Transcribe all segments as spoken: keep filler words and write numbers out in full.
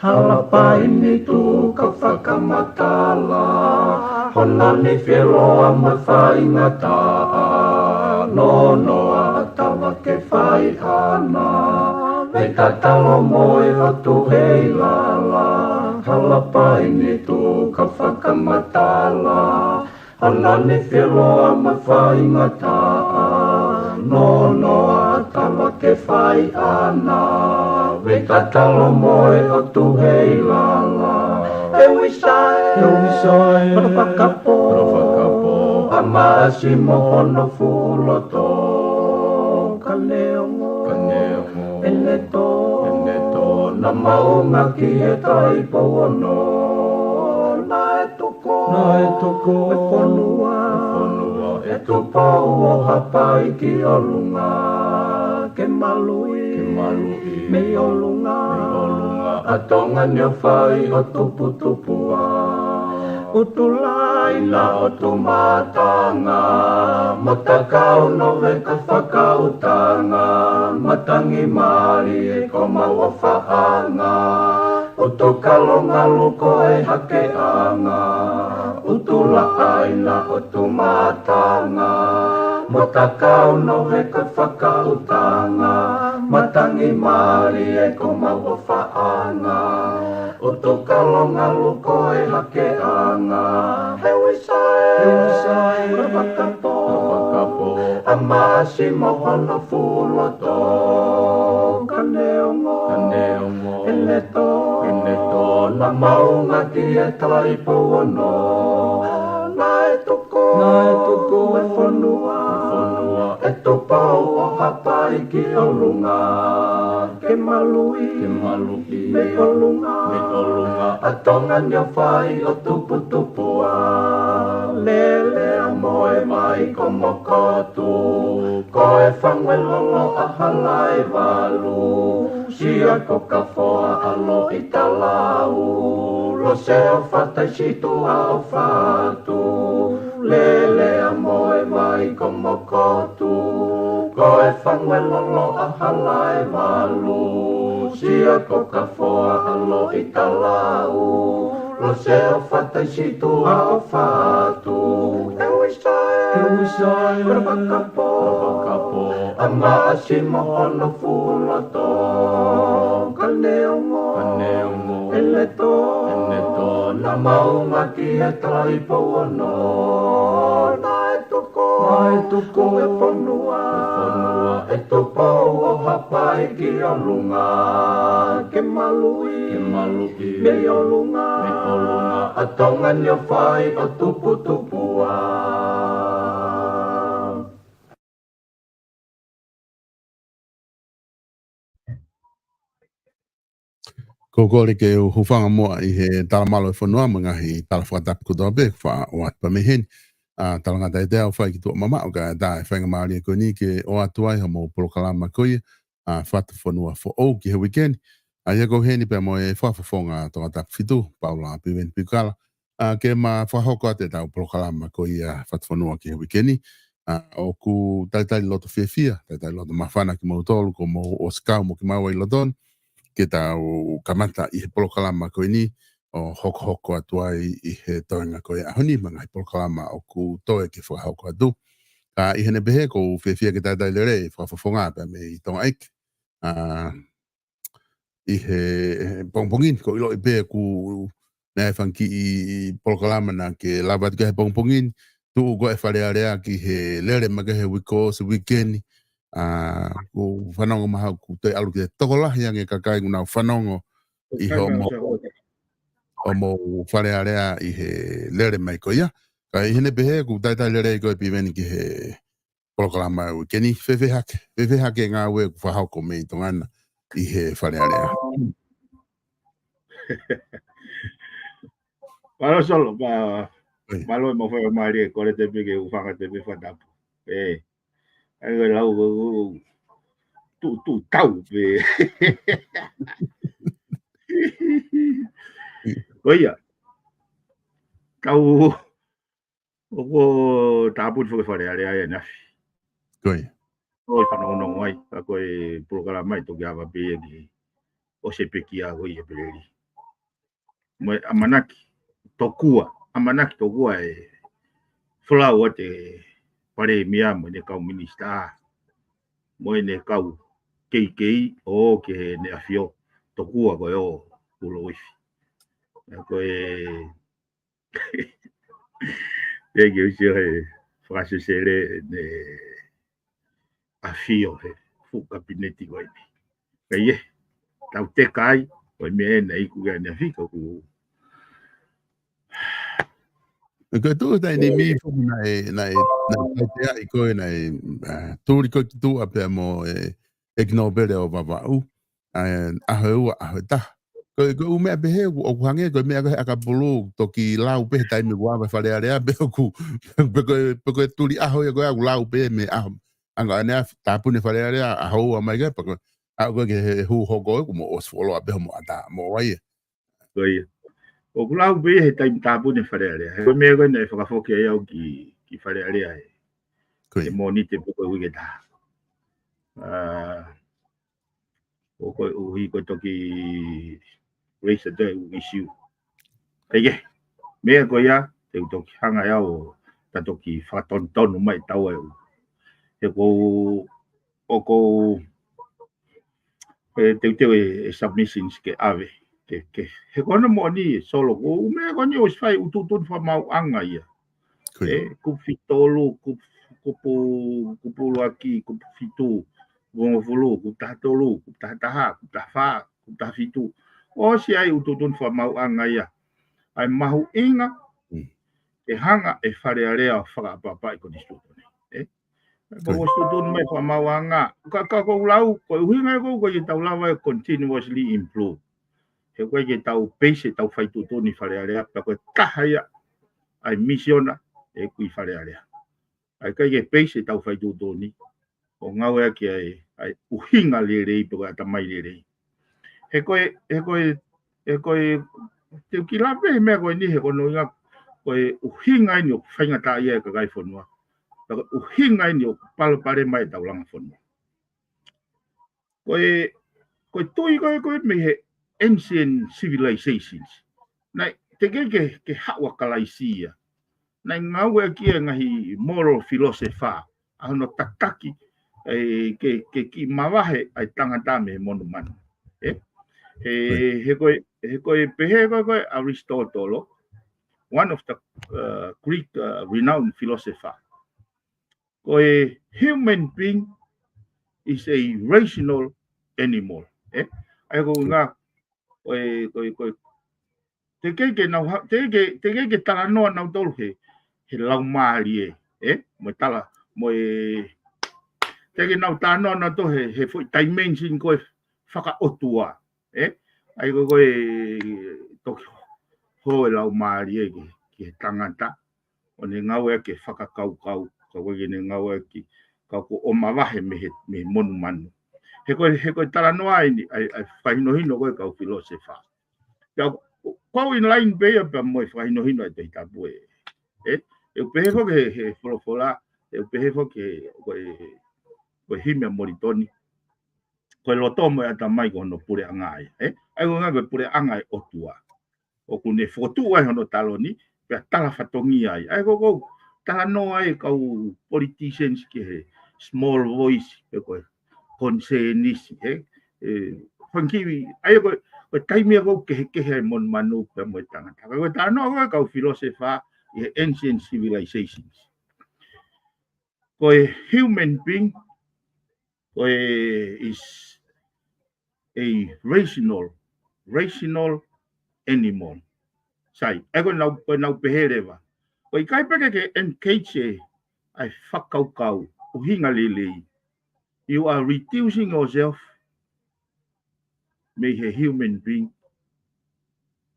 Talapai ni tuʻu ka fakamatala, hono ni feloa mo faingataʻa, nonoa ʻa tava ke fai ʻana, me tatalo mo e ʻOtua ʻi lala. Talapai ni tuʻu ka fakamatala, hono ni feloa mo faingataʻa, nonoa ʻa tava ke fai ʻana, me tatalo mo e ʻOtua ʻi lala. E uisae, e uisae, palafakapo, palafakapo, ʻa Maʻasi mo hono fuʻu loto, ka neongo, ka neongo, ʻene tō, ʻene tō, naʻa maunga ki he Taʻahine Pouono, naʻe tuku, naʻe tuku e fonua, e fonua ʻe Tupou ʻo Haʻapai ki ʻolunga, ke maluʻi, ke maluʻi mei ʻolunga, mei ʻolunga ʻa Tonga ni ʻo fai ʻo tuputupuʻa. ʻUtu Laina ʻo Tumatanga, Motakau, Noveka, Fakautanga, Matangi, Malie, ko Mauʻofaʻanga, ʻUtu Kalongalu ko e hakeʻanga, ʻUtu Laina ʻo Tumatanga, Motakau, Noveka, Fakautanga, Matangi, Malie, ko Mauʻofaʻanga, ʻUtu Kalongalu ko e hakeʻanga. E uisae, e uisae, palafakapo, palafakapo, ʻa Maʻasi mo hono fuʻu loto, ka neongo, ka neongo, ʻene tō, ʻene tō, naʻa maunga ki he Taʻahine Pouono, naʻe tuku, naʻe tuku e fonua, e fonua ʻe Tupou ʻo Haʻapai ki ʻolunga, ke maluʻi, ke maluʻi mei ʻolunga, mei ʻolunga ʻa Tonga ni ʻo fai ʻo tuputupuʻa. Lele ʻa Moevaikomokotu, ko e fangue lolo ʻa Halaevalu, Sia ko Kafoa ʻa Loʻitalau, Lose ʻo Fataisituʻa ʻo Fatu, Lele ʻa Moevaikomokotu, ko e fangue lolo ʻa Halaevalu, Sia ko Kafoa ʻa Loʻitalau, Lose ʻo Fataisituʻa ʻo Fatu. E uisae, e uisae, palafakapo, palafakapo, ʻa Maʻasi mo hono fuʻu loto, ka neongo, ka neongo, ʻene tō, ʻene tō, naʻa maunga ki he Taʻahine Pouono, naʻe tuku, naʻe tuku e fonua, e fonua ʻe Tupou ʻo Haʻapai ki ʻolunga, ke maluʻi, ke maluʻi mei ʻolunga, mei ʻolunga ʻa Tonga ni ʻo fai ʻo tuputupuʻa. Ko e kole ke u hūfanga muʻa ʻi he talamalu ʻo e fonua mo e ngaahi tala fakatapu kotoa pē kuo faʻa ʻoatu pē mei heni. ʻA, talangata ʻe ʻikai te u fai ki tuʻa mamaʻo, kae ʻatā e faingamālie ko eni ke ʻoatu ai hoʻomou polokalama ko ia, ʻa, Fatufonua Foʻou ki he uike ni. ʻA ia ko heni pea mo e fakafofonga Tongatapu fitu, Paula Piveni Piukala, ʻa, ke ma fakahoko atu ʻetau polokalama ko ia Fatufonua ki he uike ni. ʻA, ʻoku talitali loto fiefia, talitali loto māfana kimoutolu kuo mou ʻosi kau mo kimaua ʻi loto ni, ke tau kamata ʻi he polokalama ko eni ʻo hokohoko atu ai ʻi he toenga ko ia ʻaho ni, mo e ngaahi polokalama ʻoku toe ke fakahoko atu. Ka ʻi heʻene pehē, ʻoku ou fiefia ke talitali lelei fakafofonga pea mei Tonga ʻEiki. ʻA, ʻi he, he pongipongi ni, ʻoku ou ʻiloʻi pē ʻoku naʻe fanga kiʻi polokalama naʻa ke lava atu ki ai he pongipongi ni, tuʻu ko ē Fale Alea ki he lele mai ki he uike ko ē, ʻosi uike ni. ʻA, ʻoku ou fanongo mai ʻoku toe ʻalu ki he tokolahi ange kakai ʻoku nau fanongo ʻi hoʻomou, hoʻomou Fale Alea ʻi he lele mai ko ia. Ka ʻi heʻene pehē, ʻoku talitali lelei koe Piveni ki he polokalama ʻo e uike ni. Fēfē hake, fēfē hake ngāue ʻoku fakahoko mei Tonga na ʻi he Fale Alea? Mālō Solo, mā-, ʻOi. mālō e mau faingamālie, kole atu pē ke u hūfanga atu pē he fakatapu. ʻE, ʻai ko e lau, ko e, ko e, tu, tu, tau pē. Ko ia. Tau, ʻoku tāpuni foki Fale Alea ia ʻanefē. Ko ia. ʻOku ou fanongonongo ai, ka ko e polokalama ʻe toki ava pē ia ki he ʻosi e pekia ko ia ʻEpeleli. Mo e ʻamanaki tokua, ʻamanaki tokua e folau atu e Palēmia mo ʻene kau minisitā, mo ʻene kau keikei ʻo ʻoku ʻEne ʻAfio tokua ko e ʻo Ulo Uifi. ʻA, ko e Thank you, sio he fakasesele ne ʻAfio he fuʻu kapineti ko eni. Ka ʻi he, tau teka ai, ko e meʻa ena ʻoku ʻi ai ʻanefē ka ʻoku. Ko e tuʻu taimi ni foki naʻe, naʻe, naʻe taitea ʻi ko e naʻe, ʻa, tuli ko e ki tuʻa pea mo e, ʻEiki Nōpele ʻo Vavaʻu. ʻA, ʻaho ʻe ua, ʻaho ʻe taha. Ko e, ko e ʻū meʻa pehē, ʻoku, ʻoku hangē ko e meʻa ko ē he ʻakapulu, toki lau pē he taimi ʻoku ava Fale Alea, pe ʻoku, pe ko e, pe ko e tuli ʻaho ia ko ē ʻoku lau pē mei he ʻaho, anga ʻanefē, tāpuni Fale Alea, ʻaho ua mai ko ē, pe ko e, ʻa, ko e ke he hū hoko ē, ʻoku mou ʻosi fuoloa pē hoʻomou ʻatā, mo vai ē. Ko ia. ʻOku lau pē he taimi tāpuni Fale Alea. He ko e meʻa ko ē naʻe fakafoki ai au ki, ki Fale Alea ē. Ko ia. He Mōnite pe ko e uike ʻe taha. ʻA, ʻo koeʻuhi ko e toki raise atu e ʻū issue. Kae kehe, meʻa ko ia, te u toki hanga ʻe au ʻo ta toki fakatonutonu mai taua e ʻū. He ʻoku ou, ʻoku ou, ʻe teuteu e, e submissions ke ʻave. Ke, ke, he ko hono moʻoni Solo, ko e ʻū meʻa ko eni ʻosi fai ʻū tuʻutuʻuni fakamaauʻanga ia. Ko ia. ʻE, kupu fitu tolu, kupu, kupu, kupu ʻuluaki, kupu fitu, kupu hongofulu, kupu taha tolu, kupu taha taha, kupu taha fā, kupu taha fitu. ʻOsi ʻi ai ʻū tuʻutuʻuni fakamaauʻanga ia. ʻA e mahuʻinga, Mm. ke hanga ʻe Fale Alea ʻo fakaʻapaʻapaʻi e konisitūtone. ʻE? Ko ia. Ko e tuʻutuʻuni mai fakamaauʻanga. Ka, ka ʻoku ou lau, ko e ʻuhinga ia ʻoku ʻikai ke tau lava ʻo continuously improve. He ʻoku ʻikai ke tau base ʻetau fai tuʻutuʻuni Fale Alea, pea ko e taha ia ʻa e misiona ʻoku ʻi Fale Alea. ʻA ia ʻikai ke base ʻetau fai tuʻutuʻuni ʻo ngāueʻaki ʻa e, ʻa e ʻuhinga lelei pe ko e ʻatamai lelei. He ko e, he ko e, he ko e, te u kiʻi lave he meʻa ko eni he ko hono ʻuhinga, ko e ʻuhinga eni ʻoku faingataʻaʻia e kakai e fonua. Pea ko e ʻuhinga eni ʻoku palopalema ai ʻetau langa fonua. Ko e, ko e tui ko ē ko ē mei he ancient civilizations. Naʻe teʻeki ke, ke haʻu ʻa Kalaisi ia. Naʻe ngāueʻaki e ngaahi moral philosopher, ʻa hono tataki, ʻe, ke, ke kiʻi mavahe ʻa e tangata mei he monumanu. ʻE? He, Right. he ko e, he ko e pehē ko ē ko ē Aristotle, one of the, uh, Greek, uh, renowned philosopher. Ko e human being is a rational animal. ʻE? ʻA ia ko e ʻuhinga, ko e, ko e, ko e, teʻeki ke nau ha-, teʻeki ke, teʻeki ke talanoa nautolu he, he laumālie, ʻe? Mo e tala, mo e, teʻeki ke nau talanoa nautolu he, he foʻi dimension ko e fakaʻotua, ʻe? ʻA ia ko e, ko e toki hō e laumālie ki, ki he tangata, ʻo ne ngāueʻaki e fakakaukau, ka ʻoku ʻikai ke ne ngāueʻaki, ka ʻoku ʻomavahe mei he, mei he monumanu. He ko e, he ko e talanoa eni, ʻa e, ʻa e fakahinohino ko ē ʻa e kau philosopher. Ka ʻoku, Ko au in line pē ia pea mo e fakahinohino ʻa e Tohi Tapu ē. ʻE, ʻe u pehē foki he, he folofola, ʻe u pehē foki he, ko e, ko e himi ʻa Molitoni. Ko e loto mo e ʻatamai ko hono puleʻanga ia, ē? ʻA ia ko e ngaahi ko e puleʻanga ʻo e ʻOtua. ʻOku ne fokotuʻu ai hono taloni, pea tala fatongia ai. ʻA ia ko ʻeku talanoa ai kau politicians ki he small voice, pe ko e concernisi, ē? ʻE, fanga kiʻi, ʻa ia ko e, ko e taimi ia ʻoku kehekehe ai monumanu pea mo e tangata. Ka ko e talanoa ko e kau philosopher ʻi he ancient civilizations. Ko e human being, ko e is a rational, rational animal. Sai, ʻa ia ko ʻenau, ko ʻenau pehē leva. Ko e ʻikai pē ke ke engage ʻa e fakakaukau, ʻuhinga lelei. You are reducing yourself mei he human being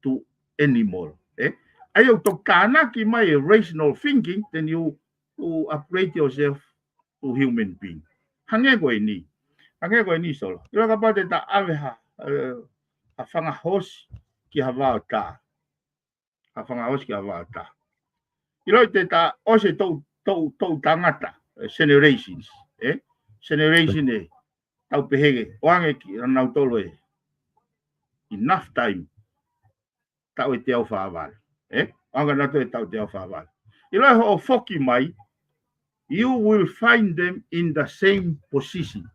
to animal. ʻE? ʻA ia ʻoku toki tānaki mai e rational thinking, then you, you upgrade yourself to human being. Hangē ko eni. Hangē ko eni Solo. ʻIlo kapau te ta ʻave ha, ē, ha fanga hoosi ki ha vaotā. Ha fanga hoosi ki ha vaotā. ʻIlo te ta ʻosi tou, tou, tou tangata, ē, generations, ē? Generation ē, tau pehē ke, ʻoange kia nautolu ē. Enough time. Taʻu ʻe teau fā valu. Ē? ʻOange nautolu ʻe taʻu ʻe teau fā valu. ʻIlo ʻe hoʻo foki mai, you will find them in the same position.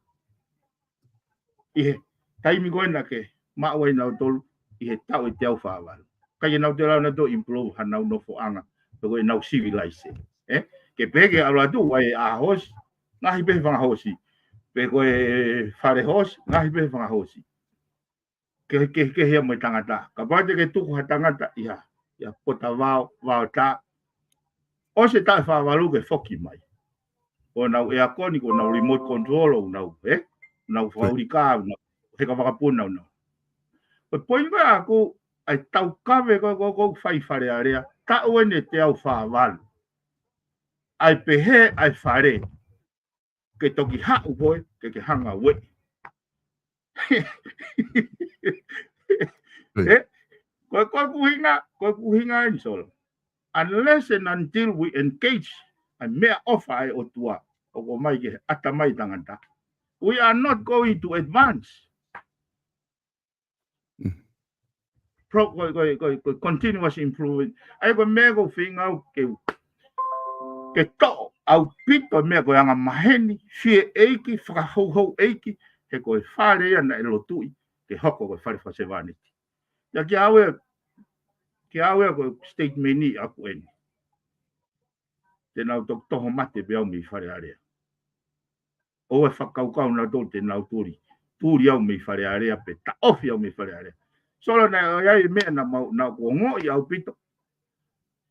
ʻI he taimi ko ē naʻa ke maʻu ai nautolu ʻi he taʻu ʻe teau fā valu. ʻIkai ke nau toe lava nautolu ʻo improve hanau nofoʻanga, pe ko ʻenau civilization. Ē? Ke pehē ke ʻalu atu, ʻai ʻa e hoosi, ngaohi pē he fanga hoosi. Pe ko e fale hoosi, ngaohi pē he fanga hoosi. Ke, ke, ke hea mo e tangata. Kapau te ke tuku ha tangata ʻi ha, ʻi ha pota vao, vaotā. ʻOsi e taʻu ʻe fā valu ke foki mai. Ko ʻenau ʻeakoni, ko ʻenau remote control, ʻo nau, ē? Nau fakaʻuli kā, nau heka vakapuna, nau. Ko e poini ko ē ʻaʻaku, ʻa e taukave ko ē, ko ē, ko ē fai Fale Alea, taʻu eni ʻe teau fā valu. ʻA e pehē, ʻa e fale. Ke toki haʻu koe, ke ke hanga ueʻi. Ē? Ko e, ko ʻeku ʻuhinga, ko ʻeku ʻuhinga eni Solo. Unless and until we engage ʻa e meʻaʻofa ʻa e ʻOtua, ʻoku ʻomai ki he ʻatamai tangata, we are not going to advance. Mm. Pro-, ko, ko, ko, ko continuous improvement. ʻA ia ko e meʻa ʻoku ou feinga au ke, ke toʻo ʻaupito e meʻa ko e anga maheni, fie ʻeiki, fakahouhou ʻeiki, he ko e fale ia naʻe lotuʻi, ke hoko ko e fale fakasevāniti. ʻIa kia au ē, kia au ē ko e statement ʻaʻaku eni. Te nau toki toho mate pē au mei Fale Alea. ʻOua ʻe fakakaukau nautolu te nau tuli. Tuli au mei Fale Alea pe taʻofi au mei Fale Alea. Solo naʻe ʻi ai e meʻa naʻa mau, naʻa ku ongoʻi ʻaupito.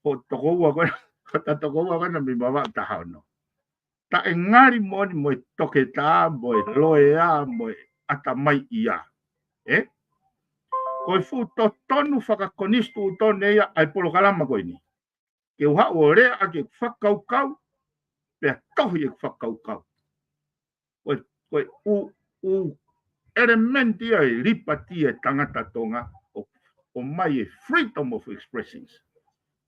Ko e tokoua ko ē, ko e tokoua ko ē naʻa mei Vavaʻu taha ono. Taʻe ngali moʻoni mo e toketā, mo e loea, mo e ʻatamai ia. Ē? Ko e fuʻu totonu fakakonisitūtone ia ʻa e polokalama ko eni. Ke u haʻu ʻo lea ʻaki ʻeku fakakaukau, pea tohi ʻeku fakakaukau. Ko e, ko e ʻū, ʻū ʻelemēniti ia e lipati e tangata Tonga ʻo, ʻomai e freedom of expressions.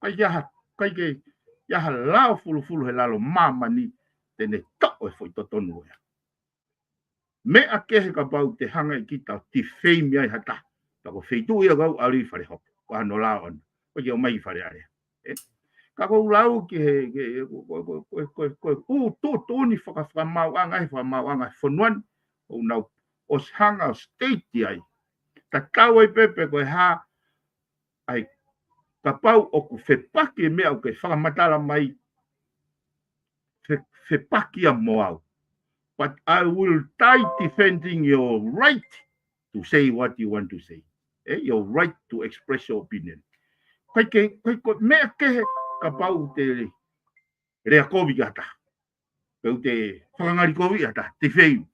ʻIkai ke ʻi ai ha, ʻikai ke ʻi ai ha lao fulufulu he lalo māmani te ne toʻo e foʻi totonu ia. Meʻa kehe kapau te hanga ʻe kita ʻo defame ai ha taha. Pea ko e feituʻu ia ʻoku ou ʻalu ʻi Fale Hope. Ko hano lao ʻana. ʻOku ʻikai ke ʻomai ʻi Fale Alea. Ē? Ka ʻoku ou lau ki he, ki he, ko, ko e ʻū tuʻutuʻuni faka-, fakamaauʻanga, he fakamaauʻanga he fonua ni. ʻOku nau ʻosi hanga ʻo state ai. Tatau ai pē pe ko e hā, ʻa e kapau ʻoku fepaki e meʻa ʻoku ke fakamatala mai, fe-, fepaki ia mo au. But I will die defending your right to say what you want to say. Eh, your right to express your opinion. ʻIkai ke, ʻikai ko e meʻa kehe kapau te lea kovi ki ha taha. Pe ʻoku te fakangalikoviʻi ha taha, defame.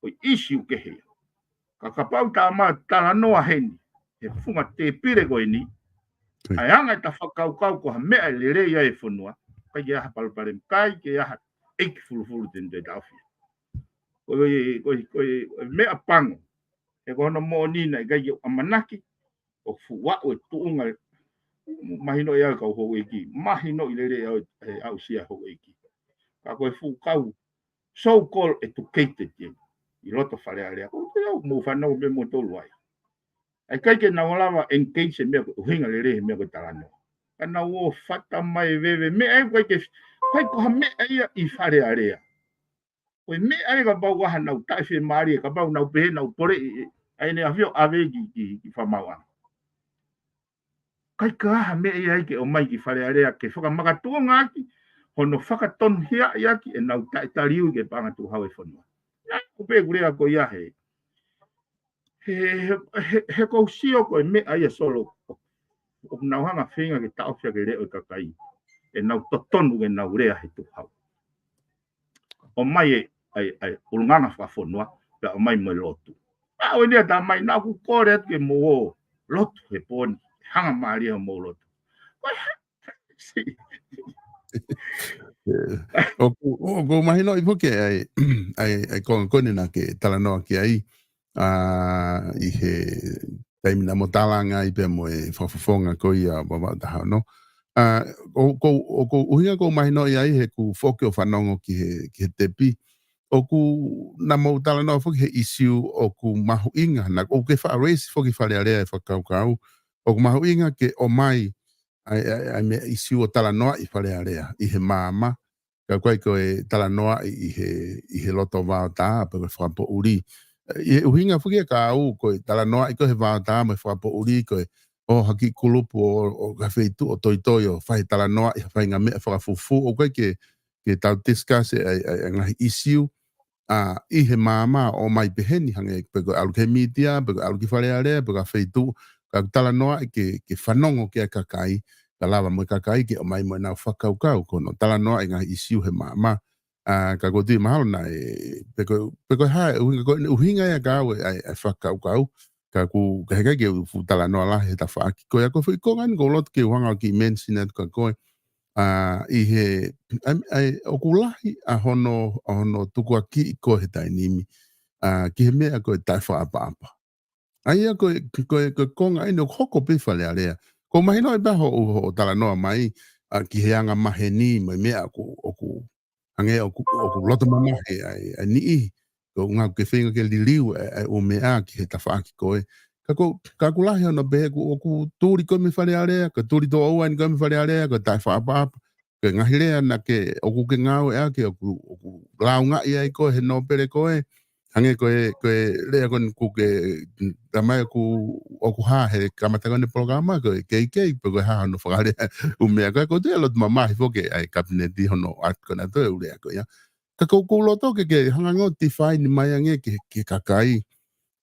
Ko e issue kehe ia. Ka kapau te mau talanoa heni, he funga tēpile ko eni, ʻa e anga ʻeta fakakaukau ko ha meʻa ʻe lelei ai e fonua, ʻikai ke ʻi ai ha palopalema, ʻikai ke ʻi ai ha ʻeiki fulufulu te ne toe taʻofi. Ko e, ko e, ko e meʻa pango, he ko hono moʻoni naʻe ʻikai ke u ʻamanaki, ʻOku fuʻu aʻu e tuʻunga, mahinoʻi ʻe au kau houʻeiki, mahinoʻi lelei ʻe au e aʻusia houʻeiki. Ka ko e fuʻu kau so-called educated ʻi loto Fale Alea. ʻOku te au mo fanau me mo tolu ai. ʻIkai ke nau lava engage e meʻa ko e ʻuhinga lelei he meʻa ko e talanoa. Ka nau ō fata mai veve meʻa ʻikai ke, ʻikai ko ha meʻa ia ʻi Fale Alea. Ko e meʻa ia kapau ʻoku ʻi ai hanau taʻefiemālie, kapau nau pehē nau pole ʻi, ʻi, ʻa ʻEne ʻAfio ʻave ki, ki, ki Fakamaauʻanga. ʻIkai ke ʻi ai ha meʻa ia ke ʻomai ki Fale Alea ke fakamakatuʻunga ʻaki, hono fakatonuhiaʻi ʻaki ʻenau taʻetaliui ki he paʻanga tukuhau e fonua. Naʻa ku pehē ʻeku lea ko ia he, he, he, he, he ʻoku ou sio ko e meʻa ia Solo, ʻoku nau hanga feinga ke taʻofi ʻaki e leʻo e kakai, ʻenau totonu ke nau lea he tukuhau. ʻOmai e, ʻa e, ʻa e ʻulungaanga fakafonua, pea ʻomai mo e lotu. Pea ʻoku ne ʻatā mai, naʻa ku kole atu ke mou ō lotu he pō ni, hanga mālie hoʻomou lotu. Ko e hā, si. ʻOku, ʻoku mahinoʻi foki ʻa e, ʻa e, ʻa e konga ko eni naʻa ke talanoa ki ai, ʻa, ʻi he taimi naʻa mo talanga ai pea mo e fakafofonga ko ia Vavaʻu taha ono. ʻA, ʻo, ko, ʻoku ʻuhinga ʻoku mahinoʻi ai he ʻoku ou foki ʻo fanongo ki he, ki he tepi. ʻOku naʻa mo talanoa foki he issue ʻoku mahuʻinga, naʻa ʻoku ke faʻa raise foki Fale Alea e fakakaukau. ʻOku mahuʻinga ke ʻomai ʻa e, ʻa e, ʻa e meʻa issue ʻo talanoaʻi Fale Alea ʻi he maama. Ka ʻoku ʻikai ko e talanoaʻi ʻi he, ʻi he loto vaotā, pe ko e fakapoʻuli. ʻI he ʻuhinga foki ia ka ʻoku ʻikai ko e talanoaʻi ko e he vaotā mo e fakapoʻuli ko e ʻo ha kiʻi kulupu ʻo, ʻo ka feituʻu ʻo toitoi ʻo fai talanoaʻi ha faʻahinga meʻa fakafufū, ʻoku ʻikai ke, ke tau discuss e, ʻa e, ʻa e, ʻa e ngaahi issue, ʻa, ʻi he maama ʻo ʻomai pehē ni hangē pe ko e ʻalu ki he mītia, pe ko e ʻalu ki Fale Alea, pe ko ha feituʻu, ka ʻoku talanoaʻi ke, ke fanongo ki ai e kakai, ka lava mo e kakai ke ʻomai mo ʻenau fakakaukau, ko hono talanoaʻi e ngaahi issue he maama. ʻA, ka ʻoku ou tui mahalo naʻe, pe ko, pe ko e hā e ʻuhinga, ko e ʻuhinga ia ka ʻoku ʻi ai e, e fakakaukau, ka ʻoku, ka heʻikai ke u fuʻu talanoa lahi he tafaʻaki ko ia ko e foʻi konga eni ʻoku ou loto ke u hanga ʻo kiʻi mention atu kia koe. ʻA, ʻi he, ʻa, ʻa, ʻoku lahi ʻa hono, ʻa hono tukuakiʻi ko e he taimi ni, ʻa, ki he meʻa ko e taʻefakaʻapaʻapa. ʻA ia ko e, ko e, ko e konga eni ʻoku hoko pē Fale Alea. ʻOku mahinoʻi pē hoʻo, hoʻo talanoa mai, ʻa, ki he anga maheni mo e meʻa ʻoku, ʻoku, hangē ʻoku, ʻoku loto mamahi ʻa e, ʻa e niʻihi. Ko e ʻuhinga ke feinga ke liliu e, e ʻū meʻa ki he tafaʻaki ko ē. Ka ʻoku, ka ʻoku lahi hono pehē ʻoku, ʻoku tuli koe mei Fale Alea, ka tuli tō ʻoua eni koe mei Fale Alea, ko e taʻefakaʻapaʻapa. Ko e ngaahi lea naʻa ke, ʻoku ke ngāueʻaki, ʻoku, ʻoku lāungaʻi ai koe he nōpele ko ē. Hangē ko e, ko e lea ko eni ʻoku ke, tamai ʻoku, ʻoku hā he kamata ko eni polokalama ko e K K, pe ko e hā hono fakalea ʻū meʻa ko ē, ʻoku ou tui ʻe loto mamahi foki ʻa e kapineti hono ʻoatu ko ena ʻa e ʻū lea ko ia. Ka ʻoku ou loto ke, ke hanga ʻo define mai ange ki he, ki he kakai.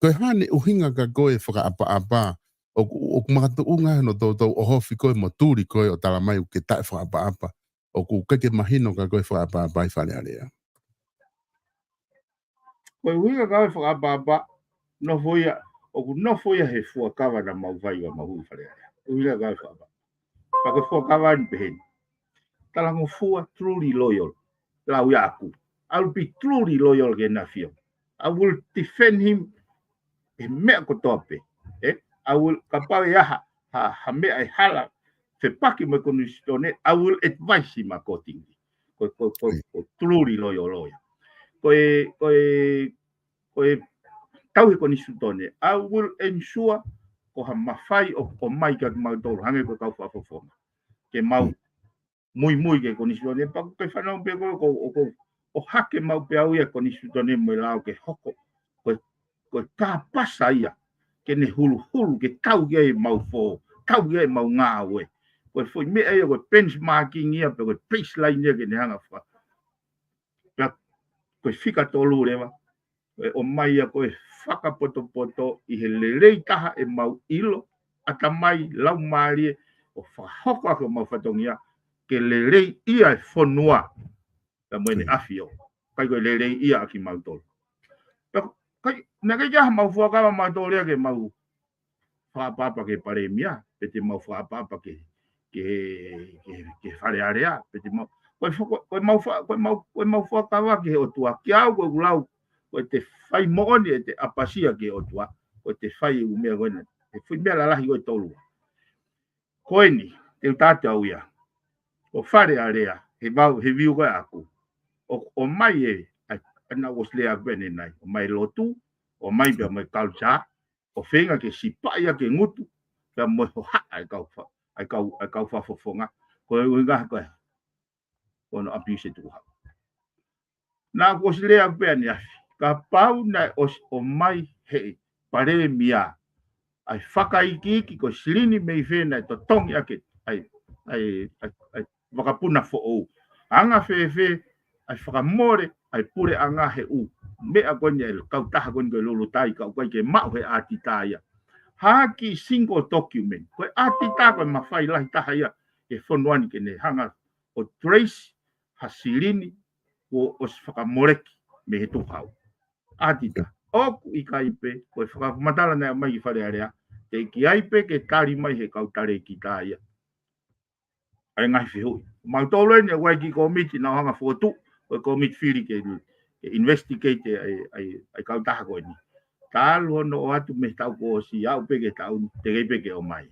Ko e hā ʻene ʻuhinga kia koe e fakaʻapaʻapa, ʻoku, ʻoku makatuʻunga hono toutou ʻohofi koe mo tuli koe ʻo talamai ʻoku ke taʻefakaʻapaʻapa. ʻOku ʻikai ke mahino kia koe e fakaʻapaʻapa ʻi Fale Alea. Ko e ʻuhinga kia au e fakaʻapaʻapa, nofo ia, ʻoku nofo ia he fuakava naʻa mau fai ʻo mau hū ʻi Fale Alea. ʻUhinga kia au e fakaʻapaʻapa. Ka ko e fuakava eni pehē ni. Talangofua, truly loyal. Lau ia ʻaku. I'll be truly loyal ki he ʻEne ʻAfio. I will defend him he meʻa kotoa pē. Eh? I will, kapau ʻe ʻi ai ha, ha, ha meʻa ʻe hala fepaki mo e konisitūtone, I will advise him accordingly. Ko, ko, ko, ko truly loyal lawyer. Ko e, ko e, ko e tauhi konisitūtone, I will ensure ko ha mafai ʻoku ʻomai kia kimautolu, hangē ko e kau fakafofonga. Ke mau muimui ki he konisitūtone, pea ʻoku ke fanongo pē ko, ko, ko, ko, ʻohake maʻu pē au ia konisitūtone mo e lao ke hoko. Ko e, ko e kāpasa ia, ke ne huluhulu, ke tau ki ai ʻemau fō, tau ki ai ʻemau ngāue. Ko e foʻi meʻa ia, ko e benchmarking ia, pe ko e baseline ia, ke ne hanga faka-, pea ko e fika tolu leva, ʻe ʻomai ia ko e fakapotopoto ʻi he lelei taha ʻemau ʻilo, ʻatamai, laumālie, ʻo fakahoko ʻaki ʻemau fatongia, ke lelei ia e fonua, pea mo ʻEne ʻAfio, ʻikai ko e lelei ia ʻa kimautolu. Pea, ʻikai, naʻe ʻikai ke ʻi ai haʻamau fuakava mautolu ia ke mau fakaʻapaʻapa ki he Palēmia, pe te mau fakaʻapaʻapa ki he, ki he, ki he, ki he Fale Alea, pe te mau, ko e fo-, ko e mau fa-, ko e mau, ko e mau fuakava ki he ʻOtua, kia au ko ʻeku lau, ko ʻete fai moʻoni ʻete ʻapasia ki he ʻOtua, ko ʻete fai e ʻū meʻa ko ena. he foʻi meʻa lalahi ko e tolu. Ko eni, te u tala atu au ia. Ko Fale Alea, he vau, he view ko ē ʻaku. ʻO, ʻomai e, ʻa, ʻa naʻa ku ʻosi lea ʻaku pē ʻanenai. ʻOmai lotu, ʻomai pea mo e culture, ʻo feinga ke sipaʻi ʻa e ngutu, pea mo e hohaʻa ʻa e kau fa-, ʻa e kau, ʻa e kau fakafofonga. Ko e ʻuhinga ko ē, ko hono abuse e tukuhau. Naʻa ku ʻosi lea ʻaku pē ʻaneafi. Kapau naʻe ʻosi ʻomai he palēmia ʻa e fakaikiiki ko e silini mei fē naʻe totongi ʻaki ʻa e, ʻa e, ʻa e, ʻa e vakapuna foʻou. Anga fēfē ʻa e fakamole ʻa e puleʻanga he ʻū meʻa ko eni ʻa e kautaha ko eni ko e Lulutai ka ʻoku ʻikai ke maʻu he ʻatita ia. Ha kiʻi single document. Ko e ʻatita ko e mafai lahi taha ia he fonua ni ke ne hanga ʻo trace ha silini kuo ʻosi fakamoleki mei he tukuhau. ʻAtita. ʻOku ʻikai pē, ko e fakamatala naʻe ʻomai ki Fale Alea, teʻeki ai pē ke tali mai he kau talēkita ia ʻa e ngaahi fehuʻi. Mautolu eni ʻoku ʻi ai e kiʻi kōmiti naʻa nau hanga ʻo fokotuʻu, ko e kōmiti fili ke, ke investigate ʻa e, ʻa e, ʻa e kautaha ko eni. Talu hono ʻoatu mei he taʻu kuo ʻosi, aʻu pē ki he taʻu ni, teʻeki ai pē ke ʻomai.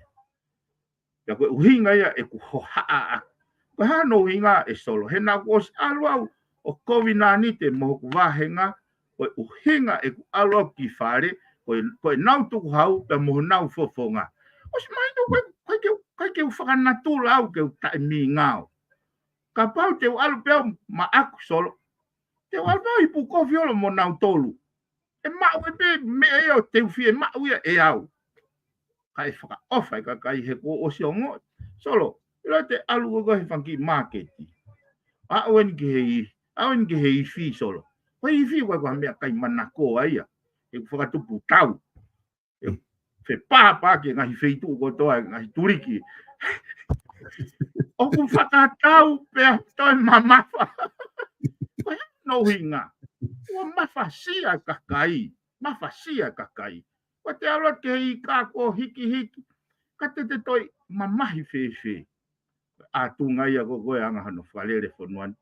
Pea ko e ʻuhinga ia ʻeku hohaʻa ʻaku. Ko e hā hono ʻuhinga ʻe Solo? He naʻa ku ʻosi ʻalu au ʻo kovinānite mo hoku vāhenga, ko e ʻuhinga ʻeku ʻalu au ki fale, ko e, ko ʻenau tukuhau pea mo honau fofonga. ʻOsi mai tu ko e, ko e ke, ko e ke u fakanatula au ke u taʻemingao. Kapau te u ʻalu pē au maʻaku Solo. Te u ʻalu pē au ʻi Pukofi ʻo ʻalu mo nautolu. ʻE maʻu ʻe pē meʻa ia ʻoku te u fiemaʻu ia ʻe au. Kae fakaʻofa e kakai he kuo ʻosi ongoʻi. Solo, ʻilo te ʻalu koe he fanga kiʻi māketi. Aʻu eni ki he i-, aʻu eni ki he ifi Solo. Ko e ifi ko e ko ha meʻakai manako ai ia. ʻE fakatupu tau. ʻE fepāpā ki he ngaahi feituʻu kotoa, ngaahi tuliki. ʻOku fakatau pea toe mamafa. Ko e hā hono ʻuhinga? Ua mafasia kakai. Mafasia kakai. Ko te ʻalu ki he ika kuo hikihiki. Ka te te toe mamahi fēfē. ʻA tunga ia ko koe anga hono fakalele fonua ni.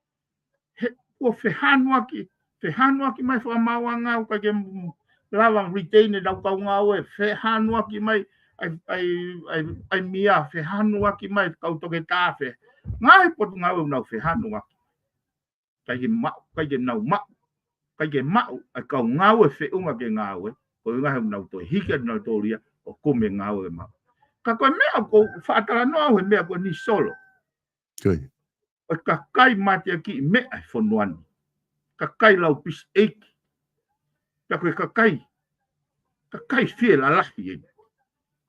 He, kuo fehanuaki, fehanuaki mai fakamaauʻanga ʻoku ʻikai ke m-, lava retain e lau kau ngāue, fehanuaki mai, ʻai, ʻai, ʻai, ʻai mia, fehanuaki mai, kau toketā fe. Ngaahi potungāue ʻoku nau fehanuaki. ʻIkai ke maʻu, ʻikai ke nau maʻu, ʻikai ke maʻu, ʻa e kau ngāue feʻunga ke ngāue, ko e ngaahi ʻoku nau toe hiki atu nautolu ia, ʻo kumi e ngāue ke maʻu. Ka ko e meʻa ko e faʻa talanoa au he meʻa ko eni Solo. Ko e. ʻO e kakai mateakiʻi meʻa he fonua ni. Kakai lau pisi ʻeiki. Pea ko e kakai. Kakai fie lalahi eni.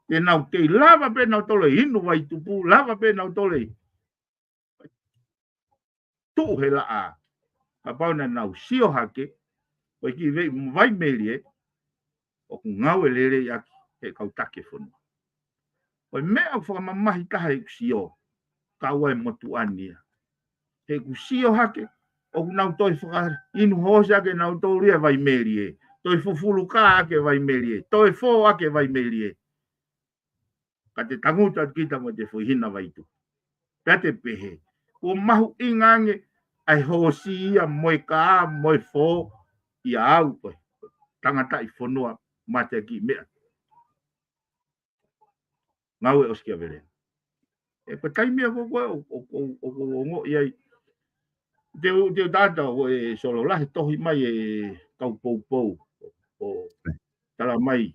Te nau kei lava pē nautolu ʻe inu vai tupu, lava pē nautolu ʻe tuʻu he laʻā. Kapau naʻa nau sio hake, ko e kiʻi vei, vai melie, ʻoku ngāue lelei ʻaki he kau taki e fonua. Ko e meʻa ʻoku fakamamahi taha ʻeku sio, kau ai motuʻa ni ia. Heʻeku sio hake, ʻoku nau toe fakainu hoosi ʻaki nautolu ia vai melie, toe fufulu kā ʻaki vai melie, toe fō ʻaki vai melie. Ka te tangutu atu kita mo te foʻi hina vai tupu. Pea te pehē, kuo mahuʻinga ange ʻa e hoosi ia mo e kā mo e fō ia au ko e tangataʻi fonua mateakiʻi meʻa. Ngāue ʻosi kia vele. ʻE ko e taimi ia ko ē ʻoku, ʻoku, ʻoku, ʻoku ongoʻi ai. Te u, te u tala atu ʻe Solo lahi tohi mai e kau poupou. ʻO tala mai.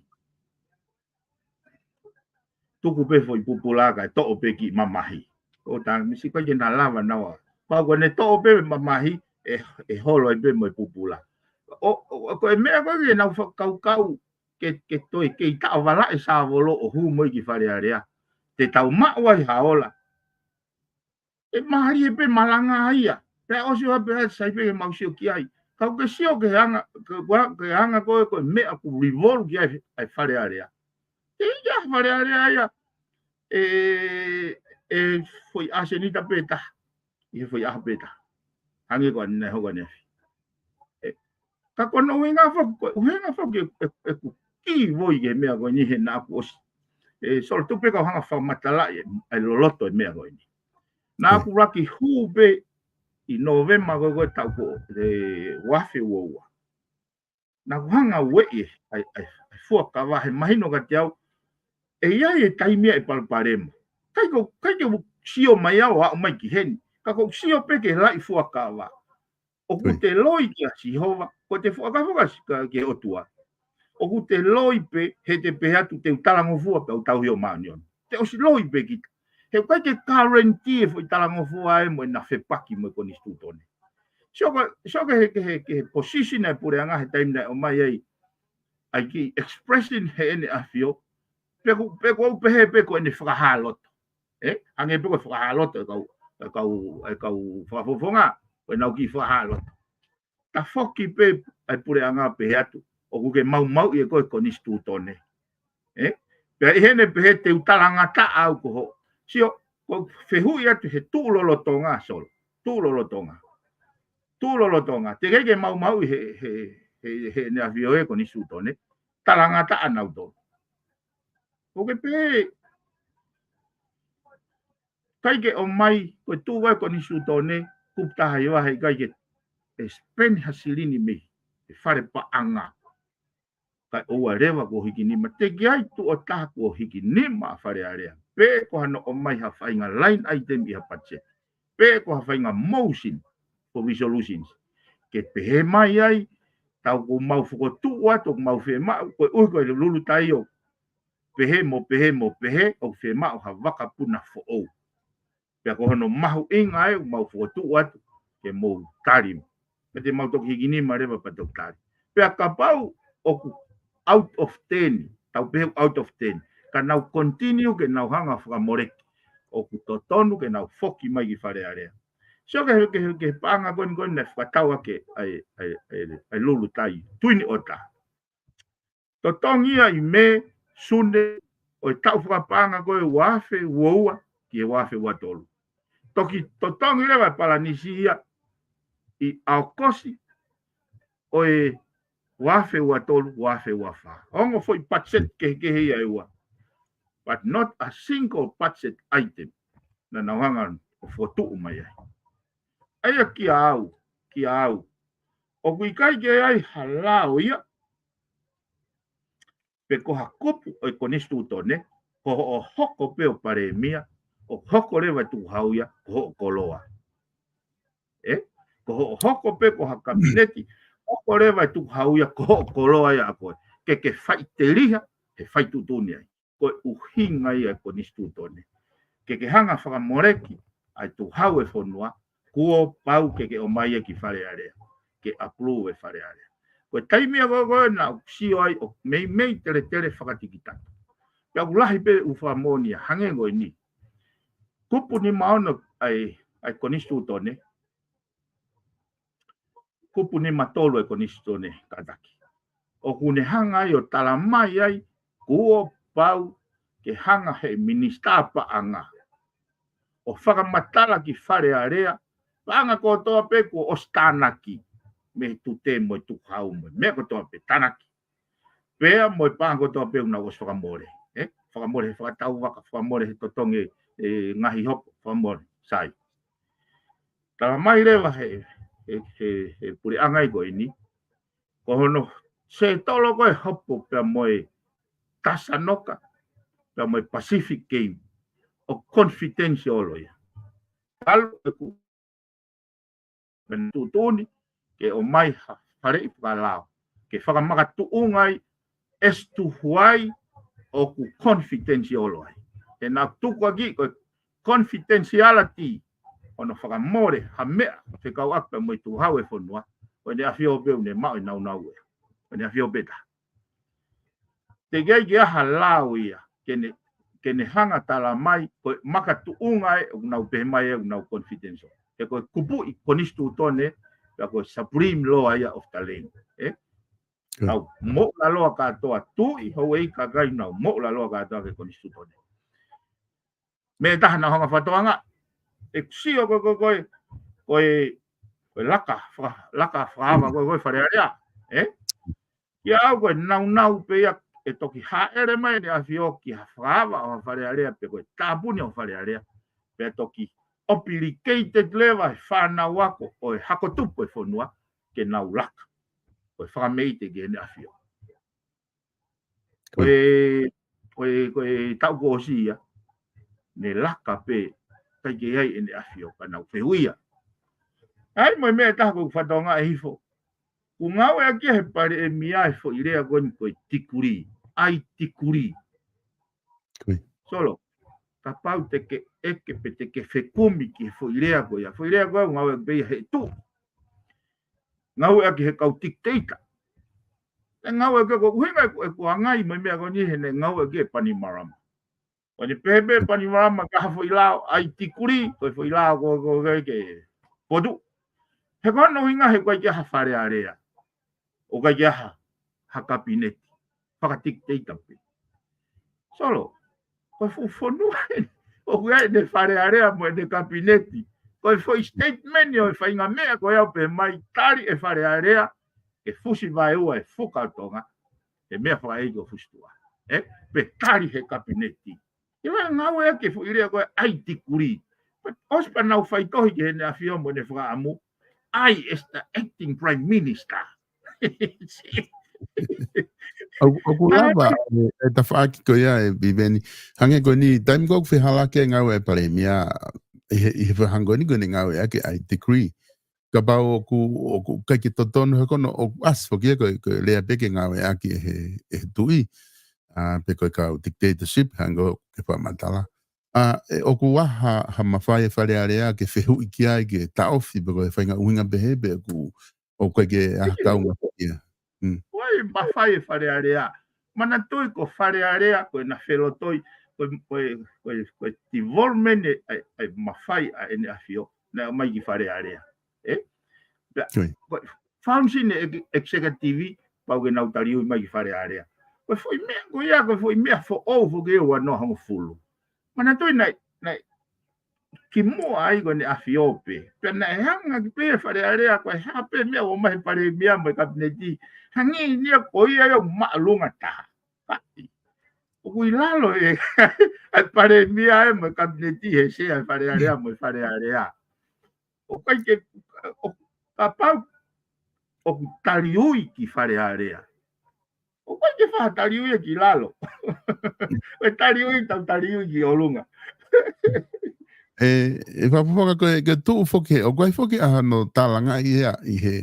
Tuku pē foʻi pupula kae toʻo pē kiʻi mamahi. ʻO tā misi ʻikai ke na lava naua. Pau ko ʻene toʻo pē mamahi ʻe, ʻe holo ai pē mo e pupula. ʻO, ʻo, ʻo ko e meʻa ko ē ke nau fakakaukau ke, ke toe kei taʻovala e sāvolo ʻo hū mo ia ki Fale Alea. Te tau maʻu ai ha ola. ʻE mālie pē malanga ia. Pea ʻosi ua pea sai pē ke mau sio ki ai. Kau ke sio ke anga, ke, ua, ke anga ko ē ko e meʻa ʻoku revolve ki ai ʻa e Fale Alea. Ke ia Fale Alea ia. ʻE, ʻe foʻi ʻasenita pē taha. ʻI he foʻi ʻaho pē taha. Hangē ko ʻanenai hoko ʻaneafi. ʻE, ka ko hono ʻuhinga foki, ko e ʻuhinga foki ʻe, ʻe, ʻeku kiʻi voi ki he meʻa ko eni he naʻa ku ʻosi. ʻE, Solo tuku pē kau hanga fakamatalaʻi e, e loloto e meʻa ko eni. Naʻa ku laki hū pē ʻi Nōvema ko ē ko e taʻu ko ē, ua afe ua ua. Naʻa ku hanga ueʻi e, ʻa e, ʻa e, ʻa e fuakava he mahino kiate au, ʻE ʻi ai e taimi ʻe palopalema. ʻIkai ko, ʻikai ke u sio mai au ʻo aʻu mai ki heni. Ka ʻoku ou sio pē ki he laʻi fuakava. ʻOku te loi kia Sihova, ko te fuakava ka, ka ki he ʻOtua. ʻOku te loi pē, he te pehē atu te u talangofua pē ʻo tauhi ʻo māʻoniʻoni. Te ʻosi loi pē kita. He ʻikai ke guarantee e foʻi talangofua ē mo ʻena fepaki mo e konisitūtone. Sio ko, sio ki he, ki he, ki he position ʻa e puleʻanga he taimi naʻe ʻomai ai ʻa e kiʻi expression heʻene ʻafio, pe ʻoku, pe ʻoku ou pehē pē ko ʻene fakahā loto. ʻE, hangē pē ko e fakahā loto ʻa e kau, ʻa e kau, ʻa e kau fakafofonga, ko ʻenau kiʻi fakahā loto. Tafoki pē ʻa e puleʻanga pehē atu, ʻoku ke maumauʻi ʻe koe e konisitūtone. ʻE, pea ʻi heʻene pehē te u talangataʻa au ko hoʻo. Sio, ko e fehuʻi atu he tuʻu lolotonga, Solo. Tuʻu lolotonga. Tuʻu lolotonga. Teʻeki ke maumauʻi he, he, he, heʻene ʻafio ʻe he konisitūtone. Talangataʻa nautolu. ʻOku ke pehē, ʻikai ke ʻomai, ko e tuʻu ʻa e konisitūtone, kupu taha hiva he ʻikai ke ʻe spend ha silini mei he fale paʻanga. Kae ʻoua leva kuo hiki nima, teʻeki ai tuʻo taha kuo hiki nima ʻa Fale Alea. Pe ko hano ʻomai ha faʻahinga line item ʻi ha budget. Pe ko ha faʻahinga motion for resolutions. Ke pehē mai ai, tau ʻoku mau fokotuʻu atu, ʻoku mau fiemaʻu, koeʻuhi ko e Lulutai ʻoku pehē mo pehē mo pehē, ʻoku fiemaʻu ha vakapuna foʻou. Pea ko hono mahuʻinga ē ʻoku mau fokotuʻu atu, ke mou tali. Pea te mau toki hiki nima leva pea toki tali. Pea kapau ʻoku out of ten, tau pehē out of ten. Ka nau continue ke nau hanga fakamoleki. ʻOku totonu ke nau foki mai ki Fale Alea. Sio ki he, ki he, ki he paʻanga ko eni ko eni naʻe fakatau ʻaki ʻa e, ʻa e, ʻa e, ʻa e Lulutai. Tuini ʻOta. Totongi ia ʻi Mē, Sune, ʻo e taʻu fakapaʻanga ko e ua afe ua ua ki he ua afe ua tolu. Toki totongi leva e palanisi ia ʻi ʻAokosi ʻo e ua afe ua tolu, ua afe ua fā. Ongo foʻi budget kehekehe ia ʻe ua. But not a single budget item naʻa nau hanga ʻo fokotuʻu mai ai. ʻA ia kia au, kia au. ʻOku ʻikai ke ʻi ai ha lao ia, pe ko ha kupu ʻo e konisitūtone, ko hoʻo hoko pē ʻo palēmia, ʻo hoko leva e tukuhau ia, ko hoʻo koloa. ʻE? Ko hoʻo hoko pē ko ha kapineti, hoko leva e tukuhau ia, ko hoʻo koloa ia ʻa koe. Ke ke faʻiteliha, he fai tuʻutuʻuni ai. Ko e ʻuhinga ia e konisitūtone. Ke ke hanga fakamoleki ʻa e tukuhau e fonua, kuo pau ke ke ʻomai ia ki Fale Alea, ke approve e Fale Alea. Ko e taimi ia ko ē naʻa ku sio ai ʻoku meimei teletele fakatikitaki. Pea ʻoku lahi pē ʻū fakamoʻoni ia hangē ko eni. Kupu nima ono ʻa e, ʻa e konisitūtone, kupu nima tolu e konisitūtone kātaki. ʻOku ne hanga ai ʻo tala mai ai, kuo pau ke hanga he minisitā paʻanga ʻo fakamatala ki Fale Alea, paʻanga kotoa pē kuo ʻosi tānaki, mei he tute mo e tukuhau mo e meʻa kotoa pē tānaki. Pea mo e paʻanga kotoa pē ʻoku nau ʻosi fakamole. ʻE? Fakamole he fakatau vaka, fakamole he totongi e ngaahi hopo, fakamole, sai. Tala mai leva he, he, he, he puleʻanga ia ko eni. Ko hono sētolo ko e hopo pea mo e Tasanoka, pea mo e Pacific Game, ʻoku confidential ia. Kalu ʻeku pena tuʻutuʻuni, ke ʻomai ha faleʻi fakalao. Ke fakamakatuʻunga ai, as to why ʻoku confidential ai. He naʻa tuku ʻaki ko e confidentiality, hono fakamole ha meʻa, fekauʻaki pea mo e tukuhau e fonua, ko ʻene ʻafio pē ʻoku ne maʻu e naunau ē. Ko ʻene ʻafio pē taha. Teʻeki ai ke ʻi ai ha lao ia, ke ne, ke ne hanga tala mai, ko e makatuʻunga ē, ʻoku nau pehē mai ē, ʻoku nau confidential. He ko e kupuʻi konisitūtone, pea ko e supreme law ia of the land. ʻE? Nau moʻulaloa kātoa tuʻi, houʻeiki kakai nau moʻulaloa kātoa ki he konisitūtone. Meʻa ʻe taha naʻa ku hanga fakatoanga. ʻEku sio ko e, ko e, ko e, ko e laka, fa-, laka fakaava ko e, ko e Fale Alea. ʻE? Kia au ko e naunau pē ia ʻe toki hāʻele mai ʻene ʻafio ki ha fakaava ʻo ha Fale Alea pe ko e tāpuni ʻo Fale Alea. Pea toki obligated leva he fānau ako ʻo e hako tupu e fonua ke nau laka. Ko e fakameite ki heʻene ʻafio. Ko e, ko e, ko e taʻu kuo ʻosi ia, ne laka pē, ʻikai ke ʻi ai ʻEne ʻAfio ka nau fehuʻia. ʻAi mo e meʻa ʻe taha ʻoku ou fakatokangaʻi hifo. ʻOku ngāueʻaki ia he Palēmia e foʻi lea ko eni ko e tikuli, ʻai tikuli. Solo, kapau te ke ʻeke pe te ke fekumi ki he foʻi lea ko ia. Foʻi lea ko ia, ngāueʻaki pē ia he tuʻi. Ngāueʻaki he kau dictator. ʻE ngāueʻaki ko e ʻuhinga ʻeku, ʻeku ʻangai mo e meʻa ko eni he ne ngāueʻaki he Bainimarama. Ko eni pehē pē Bainimarama ka ha foʻi lao ʻai tikuli, ko e foʻi lao ko, ko, ko, ke potu. He ko hono ʻuhinga he ʻoku ʻikai ke ʻi ai ha Fale Alea. ʻOku ʻikai ke ʻi ai ha, ha kapineti. Faka-dictator pē. Solo, ko e fuʻu fonua eni ʻoku ʻi ai ʻene Fale Alea mo ʻene kapineti. Ko e foʻi statement ʻo e faʻahinga meʻa ko ia ʻoku pehē mai tali e Fale Alea, ke fusi vaeua e fuka ʻo Tonga, he meʻa fakaʻeiki ʻo fusi tuʻa. ʻE, pe tali he kapineti. ʻI he ngāueʻaki e foʻi lea ko e ʻai tikuli. Pea ʻosi pea nau faitohi ki heʻene ʻAfio mo ʻene fakaʻamu. I as the acting prime minister. ʻOku, ʻoku lava e, e tafaʻaki ko ia ē Piveni. Hangē ko eni, taimi ko ē ʻoku fehālaaki e ngāue ʻa e Palēmia, ʻi he, ʻi he faʻahinga ko eni ko ʻene ngāueʻaki e ʻai tikuli. Kapau ʻoku, ʻoku ʻikai ke totonu he ko hono, ʻoku ʻasi foki ia ko e, ko e lea pē ke ngāueʻaki ʻe he, ʻe he tuʻi, ʻa, pe ko e kau dictatorship, hangē ko e fakamatala. ʻA, ʻe, ʻoku ʻi ai ha, ha mafai e Fale Alea ke fehuʻi ki ai ke taʻofi, pe ko e faʻahinga ʻuhinga pehē, pe ʻoku, ʻoku ʻikai ke ʻi ai ha kaunga foki ia. Mm. ʻOku ʻi ai e mafai e Fale Alea. Manatuʻi ko Fale Alea, ko ʻena felotoi, ko e, ko e, ko e, ko e development e, e, e mafai ʻa ʻEne ʻAfio, naʻe ʻomai ki Fale Alea. ʻE? Pea, Ko e. ko e function e ex-, executive, pau ke nau taliui mai ki Fale Alea. Ko e foʻi meʻa, ko ia, ko e foʻi meʻa foʻou foki ʻe ua noa hongofulu. Manatuʻi naʻe, naʻe kimuʻa ai ko ʻEne ʻAfio pē. Pea naʻe hanga ki pē Fale Alea, ko e hā pē meʻa ʻoku ʻomai he Palēmia mo e Kapineti. Hangē ni ia ko ia ʻoku māʻolunga taha. Kaʻi. ʻOku ʻi lalo e, e Palēmia ē mo e Kapineti he sea e Fale Alea mo e Fale Alea. ʻOku ʻikai ke, ʻo, kapau ʻoku taliui ki Fale Alea, ʻoku ʻikai ke faʻa taliui ia ki lalo. ʻE taliui, tau taliui ki ʻolunga. ʻE, ʻe fakapapauʻaki ko e, ke tuʻu foki he, ʻoku ʻi ai foki ʻa hono tālangaʻi ia ʻi he,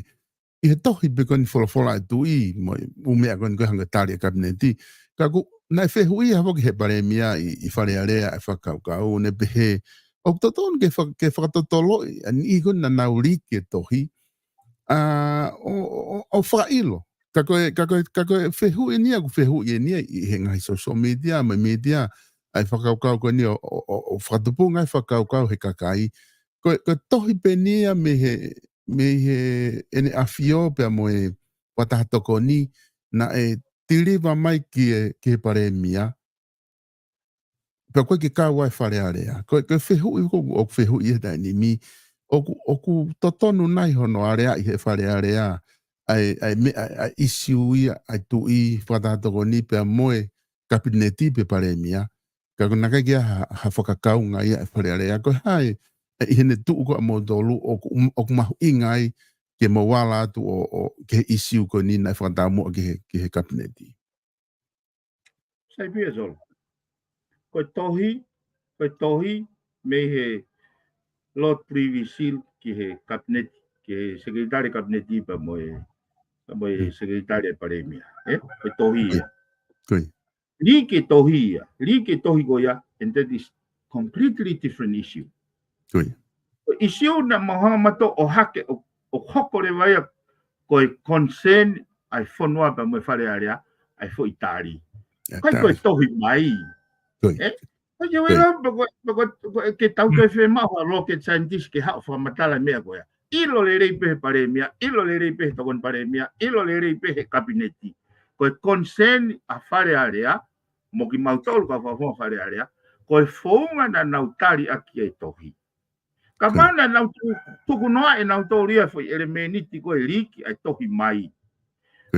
ʻi he tohi pē ko eni folofola e tuʻi, mo e ʻū meʻa ko eni ko e hanga tali e Kapineti. Ka ʻoku, naʻe fehuʻia foki he Palēmia ʻi, ʻi Fale Alea e fakakaukau, ne pehē, ʻoku totonu ke faka-, ke fakatotoloʻi ʻa e niʻihi ko ē naʻa nau liki e tohi, ʻa, ʻo, ʻo, ʻo, ʻo fakaʻilo. Ka ko e, ka ko e, ka ko e fehuʻi eni ia, ʻoku fehuʻi eni ia ʻi he ngaahi social media, mo e media, ʻa e fakakaukau ko eni ʻo, ʻo, ʻo, ʻo fakatupunga e fakakaukau he kakai. Ko e, ko e tohi pē eni ia mei he, mei he ʻEne ʻAfio pea mo e Fakataha Tokoni, naʻe tiliva mai ki he, ki he Palēmia. Pea ʻoku ʻikai ke kau ai e Fale Alea. Ko e, ko e fehuʻi ko ē ʻoku fehuʻi he taimi ni, ʻoku, ʻoku totonu nai hono aleaʻi he Fale Alea ʻa e, ʻa e meʻa, ʻa e, ʻa e ʻisiū ia ʻa e tuʻi, Fakataha Tokoni pea mo e Kapineti pe Palēmia. Ka ko e naʻe ʻikai ke ʻi ai ha, ha fakakaunga ia e Fale Alea. Ko e hā e, ʻi heʻene tuʻu ko ē ʻa moutolu ʻoku, ʻoku mahuʻinga ai ke mou ala atu ʻo, ʻo, ki he ʻisiū ko eni naʻe fakataumuʻa ki he, ki he Kapineti. Sai pē ia Solo. Ko e tohi, ko e tohi mei he Lord Privy Seal ki he Kapineti, ki he Sekelitali Kapineti pea mo e, pea mo e Sekelitali e Palēmia. ʻE? Ko e tohi ia. Ko ia. Liki e tohi ia. Liki e tohi ko ia, and that is completely different issue. Ko ia. Ko e ʻisiū naʻa mau hanga mautolu ʻo hake ʻo, ʻo hoko leva ia ko e concern ʻa e fonua pea mo e Fale Alea, ʻa e foʻi tali. ʻIkai ko e tohi mai. Ko ia. ʻE? ʻIkai ke ʻuhinga, pe ko, pe ko, pe ko e ke tau ke fiemaʻu ha rocket scientist ke haʻu ʻo fakamatala e meʻa ko ia. ʻIlo lelei pē he Palēmia, ʻilo lelei pē he Tokoni Palēmia, ʻilo lelei pē he Kapineti. Ko e concern ʻa Fale Alea, mo kimautolu kau fakafofonga Fale Alea, ko e founga naʻa nau tali ʻaki e tohi. Kapau naʻa nau tu-, tuku noa ʻe nautolu ia foʻi ʻelemēniti ko e liki ʻa e tohi mai.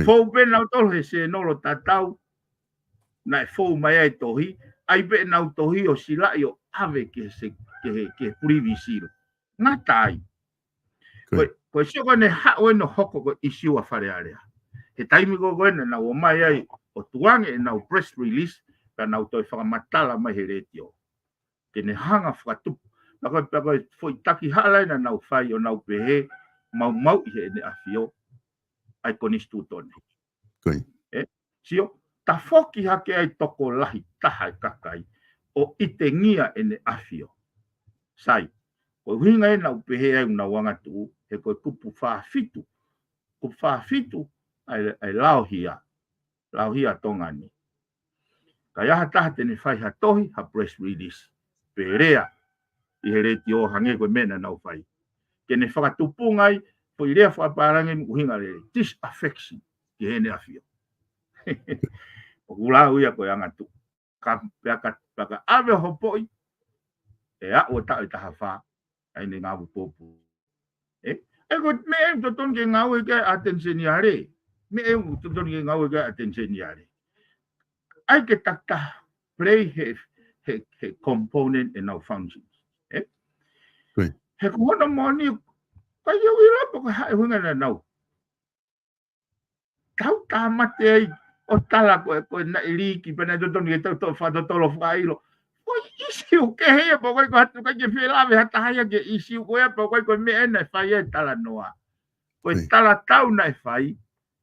Fou pē nautolu he sēnolo tatau, naʻe fou mai ai e tohi, ʻai pē ʻenau tohi ʻo silaʻi ʻo ʻave ki he se-, ki he, ki he Privy Seal. Ngata ai. Ko e, ko e sio ko ē ne haʻu ʻo ne hoko ko e ʻisiū ʻa Fale Alea. He taimi ko ē ko ē naʻa nau ō mai ai ʻo tukuange ʻenau press release, ʻa nau toe fakamatala mai he letiō. Ke ne hanga fakatupu. Pea ko e, pea ko e foʻi taki hala ē naʻa nau fai ʻo nau pehē, maumauʻi heʻene ʻafio ʻa e konisitūtone. Ko ia. Ē? Sio, tafoki hake ai tokolahi taha e kakai ʻo ʻitengia ʻene ʻafio. Sai, ko e ʻuhinga ē naʻa ku pehē ai ʻoku nau angatuʻu, he ko e kupu fā fitu, kupu fā fitu ʻa e, ʻa e lao hia, lao hia ʻa Tonga ni. Ka ʻi ai ha taha te ne fai ha tohi, ha press release, pe lea ʻi he letiō hangē ko e meʻa naʻa nau fai. Ke ne fakatupunga ai, foʻi lea fakapālangi mo e ʻuhinga lelei, disaffection ki heʻene ʻafio. ʻOku lau ia ko e angatuʻu. Ka, pea ka, pea ka ʻave hopoʻi, ʻe aʻu ʻo taʻu ʻe taha fā, ʻa ʻene ngāue pōpula. Ē? ʻE ko e meʻa ʻoku totonu ke ngāue ki ai ʻa e ʻAteni Seniale. Meʻa ʻoku totonu ke ngāue ki ai ʻa e ʻAteni Seniale. ʻAi ke takitaha play he, he, he component ʻenau functions. Ē? Ko ia. He ko hono moʻoni, ʻikai ke u ʻilo pe ko e hā e ʻuhinga naʻa nau tau tāmate ai ʻo tala ko e, ko e naʻe liki, pea naʻe totonu ke tau toe fakatotolo fakaʻilo. Ko e ʻisiū kehe ia, pea ʻoku ʻikai ko ha, ʻikai ke felāveʻi ha taha ia ki he ʻisiū ko ia, pea ʻoku ʻikai ko e meʻa ē naʻe fai ai e talanoa. Ko e Ko ia. talatau naʻe fai,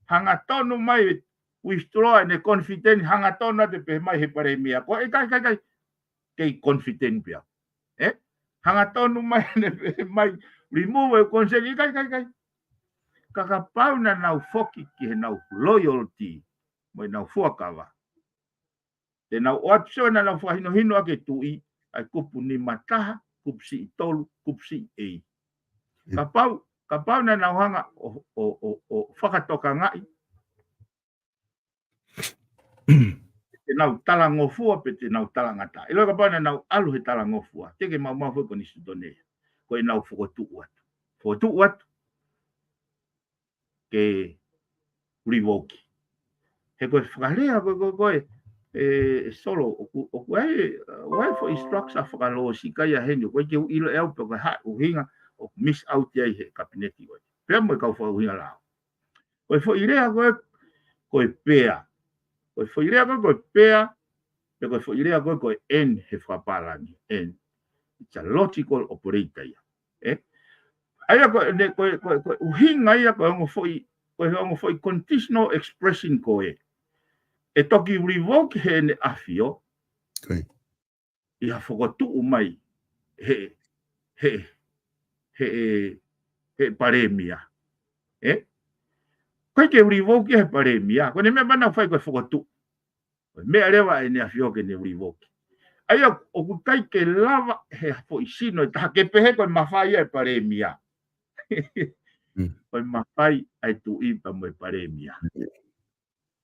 hangatonu mai, withdraw ʻene confidence, hangatonu atu pē mai he palēmia. Ko e ʻikai, ʻikai, ʻikai, kei confident pē au. Ē? Hangatonu mai ʻene pehē mai, remove e consent, ʻikai, ʻikai, ʻikai. Ka kapau naʻa nau foki ki heʻenau loyalty, mo ʻenau fuakava. Te nau ʻoatu, sio, naʻa nau fakahinohino ʻaki e tuʻi, ʻa e kupu nima taha, kupu siʻi tolu, kupu siʻi A. Mm. Kapau, kapau naʻa nau hanga ʻo, ʻo, ʻo, ʻo fakatokangaʻi, te nau talangofua pe te nau talangataʻa. ʻIlo kapau naʻa nau ʻalu he talangofua, te ke maumau foki konisitūtone. Ko ʻenau fokotuʻu atu. Fokotuʻu atu ke revoke. He ko e fakalea ko e, ko e, ko e, ē, ē Solo, ʻoku, ʻoku ʻi ai, ʻoku ʻi ai foʻi structure fakalōsika ia heni, ʻoku ʻikai ke u ʻilo ʻe au pe ko e hā e ʻuhinga ʻoku miss out ai he kapineti ko ē. Pea mo e kau fakaʻuhinga lao. Ko e foʻi lea ko ē, ko e pea. Ko e foʻi lea ko ē, ko e pea, pe ko e foʻi lea ko ē, ko e and he fakapālangi, and. It's a logical operator ia. Ē? ʻA ia ko e, ne, ko e, ko e, ko e ʻuhinga ia ko e ongo foʻi, ko e ongo foʻi conditional expression ko ē. ʻE toki revoke heʻene ʻafio. Ko ia. ʻI ha fokotuʻu mai he, he, he, he palēmia. Ē? ʻIkai ke revoke he palēmia. Ko ʻene meʻa pē naʻa nau fai ko e fokotuʻu. Ko e meʻa leva ʻene ʻafio ke ne revoke. ʻA ia ʻoku ʻikai ke lava he foʻi sino ʻe taha ke pehē ko e mafai ʻa e palēmia. Mm. Ko e mafai ʻa e tuʻi pea mo e palēmia. Mm.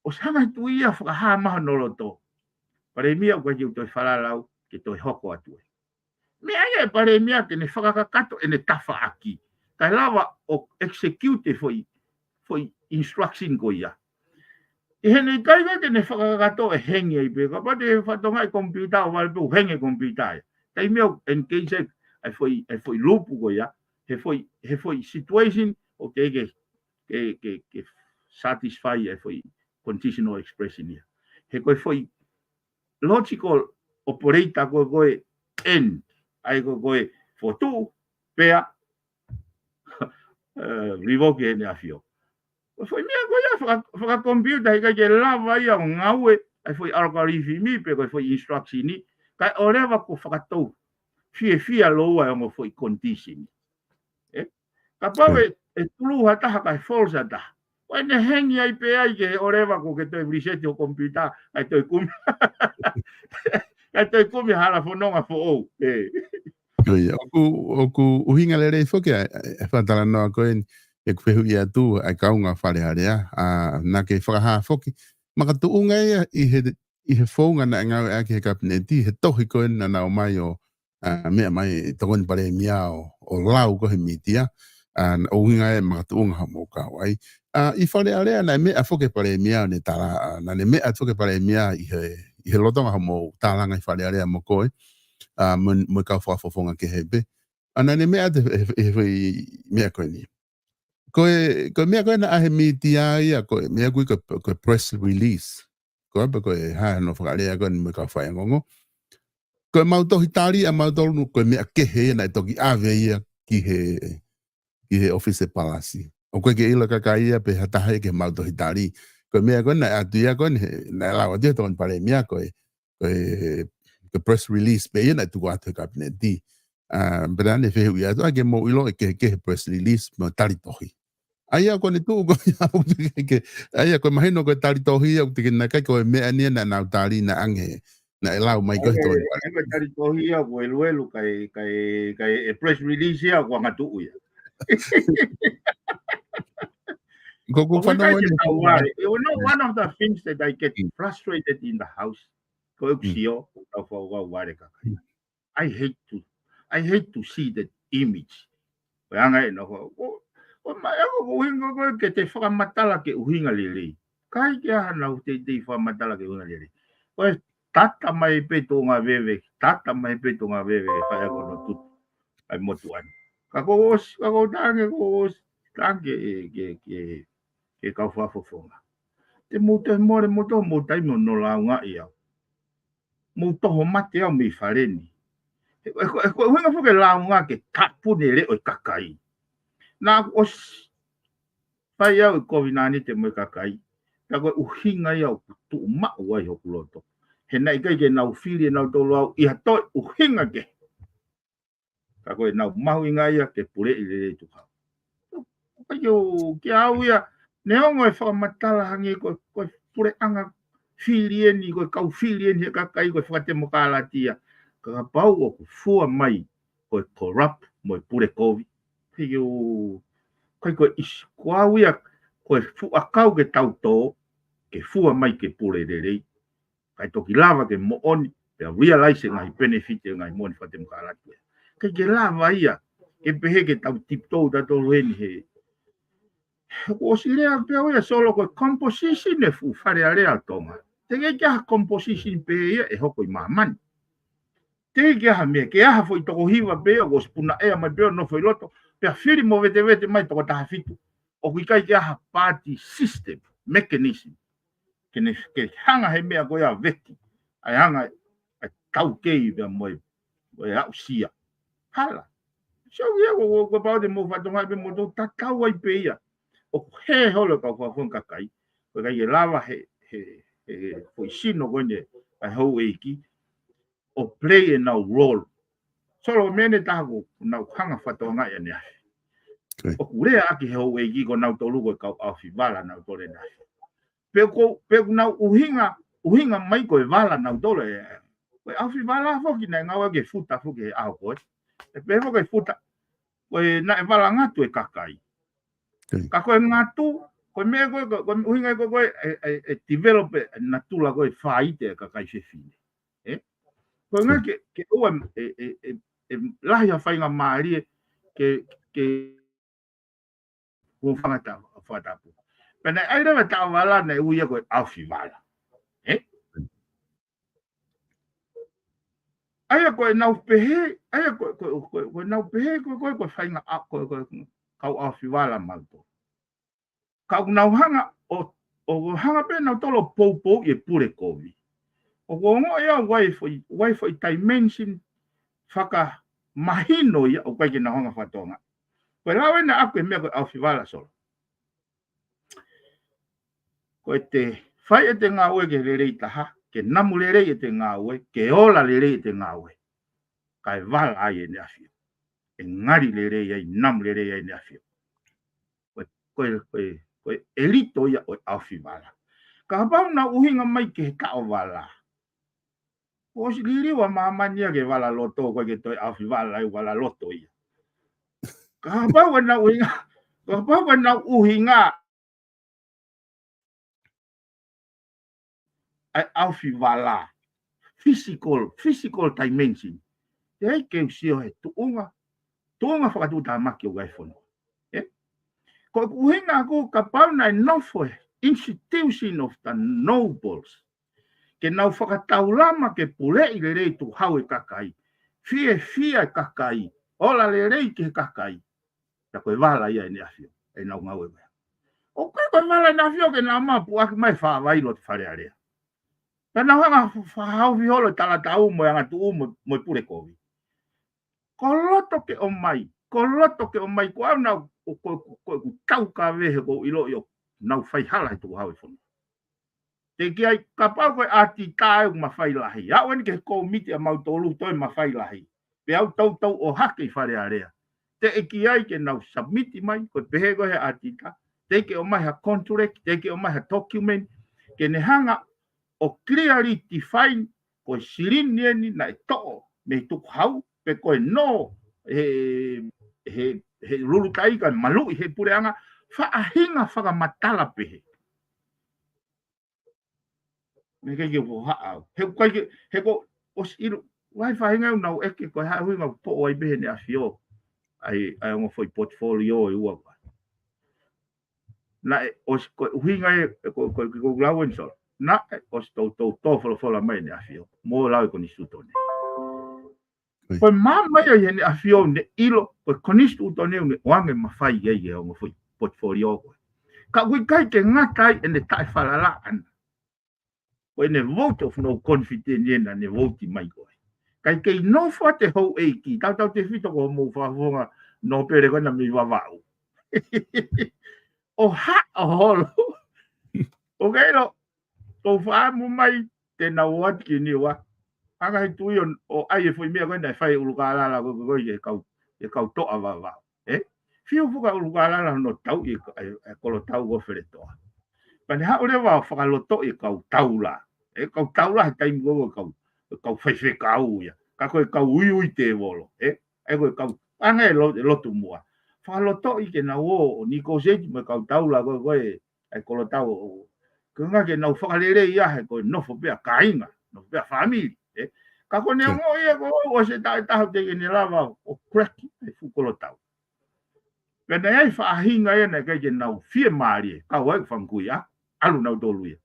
ʻOsi hanga he tuʻi ia fakahā mai hono loto. Palēmia ʻoku ʻikai ke u toe falala au ke toe hoko atu ē. Meʻa ia e palēmia ke ne fakakakato ʻene tafaʻaki. Kae lava ʻo execute e foʻi, foʻi instruction ko ia. ʻI heʻene ʻikai ke ne fakakakato ʻe hengi ai pē. Kapau te fatongia e computer ʻo vale pē ʻo hengi e computer ia. Taimi ʻoku engage ai e foʻi, e foʻi lupu ko ia. He foʻi, he foʻi situation ʻoku ʻikai ke ke, ke, ke satisfy e foʻi conditional expression ia. He ko e foʻi logical operator ko ē, ko e and, ʻa ia ko e, ko e fokotuʻu, pea, ē, revoke heʻene ʻafio. Ko e foʻi meʻa ko ia faka-, fakakomipiuta, he ʻikai ke lava ia ʻo ngāue ʻa e foʻi algorithm pe ko e foʻi instruction ni, kae ʻoleva kuo fakatou fiefia lōua e ongo foʻi condition. Ē? Kapau ʻe, ʻe true ha taha kae false ha taha. Ko ʻene hengi ai pē ai ke ʻoleva kuo ke toe reset ho computer, kae toe kumi. Kae toe kumi hala fononga foʻou. Ē. Ko ia, ʻoku, ʻoku ʻuhinga lelei foki ʻa e, ʻa e fakatalanoa ko eni, ʻeku fehuʻi atu, ʻa e kaunga Fale Alea, ʻa, naʻa ke fakahā foki. Makatuʻunga ia ʻi he ʻi he founga naʻe ngāueʻaki he kapineti, he tohi ko ē naʻa nau ʻomai ʻo, ʻa, meʻa mai tokoni palēmia ʻo, ʻo lau ko ē he mītia, ʻa, ʻuhinga e makatuʻunga hoʻomou kau ai. ʻA, ʻi Fale Alea naʻe meʻa foki e palēmia ʻo ne tala, ʻa, naʻa ne meʻa foki e palēmia ʻi he, ʻi he lolotonga hoʻomou tālanga ʻi Fale Alea mo koe, ʻa, mo, mo e kau fakafofonga kehe pē. ʻA, naʻa ne meʻa atu he, he, he, he meʻa ko eni. Ko e, ko e meʻa ko ē naʻe ʻa he mītia ia, ko e meʻa ko ē ko e, ko e press release. Ko e pe ko e hā hono fakalea ko eni mo e kau faiongoongo. Ko e mau tohi tali ʻa mautolu ko e meʻa kehe ia naʻe toki ʻave ia ki he, ki he ʻofisi palasi. ʻOku ʻikai ke ʻilo ʻe ha kakai ia pe ha taha ia ki he mau tohi tali. Ko e meʻa ko eni naʻe ʻatu ia ko eni he, naʻe lau atu ia he tokoni palēmia ko e, ko e, ko e press release pē ia naʻe tuku atu he kapineti. ʻA, pea naʻa ne fehuʻi atu, ʻa, ke mou ʻilo ʻe kehekehe press release mo e tali tohi. ʻA ia ko eni tuʻu ko ia ʻoku te ke, ʻa ia ko e mahino ko e tali tohi ia ʻoku te ke nakai ko e meʻa ni ia naʻa nau tali naʻa ange, naʻe lau mai ko e ʻOku, tokoni palēmia. ʻOku tali tohi ia ʻoku eluelu kai, kai, kai e press release ia ʻoku angatuʻu ia. Ko, ko ʻOku fanongo ʻikai ke eni tau vale. You know, one of the things that I get Mm. frustrated in the house, ko e Mm. sio, ko tau fau vau vale kakai. Mm. I hate to, I hate to see that image. Ko e anga ʻena ko, ko, ko mai ako ko ʻuhinga ko e ke te fakamatala ke ʻuhinga lelei. ʻIkai ke ʻi ai ha nau teitei fakamatala ke ʻuhinga lelei. Ko e tata mai pē Tonga veve, tata mai pē Tonga veve, e fai ako no tutu. ʻAi motu ʻani. Ka ko ʻosi, ka ko tange ko ʻosi, tange ke, ke, ke, ke kau fakafofonga. Te mou toe mole mo tō mou taimi ʻo no launga ʻi au. Mou toho mate au mei fale ni. He, he, he, he ko e ʻuhinga foki e launga ke tāpuni e leʻo e kakai. Naʻa ku ʻosi fai au e kovinānite mo e kakai. Ka ko e ʻuhinga ia ʻoku tuʻu maʻu ai hoku loto. He naʻe ʻikai ke nau fili ʻe nautolu au ʻi ha toe ʻuhinga kehe. Ka ko e nau mahuʻinga ia ke puleʻi lelei Tuʻi Hau. Ka ʻio, kia au ia, neongo e fakamatala hangē ko, ko e puleʻanga fili eni, ko e kau fili eni he kakai ko e fakatemokālati ia. Ka kapau ʻoku fua mai ko e corrupt mo e pule kovi. Ka ʻio, kai ko e ʻisi, ko au ia, ko e fuʻu ʻakau ke tau tō, ke fua mai ke pule lelei. Kai toki lava ke moʻoni, pea realize e ngaahi benefit e ngaahi moʻoni fakatemokālati. Kai ke lava ia, ke pehē ke tau tiptoe tautolu heni he. Ko ʻosi lea pē au ia Solo ko e composition e fuʻu Fale Alea ʻo Tonga. Teʻeki ke ʻi ai ha composition pē ia ʻe hoko ʻi māmani. Teʻeki ke ʻi ai ha meʻa, ke ʻi ai ha foʻi toko hiva pē ia, ʻoku ʻosi punaʻea mai pē ʻo nofo ʻi loto, pea fili mo vetevete mai toko taha fitu. ʻOku ʻikai ke ʻi ai ha party system, mechanism. Ke ne, ke hanga he meʻa ko ia veti. ʻAi hanga, ʻai taukei pea mo e, mo e aʻusia. Hala. So ia ko, ko, ko pau te mou fatonga pē mou tau tatau ai pē ia. ʻOku hē holo kau fakafofonga kakai. Ko e ʻikai ke lava he, he, he, he foʻi sino ko eni, ʻa e houʻeiki. ʻO play ʻenau role. Solo mene taha ko nau hanga fatonga ia ne afi. Okay. ʻOku lea ʻaki he houʻeiki ko nautolu ko e kau ʻaofi vala nautolu ne afi. Pe ko, pe ko nau ʻuhinga, ʻuhinga mai ko e vala nautolu e. Ko e ʻaofi vala foki naʻe ngāue ke futa foki he ʻaho ko ē. ʻE pe foki e futa. Ko e naʻe vala ngatu e kakai. Okay. Ka ko e ngatu, ko e meʻa ko e, ko, ko e ʻuhinga ko e, ko e, e, e, e develop e natula ko e faite e kakai fefine. ʻE? Ko e ngā ke, ke ʻoua e, e, e, e lahi ha faingamālie ke, ke, ko fanga ta, fakatapu. Pea naʻe ʻai leva e taʻovala naʻe ui ia ko e ʻaofi vala. ʻE? ʻA ia ko e nau pehē, ʻa ia ko, ko, ko, ko e nau pehē, ko, ko, ko e fainga a, ko, ko, kau ʻaofi vala mautolu. Ka ʻoku nau hanga ʻo, ʻo hanga pē nautolu ʻo poupou ʻi he pule kovi. ʻOku ongoʻi au ʻoku ʻi ai foʻi, ʻoku ʻi ai foʻi dimension fakamahino ia ʻoku ʻikai ke nau hanga fakatokangaʻi. Ko e lau ena ʻaku e meʻa ko e ʻaofi vala Solo. Ko e te fai ʻete ngāue ke lelei taha, ke namu lelei ʻete ngāue, ke ola lelei ʻete ngāue. Kae vala ai ʻEne ʻAfio. ʻE ngali lelei ai, namu lelei ai ʻEne ʻAfio. Ko e, ko e, ko e, ko e ʻelito ia ʻo e ʻaofi vala. Kapau nau ʻuhinga mai ke he taʻovala. Kuo ʻosi liliu ʻa māmani ia ke vala loto, ko e ke toe ʻaofi vala ai vala loto ia. Kapau ʻe nau ʻuhinga, kapau ʻe nau ʻuhinga ʻa e ʻaofi vala. Physical, physical dimension. Teʻeki ke u sio he tuʻunga, tuʻunga fakatuʻutāmaki ʻoku ʻi ai e fonua. ʻE? Ko e ʻuhinga ʻaku kapau naʻe nofo e institution of the nobles. Ke nau fakataulama ke puleʻi lelei Tuʻi Hau e kakai. Fiefia e kakai. Ola lelei ki he kakai. Ka ko e vala ia ʻEne ʻAfio, ʻenau ngāue mai. ʻOku ʻikai ko e vala ʻEne ʻAfio ke nau mapuʻaki mai fāvai loto Fale Alea. Pea nau hanga ʻo fakahaofi holo e talatau mo e angatuʻu mo, mo e pule kovi. Ko loto ke ʻomai, ko loto ke ʻomai, ko au naʻa ku, ko, ko, ko ʻeku taukave he ʻoku ou ʻiloʻi ʻoku nau faihala he tukuhau e fonua. Teʻeki ai, kapau ko e ʻatita ʻoku mafai lahi. Aʻu eni ki he kōmiti ʻamautolu toe mafai lahi. Pea u toutou ʻohake ʻi Fale Alea. Teʻeki ai ke nau submit mai, ko e pehē ko e he ʻatita. Teʻeki ke ʻomai ha contract, teʻeki ke ʻomai ha document. Ke ne hanga ʻo clearly define ko e silini eni naʻe toʻo mei tukuhau, pe ko e nō he, he, he lulutai ka maluʻi he puleʻanga, faʻahinga fakamatala pehē. Meʻa ke ke hohaʻa au. He ʻikai ke, he ko, ʻosi ʻilo, ʻoku ʻi ai e faʻahinga ʻoku nau ʻeke ko e hā e ʻuhinga ʻoku poʻo ai pē heʻene ʻafio ʻa e, ʻa e ongo foʻi portfolio ʻe ua ko ē. Naʻe ʻosi ko e ʻuhinga ē, ʻe ko, ko, ko, ko Lawrence. Naʻe ʻosi toutou tō folofola mai ʻene ʻafio. Mo lau e konisitūtone. Ko e maama ia ʻi heʻene ʻafio ʻoku ne ʻilo, ko e konisitūtone ʻoku ne ʻoange mafai ai e ongo foʻi portfolio ko ē. Ka ʻoku ʻikai ke ngata ai ʻene taʻefalala ʻana. Ko ʻene vote of no confidence ena ne vote mai ko ē. Kae kei nofo atu e houʻeiki, tautautefito ko hoʻomou fakafofonga nōpele ko ena mei Vavaʻu. ʻO haʻo holo. ʻOku ke ʻilo, kou fakaʻamu mai te nau ō atu ki Niua. Hanga he tui ʻo, ʻo ʻai e foʻi meʻa ko ena ʻe fai ʻe ʻUlukālala ko, ko, ko e kau, e kau toʻa Vavaʻu. ʻE? Fiu fuka ʻUlukālala hono tauʻi e, e, e kolotau ko Feletoa. Pea ne haʻu leva ʻo fakalotoʻi e kau taula. E kau taula he taimi ko ē kau, e kau faifekau ia. Ka ko e kau uiui tēvolo. ʻE? ʻE ko e kau, ʻa e ngaahi lo-, lotu muʻa. Fakalotoʻi ke nau ō, ʻo negotiate mo e kau taula ko, ko e, e kolotau ʻo, ko e ʻuhinga ke nau fakalelei ia he ko e nofo pē ʻa kāinga, nofo pē ʻa fāmili, ʻe. Ka ko ʻene ongoʻi ia ko ʻosi e taʻu ʻe taha teʻeki ke ne lava ʻo crack e fuʻu kolotau. Pea naʻe ʻi ai e faʻahinga ia naʻe ʻikai ke nau fiemālie, kau ai fanga kui ʻa, ʻalu nautolu ia.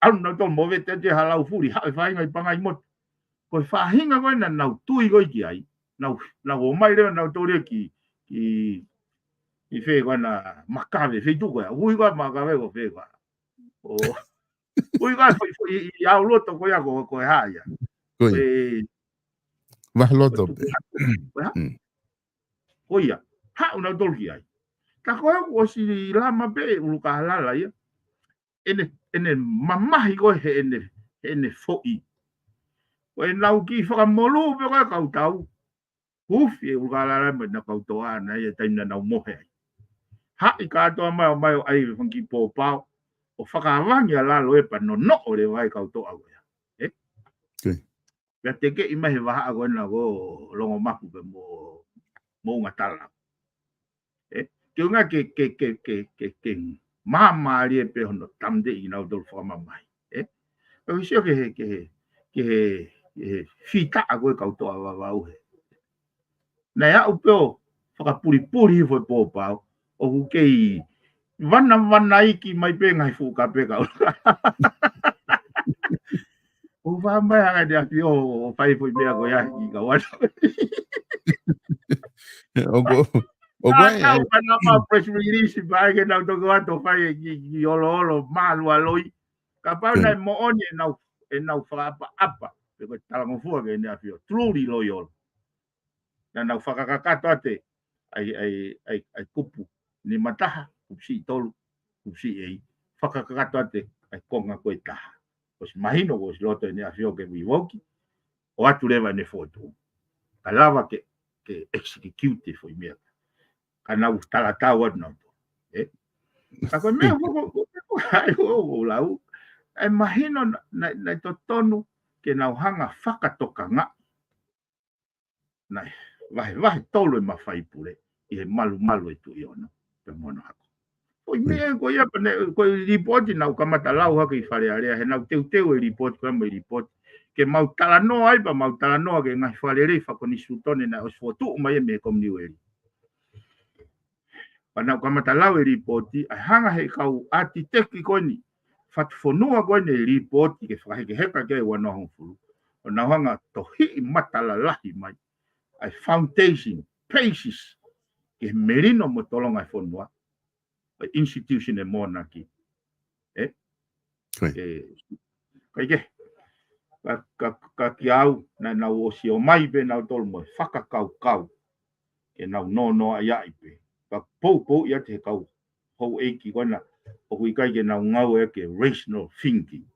ʻAlu nautolu mo vete te ha lau fuli, haʻu e faʻahinga ʻi Pangaimotu. Ko e faʻahinga ko ē naʻa nau tui ko ē ki ai, nau, nau ō mai leva nautolu ia ki, ki, ki fē ko ena Makave, feituʻu ko ē, ui ko ē Makave ko fē ko ē. ʻO, ui ko ē foʻi, foʻi, ʻi, ʻi ʻAuloto ko ia ko, ko e hā ia. Ko ia. ʻE, Vaheloto pē. Ko e hā? Mm. Ko ia. Haʻu nautolu ki ai. Ka ko ē kuo ʻosi lama pē ʻUlukālala ia. ʻEne, ʻene mamahi ko ē heʻene, heʻene foʻi. Ko ʻenau kiʻi fakamolū pē ko ē kau tau. Hufi ʻe ʻUlukālala mo ʻena kau toʻa naʻe ʻi ai e taimi naʻa nau mohe ai. Haʻi kātoa mai ʻo mai ʻo ʻai e fanga kiʻi pōpao. ʻO fakavangi ʻa lalo ē pea nonoʻo leva e kau toʻa ko ia. ʻE? Pea tekeʻi mai he vahaʻa ko ena ko Longomapu pea mo, mo Ungatala. ʻE, ke ʻuhinga ke, ke, ke, ke, ke, ke māmālie pē hono tāmateʻi kinautolu fakamamahi. ʻE, ʻoku ke sio ki he, ki he, ki he, ki he fitaʻa ko ē kau toʻa Vavaʻu he. Naʻe aʻu pē ʻo fakapulipuli hifo e pōpao, ʻoku kei vanavanaiki mai pē ngaahi fuʻu kape kau. ʻO fā mai hanga ʻe he ʻafio ʻo fai foʻi meʻa ko ia ki kau atu. ʻOku, ʻoku ʻi ai, ʻa, ʻa, ʻa, press release, pea ke nau toki ō atu ʻo fai e kiʻi, kiʻi oloolo, mālualoi. Kapau naʻe moʻoni ʻenau, ʻenau fakaʻapaʻapa, pe ko e talangofua ki heʻene ʻafio, truly loyal. Naʻa nau fakakakato atu e, ʻai, ʻai, ʻai, ʻai kupu nima taha, kupu siʻi tolu, kupu siʻi ʻei, fakakakato atu e, ʻai konga ko ē taha. ʻOsi mahino kuo ʻosi loto ʻene ʻafio ke vivouki, ʻoatu leva ʻene fotu. Ka lava ke, ke execute e foʻi meʻa. Ka nau talatau atu nau tō. ʻE? Ka ko e meʻa ko, ko, ko, ko, ʻai, ko, ko, lau. ʻE mahino na, na, naʻe totonu ke nau hanga fakatokangaʻi naʻe vahevahe tolu e mafai pule ʻi he malumalu e Tuʻi Ono pea mo hono hako. Ko e meʻa ko ia pea ne, ko e lipooti naʻa ku kamata lau hake ʻi Fale Alea, he naʻa ku teuteu e lipooti, ko e meʻa lipooti. Ke mau talanoa ai, pea mau talanoa ki he ngaahi fakalelei fakakonisitūtone naʻe ʻosi fokotuʻu mai mei he Kominiueli. Pea naʻa ku kamata lau e lipooti, ʻa e hanga he kau ʻātiteki ko eni, fatu fonua ko eni e lipooti ke fakahekeheka ki ai ua noa hongofulu. ʻO nau hanga tohiʻi matala lahi mai, ʻa e foundation, basis, ki he melino mo tolonga e fonua, ʻa e institution e monarchy. ʻE? Ko ia. ʻE, Kae kehe, ka, ka, ka kiate au, naʻa nau ʻosi ō mai pē nautolu mo e fakakaukau ke nau nonoʻo ai pē. Ka poupou ia te kau houʻeiki ko ena ʻoku ʻikai ke nau ngāueʻaki e rational thinking.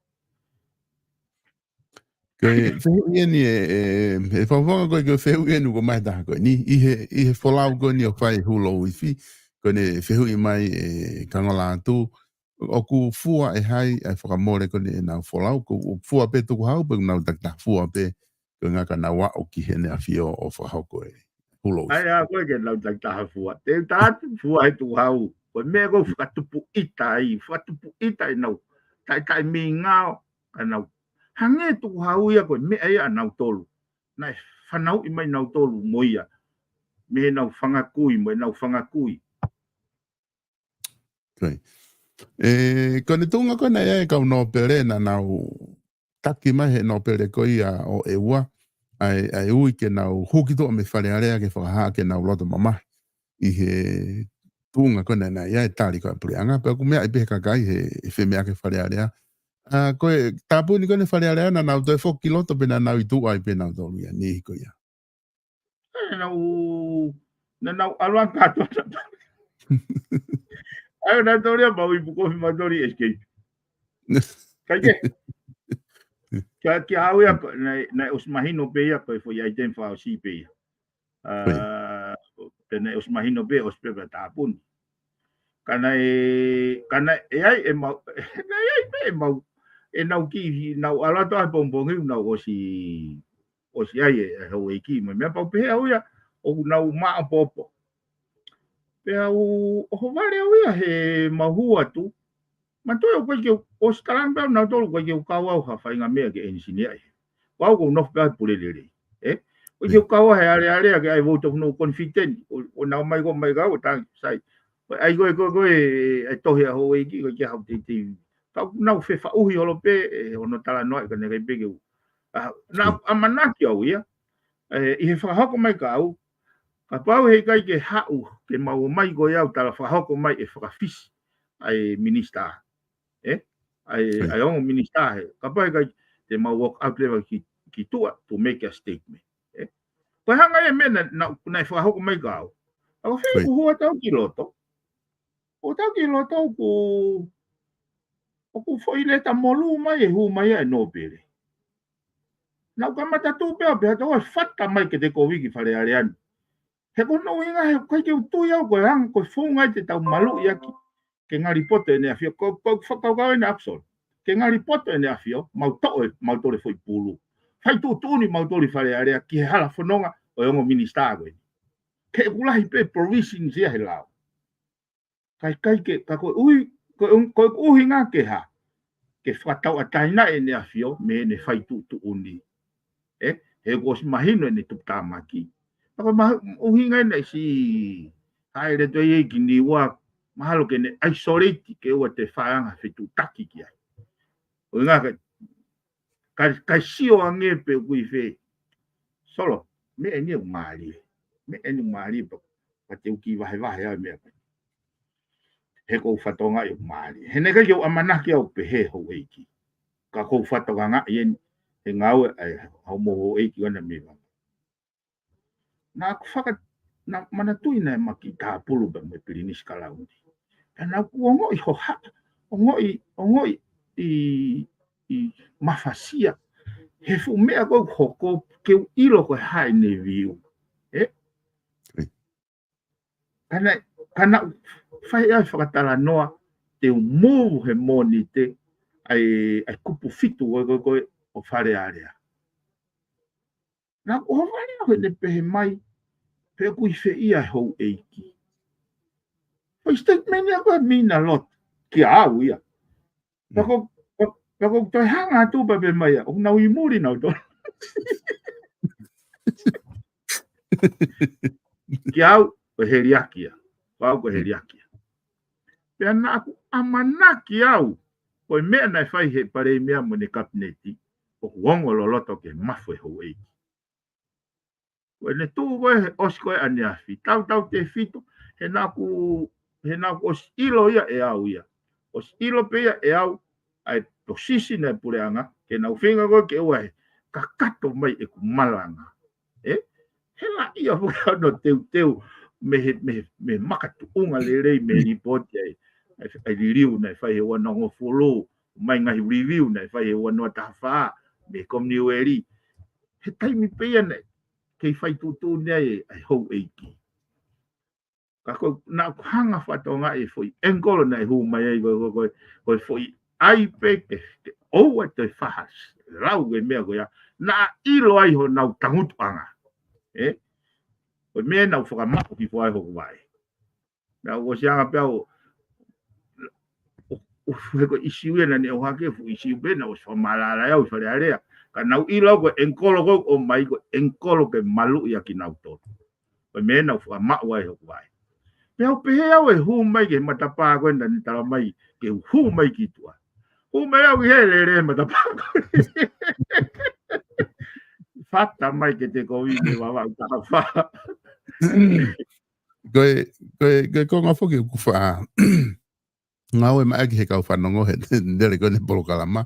Ko e fehuʻi eni e, e, e fakafofonga ko e, ko e fehuʻi eni ko mai taha ko eni. ʻI he, ʻi he folau ko eni ʻoku fai ʻe Hulo Uifi, ko ʻene fehuʻi mai e Kangola atu, ʻoku fua ʻe hai ʻa e fakamole ko eni ʻenau folau, ko, ʻoku fua pē tukuhau, pe ʻoku nau takitaha fua pē, ko e ʻuhinga ka nau aʻu ki heʻene ʻafio ʻo fakahoko e Hulo Uifi. ʻAi, ʻa ko e ke nau takitaha fua. Te u tā atu fua he tukuhau. Ko e meʻa ko e fakatupu ʻita ai, fakatupu ʻita ʻenau. Tai, tai mingao, ka nau. Hangē tukuhau ia ko e meʻa ia ʻanautolu. Naʻe fanauʻi mai nautolu mo ia. Mei heʻenau fanga kui, mo ʻenau fanga kui. Ko ia. E, ko ʻene tuʻunga ko ena ia e kau nōpele naʻa nau taki mai he nōpele ko ia ʻo ʻEua, ʻa e, ʻa e ui ke nau hū ki tuʻa mei Fale Alea ke fakahā ke nau loto mamahi. ʻI he tuʻunga ko ena naʻe ʻi ai e tali ko ē ʻa e puleʻanga, pea ʻoku meaʻi pē he kakai he, he femeʻaʻaki e Fale Alea. ʻA, ko e tāpuni ko ena Fale Alea naʻa nau toe foki ki loto pe naʻa nau ʻi tuʻa ai pē nautolu ia, niʻihi ko ia. ʻE, nau, naʻa nau ʻalu ange kātoa. ʻAi, nautolu ia mau ipu kofi mautolu escape. Kae kehe. Kia, kia au ia, ko, naʻe, naʻe ʻosi mahino pē ia, ko e foʻi ʻaiteni fakaʻosi pē ia. ʻA, pe naʻe ʻosi mahino pē, ʻosi pē pea tāpuni. Ka naʻe, ka naʻe ʻi ai ʻemau, naʻe ʻi ai pē ʻemau, ʻenau kiʻi, nau ʻalu atu he pongipongi, nau ʻosi, ʻosi ʻi ai e, e houʻeiki, mo e meʻa pau pehē au ia, ʻoku nau maʻopoʻopo. Pea u, ʻohovale au ia he mau hū atu, ma toe ʻoku ʻikai ke u, ʻosi talange pē au nautolu ʻoku ʻikai ke u kau au ha faʻahinga meʻa ke ʻenisinia ai. Ko au ʻoku ou nofo pē au he pule lelei. ʻE? ʻOku ʻikai ke u kau au he alealea ke ʻai vote of no confidence. ʻO, ʻo nau mai ko mai kau, tangi, sai. ʻOku ʻai ko e, ko e, ko e, ʻai tohi ʻa houʻeiki, ʻoku ʻikai ke haʻu teitei. Ka ʻoku nau fefaʻuhi holo pē, ʻe, hono talanoa ʻe ka ne kai pē ke u. ʻA, naʻa ʻamanaki au ia. ʻE, ʻi he fakahoko mai ka au, kapau he ʻikai ke haʻu, ke mau ō mai ko ia ʻo tala fakahoko mai ʻe fakafisi ʻa e minisitā. ʻE? ʻA e, ʻa e ongo minisitā he. Kapau he ʻikai te mau walk out leva ki, ki tuʻa to make a statement. ʻE? Ko e hanga ia meʻa naʻa, naʻa, naʻe fakahoko mai ka au. ʻA ko fē ʻoku hū atu au ki loto. ʻOku tau ki loto ʻoku, ʻoku foʻi leta molū mai e hū mai ʻa e nōpele. Naʻa ku kamata tuʻu pē au pea tau ʻai fata mai ke te kovi ki Fale Alea ni. He ko hono ʻuhinga he ʻikai ke u tui au ko e anga ko e founga ʻe te tau maluʻi ʻaki. Ke ngali poto ʻEne ʻAfio, ko, ko, fakakaukau ʻEne ʻAfio. Ke ngali poto ʻEne ʻAfio, mau toʻo e, mau tole foʻi pulu. Fai tuʻutuʻuni mau tole Fale Alea ki he hala fononga ʻo e ongo minisitā ko eni. Ke ʻoku lahi pē provisions ia he lao. Kae ʻikai ke, ka ko e ʻuhi, ko e, ko e ʻuhinga ke hā. Ke fakatauʻatāina ʻEne ʻAfio, mei heʻene fai tuʻutuʻuni. ʻE, he kuo ʻosi mahino ʻene tuputāmaki. Ka ko e mahu-, ʻuhinga ʻena ʻi si haʻele toe ia ki Niua, mahalo ke ne isolate ke ʻoua te fai anga fetuʻutaki ki ai. ʻUhinga ka, ka, ka sio ange pe ʻoku ʻi fē. Solo, meʻa eni ʻoku mālie. Meʻa eni ʻoku mālie pē. Ka te u kiʻi vahevahe ʻa e meʻa pē. He ʻoku ou fakatokangaʻi ʻoku mālie. He naʻe ʻikai ke u ʻamanaki au pehē houʻeiki. Ka ʻoku ou fakatokangaʻi eni, he ngāue ʻa e, ʻa hoʻomou houʻeiki ʻana mei Vavaʻu. Naʻa ku faka-, naʻa manatuʻi naʻe ma kiʻi tāpulu pē mo e Pilinisi Kalauni. Ka naʻa ku ongoʻi hohaʻa, ongoʻi, ongoʻi ʻi, ʻi mafasia. He fuʻu meʻa ko ē ʻoku hoko, ke u ʻilo ko e hā ʻene view. ʻE? Ka naʻe, ka naʻa ku fai ʻa e fakatalanoa, te u move he Mōnite, ʻa e, ʻa e kupu fitu ko ē, ko ē, ko ē ʻo Fale Alea. Naʻa ku ʻohovale au heʻene pehē mai, pe ʻoku ʻi fē ia houʻeiki. Ko e statement ia ko ē mean a lot, kia au ia. Pea ko, pea, pea ko e toe hanga atu pea pehē mai ia, ʻoku nau ʻi muli nautolu. Kia au, ko e heliaki ia. Ko au ko e heliaki ia. Pea naʻa ku ʻamanaki au, ko e meʻa naʻe fai he Palēmia mo ʻene Kapineti, ʻoku ongo loloto ke mafu e houʻeiki. Ko ʻene tuʻu ko ē he ʻosi ko ē ʻaneafi. Tautautefito, he naʻa ku, he naʻa ku ʻosi ʻilo ia ʻe au ia. ʻOsi ʻilo pē ia ʻe au, ʻa e position ʻa e puleʻanga, Ke nau feinga ko ē ke ʻoua ʻe kakato mai ʻeku malanga. ʻE? He laʻia foki ʻa hono teuteu mei he, mei he, mei he makatuʻunga lelei mei he lipooti ʻa e, ʻa e, ʻa e liliu naʻe fai he ua noa hongofulu, mai ngaahi review naʻe fai he ua noa taha fā, mei he Komuniueli. He taimi pē ia naʻe kei fai tuʻutuʻuni ai ʻa e houʻeiki. Ka ko, naʻa ku hanga ʻo fakatokangaʻi e foʻi angle naʻe hū mai ai, ko, ko, ko, ko e foʻi ʻai pē ke, ke ʻoua toe faʻa lau e meʻa ko ia, naʻa ʻilo ai honau tangutuʻanga. ʻE? Ko e meʻa naʻa ku fakamaʻu ki fua ai hoku vaʻe. Naʻa ku ʻosi anga pē au, ʻo, ʻo, he ko e ʻisiu ia naʻa ne ʻohake, fuʻu ʻisiu pē naʻa ku ʻosi fakamālālā au ʻi Fale Alea. Ka naʻa ku ʻilo au ko e angle ko ē ʻoku ʻomai ko e angle ke maluʻi ʻa kinautolu. Ko e meʻa naʻa ku fakamaʻu ai hoku vaʻe. Pea u pehē au ʻe hū mai ki he matapā ko ē naʻa ne tala mai ke u hū mai ki tuʻa. Hū mai au ʻi he lele matapā ko ē. Fata mai ke te kovi me vava u taha fā. Ko e, ko e, ko e konga foki ʻoku faʻa ngāue mai ʻaki he kau fanongo he lele ko ē ʻene polokalama.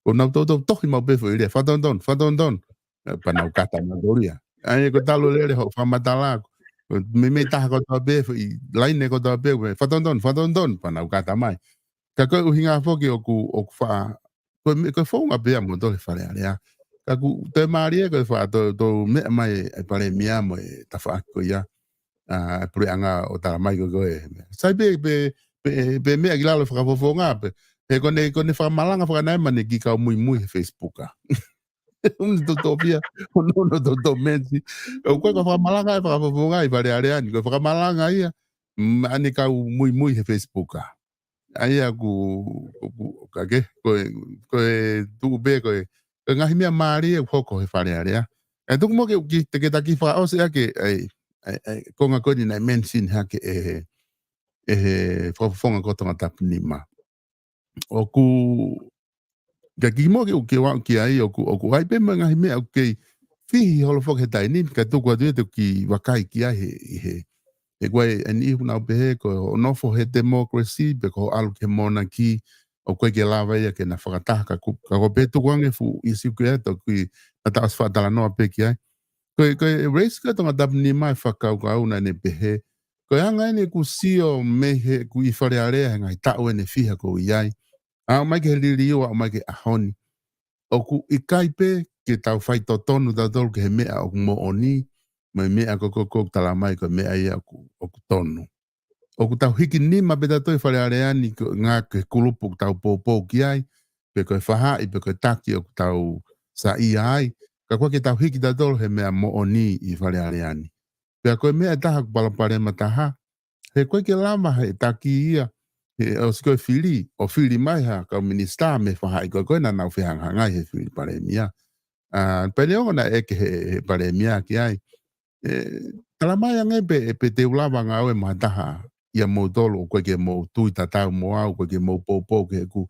Ko nau toutou tohi maʻu pē foʻi lea, fakatonutonu, fakatonutonu. Pea nau kata maʻu kolia. ʻA ia ko e talu lele hoʻo fakamatala. Ko e meimei taha kotoa pē, foʻi laine kotoa pē, fakatonutonu, fakatonutonu, pea nau kata mai. Ka ko e ʻuhinga foki ʻoku, ʻoku faʻa, ko e me-, ko e founga pē ia moutolu he Fale Alea. Ka ʻoku toe mālie ko e faʻa toe, toe meʻa mai ʻa e Palēmia mo e tafaʻaki ko ia. ʻA, e puleʻanga ʻo tala mai ko ē ko e. Sai pē, pē, pē, pē meʻa ki lalo fakafofonga pē. He ko ʻene, ko ʻene fakamalanga fakanai ma ne kiʻi kau muimui he Facebook ʻa. ʻUni toto pia, ʻuno ʻuno toto mensi. ʻOku ʻikai ko e fakamalanga ʻa e fakafofonga ʻi Fale Alea ni, ko e fakamalanga ia, mm, ʻa ʻene kau muimui he Facebook ʻa. ʻA ia ʻoku, ʻoku, ka ke, ko e, ko e tuʻu pē, ko e, ko e ngaahi meʻa mālie ʻoku hoko he Fale Alea. ʻE tuku mo ke, ke, te ke taki fakaʻosi ʻaki, ʻa e, ʻa e, ʻa e, konga ko eni naʻe mention hake ʻe he, ʻe he fakafofonga ko Tongatapu nima. ʻOku, ka kiʻi mo ke, ke ʻoatu ki ai, ʻoku, ʻoku ʻi ai pē mo e ngaahi meʻa ʻoku kei fihi holo foki he taimi ni, ka tuku atu ia te u kiʻi vakai ki ai he, he, he ko e ʻeni ʻoku nau pehē, ko hoʻo nofo he democracy, pe ko hoʻo ʻalu ki he monarchy, ʻoku ʻikai ke lava ia ke na fakataha ka ku, ka ko e pē tuku ange fuʻu ʻisiu ko ia, te u kiʻi, naʻa ta ʻosi fakatalanoa pē ki ai. Ko e, ko e raise ko ē Tongatapu nima e fakakaukau naʻa ne pehē. Ko e anga ʻeni ʻeku sio mei he ʻeku ʻi Fale Alea he ngaahi taʻu ʻeni ʻe fiha ʻoku ou ʻi ai. Aʻu mai ki he liliu, aʻu mai ki he ʻaho ni. ʻOku ʻikai pē ke tau faitotonu tautolu ki he meʻa ʻoku moʻoni, mo e meʻa ko ē ʻoku, ʻoku tala mai ko e meʻa ia ʻoku, ʻoku tonu. ʻOku tau hiki nima pē tautolu ʻi Fale Alea ni ko e ngaahi kulupu ʻoku tau poupou ki ai, pe ko e faʻahi, pe ko e taki ʻoku tau saiʻia ai. Ka ʻoku ʻikai ke tau hiki tautolu he meʻa moʻoni ʻi Fale Alea ni. Pea ko e meʻa ʻe taha ʻoku palopalema taha, he ʻoku ʻikai ke lava he taki ia, he ʻosi ko e fili, ʻo fili mai ha kau minisitā mei he faʻahi ko ē ko ē naʻa nau fehangahangai he fili Palēmia. ʻA, pea neongo naʻe ʻeke he, he Palēmia ki ai. ʻE, tala mai ange pē, ʻe pē te u lava ngāue mo ha taha ia moutolu ʻoku ʻikai ke mou tui tatau mo au, ʻoku ʻikai ke mou poupou ki heʻeku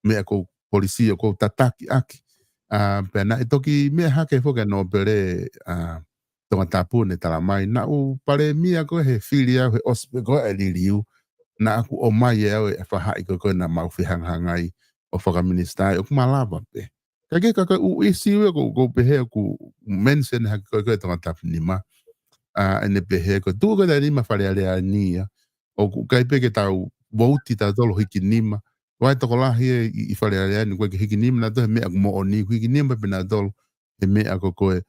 meʻa ko e polisi ʻoku ou tataki ʻaki. ʻA, pea naʻe toki meʻa hake foki ʻa Nōpele, ʻa, Tongatapu ne tala mai, naʻa ku Palēmia ko ē he fili au he ʻosi pē ko ē ʻa e liliu, naʻa ku ʻomai ʻe au e faʻahi ko ē ko ē naʻa mau fehangahangai ʻo fakaminisitā ai, ʻoku malava pē. Ka ke ka ko e ʻū ʻisiu ia ʻoku, ʻoku ou pehē ʻoku mention hake ko ē ko ē Tongatapu nima. ʻA, ʻene pehē ko e tuʻu ko ē taimi ni ma Fale Alea ni ia. ʻOku ʻikai pē ke tau vouti tautolu hiki nima. Vakai tokolahi ē ʻi, ʻi Fale Alea ni ʻoku ʻikai ke hiki nima nautolu he meʻa ʻoku moʻoni, ʻoku hiki nima pē nautolu he meʻa ko ē ko ē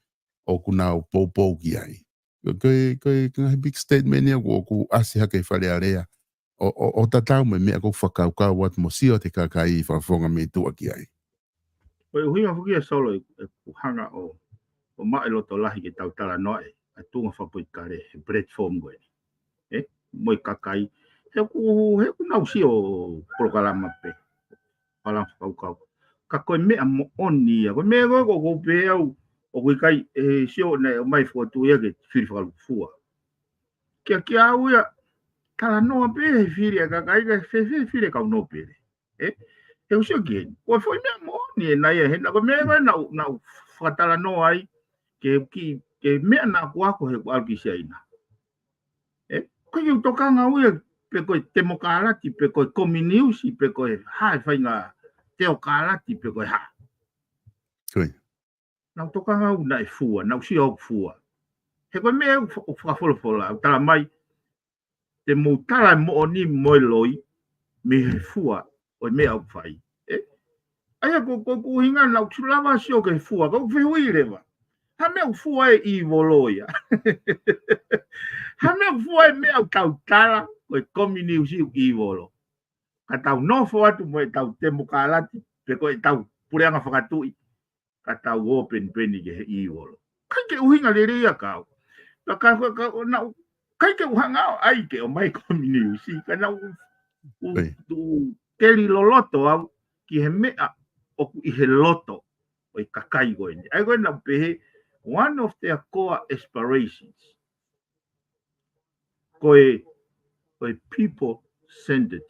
ʻoku nau poupou ki ai. Ko e, ko e, ko e ngaahi big statement ia ʻoku, ʻoku ʻasi hake ʻi Fale Alea. ʻO, ʻo, ʻo tatau mo e meʻa ʻoku ou fakakaukau atu mo sio atu e kakai fakafofonga mei tuʻa ki ai. Ko e ʻuhinga foki ia Solo ʻeku, ʻeku hanga ʻo, ʻo maʻu e loto lahi ke tau talanoa ʻa e tuʻunga fakapolitikale he platform ko eni. ʻE, mo e kakai. He ʻoku, he ʻoku nau sio polokalama pē. Palama fakakaukau. Ka ko e meʻa moʻoni ia. Ko e meʻa ko ē ʻoku ou pehē au, ʻoku ʻikai, ʻe sio naʻe ʻomai fokotuʻu ia ke fili fakalūkufua. Kia, kia au ia, talanoa pē he fili ʻa e kakai, ka fēfē fili ʻa e kau Nōpele. ʻE, he ʻoku sio ki heni. Ko e foʻi meʻa moʻoni ʻena ia, he naʻa ko e meʻa ko ē naʻa ku, naʻa ku fakatalanoa ai, ke ki, ke meʻa naʻa ku ako he ʻeku ʻalu ki Siaina. ʻE, ʻoku ʻikai ke u tokanga au ia, pe ko e temokalati, pe ko e kominiusi, pe ko e hā e faʻahinga teokalati, pe ko e hā. Naʻu tokanga ʻoku naʻe fua, naʻu sio ʻoku fua. He ko e meʻa ʻoku fa-, ʻoku fakafolofola, ʻoku tala mai, te mou tala e moʻoni mo e loi, mei he fua ʻo e meʻa ʻoku fai. ʻE? ʻA ia ko, ko, ko e ʻuhinga naʻu ʻosi lava sio ki he fua, ko e fehuʻi leva. Ha meʻa ʻoku fua e ʻīvolo ia. Ha meʻa ʻoku fua e meʻa ʻoku tau tala, ko e kominiusi ʻoku ʻīvolo. Ka tau nofo atu mo ʻetau temokalati, pe ko ʻetau puleʻanga fakatuʻi, ka tau ō penipeni ki he ʻīvolo. ʻIkai ke ʻuhinga lelei ia kiate au. Ka, ka, ka, ka, naʻu, ʻikai ke u hanga ʻo ʻai ke ʻomai kominiusi, ka naʻu, u, u keli loloto au ki he meʻa ʻoku ʻi he loto ʻo e kakai ko eni. ʻA ia ko e naʻu pehē, one of their core aspirations, ko e, ko e people-centered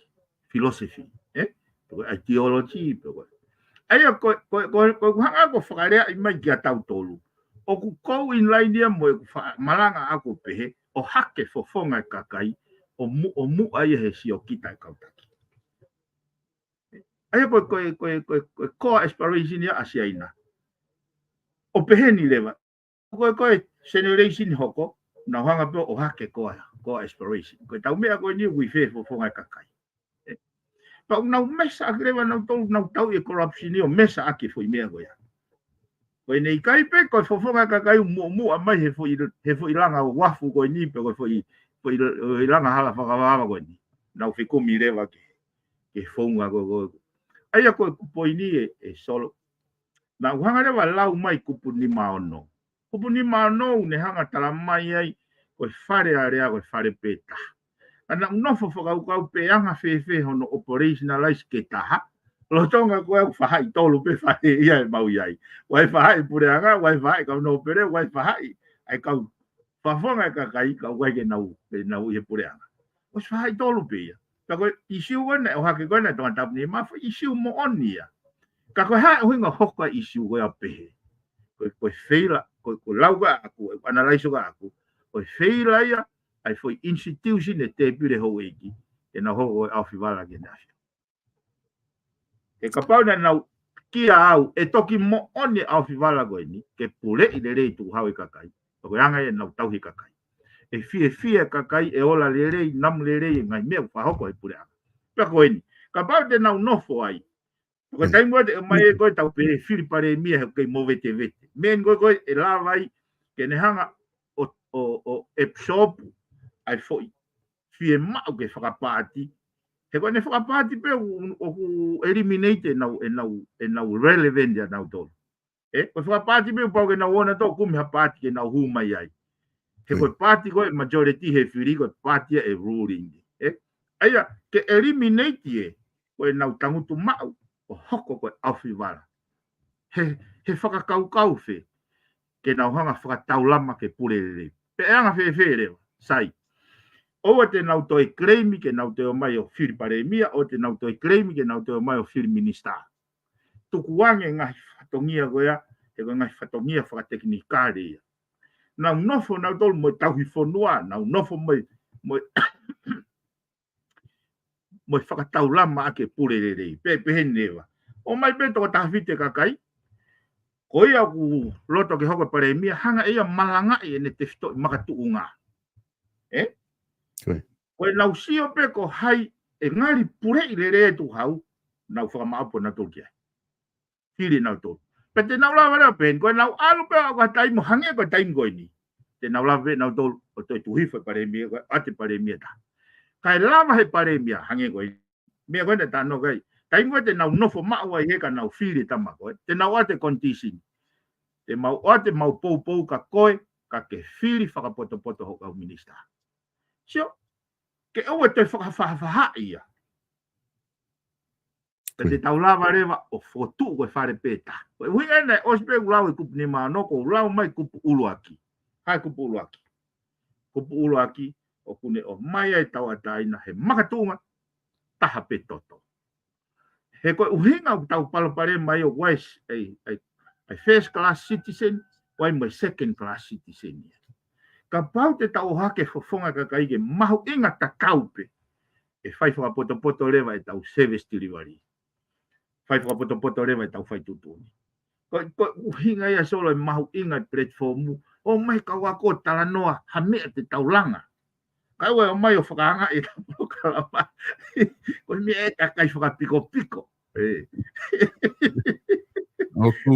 philosophy, ē? Ko e ideology, pe ko e. ʻA ia ko, ko, ko, ko e hanga ʻo fakalea mai kia tautolu. ʻOku ʻi line ia mo ʻeku fa-, malanga ʻaku pehē, ʻohake fofonga e kakai, ʻo mu-, ʻo muʻa ia he siokita e kau taki. ʻA ia ko, ko, ko, ko, ko e core aspiration ia ʻa Siaina. ʻO pehē ni leva. Ko e, ko e generation hoko, naʻu hanga pē ʻo ʻohake core, core aspiration. Ko ʻetau meʻa ko eni ʻoku ʻi fē fofonga e kakai. Ē. Pea ʻoku nau mesa ʻaki leva nautolu, nau tauʻi e corruption ʻo mesa ʻaki e foʻi meʻa ko ia. Ko ʻene ʻikai pē, ko e fofonga e kakai ʻoku muʻomuʻa mai he foʻi, he foʻi langa uafu ko eni, pe ko e foʻi, foʻi, foʻi langa hala fakavavevave ko eni. Nau fekumi leva ki he, ki he founga ko, ko. ʻA ia ko e poini ē, ē Solo. Naʻu hanga leva ʻo lau mai kupu nima ono. Kupu nima ono ʻoku ne hanga ʻo tala mai ai, ko e Fale Alea ko e fale pē taha. Ka naʻu nofo fakakaukau pe anga fēfē hono operationalize ke taha. Lolotonga ko e ʻoku faʻahi tolu pē fale ia ʻe mau ʻi ai. ʻOku ʻi ai e faʻahi puleʻanga, ʻoku ʻi ai e faʻahi kau nōpele, ʻoku ʻi ai e faʻahi ʻa e kau fofonga e kakai, ka ʻoku ʻikai ke nau, ke nau ʻi he puleʻanga. ʻOsi faʻahi tolu pē ia. Ka ko e ʻīsiu ko ē naʻe ʻohake ko ē naʻe Tongatapu ni, ma fo ʻīsiu moʻoni ia. Ka ko e hā e ʻuhinga hoko e ʻīsiu ko ia ʻo pehē. Ko e, ko e feila, ko e, ko e lau ko ē ʻaʻaku, ʻeku analyze ko ē ʻaʻaku. Ko e feila ia ʻa e foʻi institution ʻe tēpile houʻeiki. Ke nau hoko ko e ʻaofi vala ki he ʻAfio. He kapau naʻa nau kia au, ʻe toki moʻoni e ʻaofi vala ko eni, ke puleʻi lelei tukuhau e kakai. Ko e anga ia ʻenau tauhi e kakai. ʻE fiefia e kakai, ʻe ola lelei, namu lelei, e ngaahi meʻa ʻoku fakahoko he puleʻanga. Pea ko eni, kapau te nau nofo ai. Ko e taimi ko ē te ʻomai ai ko ē ʻetau pehē fili palēmia he ʻoku kei movetevete. Meʻa eni ko ē ko ē ʻe lava ai, ke ne hanga ʻo, ʻo, ʻo absorb ʻa e foʻi fiemaʻu ke fakapaati. He ko ʻene fakapaati pē ʻoku, ʻoku eliminate ʻenau, ʻenau, ʻenau relevant ʻanautolu. Ē, ko e fakapaati pē ʻoku pau ke nau ō nautolu ʻo kumi ha paati ke nau hū mai ai. He ko e paati ko e majority he fili ko e paati ia ʻe ruling. Ē, ʻa ia, ke eliminate ē, ko ʻenau tangutu maʻu, ʻo hoko ko e ʻaofi vala. He, he fakakaukau fē, ke nau hanga ʻo fakataulama ke pule lelei. Pe ʻe anga fēfē leva, sai. ʻOua te nau toe claim ke nau toe ō mai ʻo fili palēmia, ʻoua te nau toe claim ke nau toe ō mai ʻo fili minisitā. Tukuange ngaahi fatongia ko ia, he ko e ngaahi fatongia fakatekinikale ia. Nau nofo nautolu mo e tauhi fonua, nau nofo mo e, mo e mo e fakataulama ʻaki e pule lelei. Pe, pehē ni leva. ʻOmai pē toko taha fitu e kakai. Ko ia ʻoku loto ke hoko e palēmia, hanga ʻe ia ʻo malangaʻi ʻene tefitoʻi makatuʻunga. Ē? Ko ʻenau sio pē ko hai ʻe ngali puleʻi lelei e tukuhau, nau fakamaʻopoʻopo nautolu ki ai. Fili nautolu. Pea te nau lava leva pē, ko ʻenau ʻalu pē ʻo ka taimi hangē ko e taimi ko eni. Te nau lava pē nautolu ʻo toe tuʻu hifo e palēmia, ko e ʻoatu e palēmia taha. Kae lava he palēmia hangē ko eni. Meʻa ko ē naʻe talanoa ki ai. Taimi ko ē te nau nofo maʻu ai he ka nau fili e tama ko ē. Te nau ʻoatu e condition. Te mau ʻoatu ʻemau poupou kia koe, ka ke fili fakapotopoto ho kau minisitā. Sio, ke ʻoua toe fakafaʻafaʻahi ia. Ka te tau lava leva ʻo fokotuʻu ko e fale pē taha. Ko e ʻuhinga ena ʻosi pē ʻeku lau e kupu nima ono, ko u lau mai kupu ʻuluaki. Hai kupu ʻuluaki. Kupu ʻuluaki, ʻoku ne ʻomai ai e tauʻatāina he makatuʻunga taha pē toto. He ko e ʻuhinga ʻoku tau palopalema ai ʻoku ʻi ai e, e, e first class citizen, ʻoku ʻi ai mo e second class citizen ia. Kapau te tau ʻohake fofonga kakai ke mahuʻinga tatau pē, ʻe fai fakapotopoto leva ʻetau service delivery. Fai fakapotopoto leva ʻetau fai tuʻutuʻuni. Ko, ko e ʻuhinga ia Solo e mahuʻinga e platform. ʻOmai kau ako talanoa ha meʻa te tau langa. Kae ʻomai ʻo fakaanga e tau polokalama. Ko e meʻa ʻe kakai fakapikopiko. ʻE. ʻOku,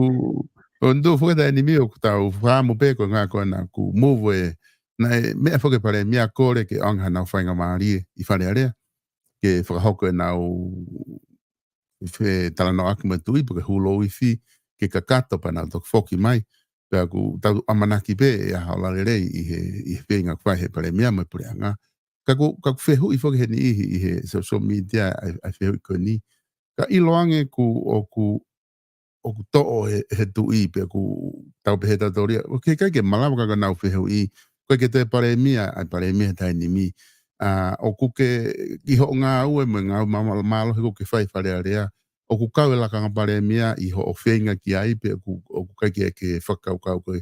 ʻo ndu fuka taimi ni ʻoku tau fakamu pē ko e ngaahi ko ena ʻoku move e, naʻe meʻa foki e palēmia kole ke ʻoange hanau faingamālie ʻi Fale Alea. Ke fakahoko ʻenau fetalanoaʻaki mo e tuʻi, pe ko e hulo uifi, ke kakato pea nau toki foki mai. Pea ʻoku tau ʻamanaki pē ʻe ʻi ai ha ola lelei ʻi he, ʻi he feinga ʻoku fai he palēmia mo e puleʻanga. Ka ʻoku, ka ʻoku fehuʻi foki he niʻihi ʻi he social media ʻa e, ʻa e fehuʻi ko eni. Ka ʻiloange ʻoku, ʻoku, ʻoku toʻo he, he tuʻi pe ʻoku tau pehē tautolu ia. ʻOku ʻikai ke malava ka ko ʻenau fehuʻi. ʻOku ʻikai ke toe palēmia, ʻa e palēmia he taimi ni. ʻA, ʻoku ke, ʻi hoʻo ngāue mo e ngāue mā-, mā-, mālohi ʻoku ke fai Fale Alea. ʻOku kau e lakanga palēmia ʻi hoʻo feinga ki ai pe ʻoku, ʻoku ʻikai ke, ke fakakaukau ko e,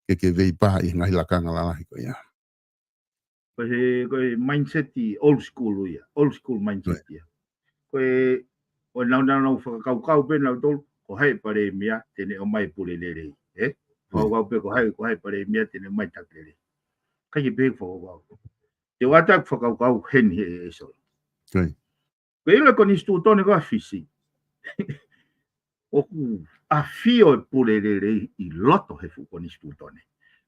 ke, ke vei paha ʻi he ngaahi lakanga lalahi ko ia. Ko e, ko e mindset ʻi old school ia, old school mindset ia. Ko e, ʻo nau, nau, nau fakakaukau pē nautolu, ko hai palēmia te ne ʻomai pule lelei, ē? Fakakaukau pē ko hai, ko hai palēmia te ne ʻomai taki lelei. ʻIkai ke pehē fakakaukau. Te u ʻoatu ʻeku fakakaukau heni he, he Solo. Ko e ʻilo e konisitūtone ko ē ʻa Fisi. ʻOku ʻafio e pule lelei ʻi loto he fuʻu konisitūtone.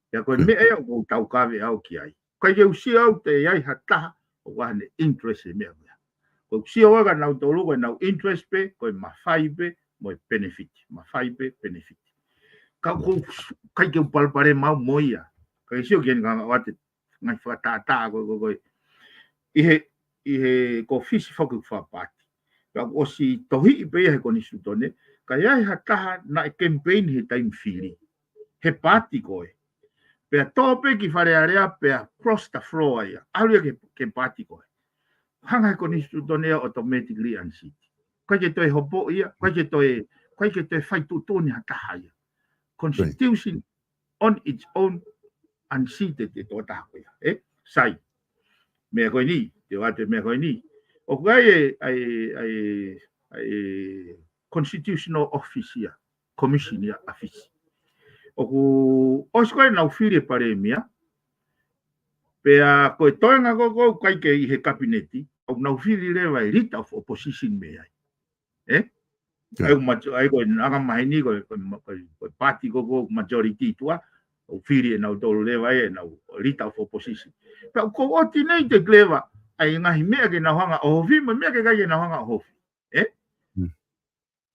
Pea ko e meʻa ia ʻoku ou taukaveʻi au ki ai. ʻIkai ke u sio au te ʻi ai ha taha ʻoku ʻi ai haʻane interest he meʻa ko ia. ʻOku ou sio au kia nautolu ko ʻenau interest pē, ko e mafai pē, mo e benefit. Mafai pē, benefit. Ka ʻoku, ʻikai ke u palopalema au mo ia. ʻIkai ke sio ki heni ka ngawate ngaahi fakatātā ko, ko, ko. ʻI he, ʻi he ko Fisi foki ʻoku fakapaati. Ka ʻosi tohiʻi pē ia he konisitūtone, ka ʻi ai ha taha naʻe campaign he taimi fili. He paati ko ē. Pea tō pē ki Fale Alea, pea cross the floor ia. ʻAlu ia ki he, ki he paati ko ē. Hanga he konisitūtone ia automatically unseat. ʻIkai ke toe hopo ia, ʻikai ke toe, ʻikai ke toe fai tuʻutuʻuni ha taha ia. Constitution on its own unseated e tokotaha ko ia, ē? Sai. Meʻa ko eni, te u ʻoatu e meʻa ko eni. ʻOku ʻi ai e, ʻa e, ʻa e, ʻa e constitutional office ia, commission ia ʻa Fisi. ʻOku ʻosi ko ē nau fili e palēmia, pea ko e toenga ko ē ʻoku ʻikai ke ʻi he kapineti, ʻoku nau fili leva e leader of opposition mei ai. Ē? ʻAi ko e majo-, ʻai ko e anga maheni ko e, ko e ma-, ko e, ko e paati ko ē ʻoku majority tuʻa, ʻoku fili ʻe nautolu leva ʻenau leader of opposition. Pea ʻoku coordinate leva ʻa e ngaahi meʻa ke nau hanga ʻo ʻohofi, mo e meʻa ke ʻikai ke nau hanga ʻo ʻohofi. Ē?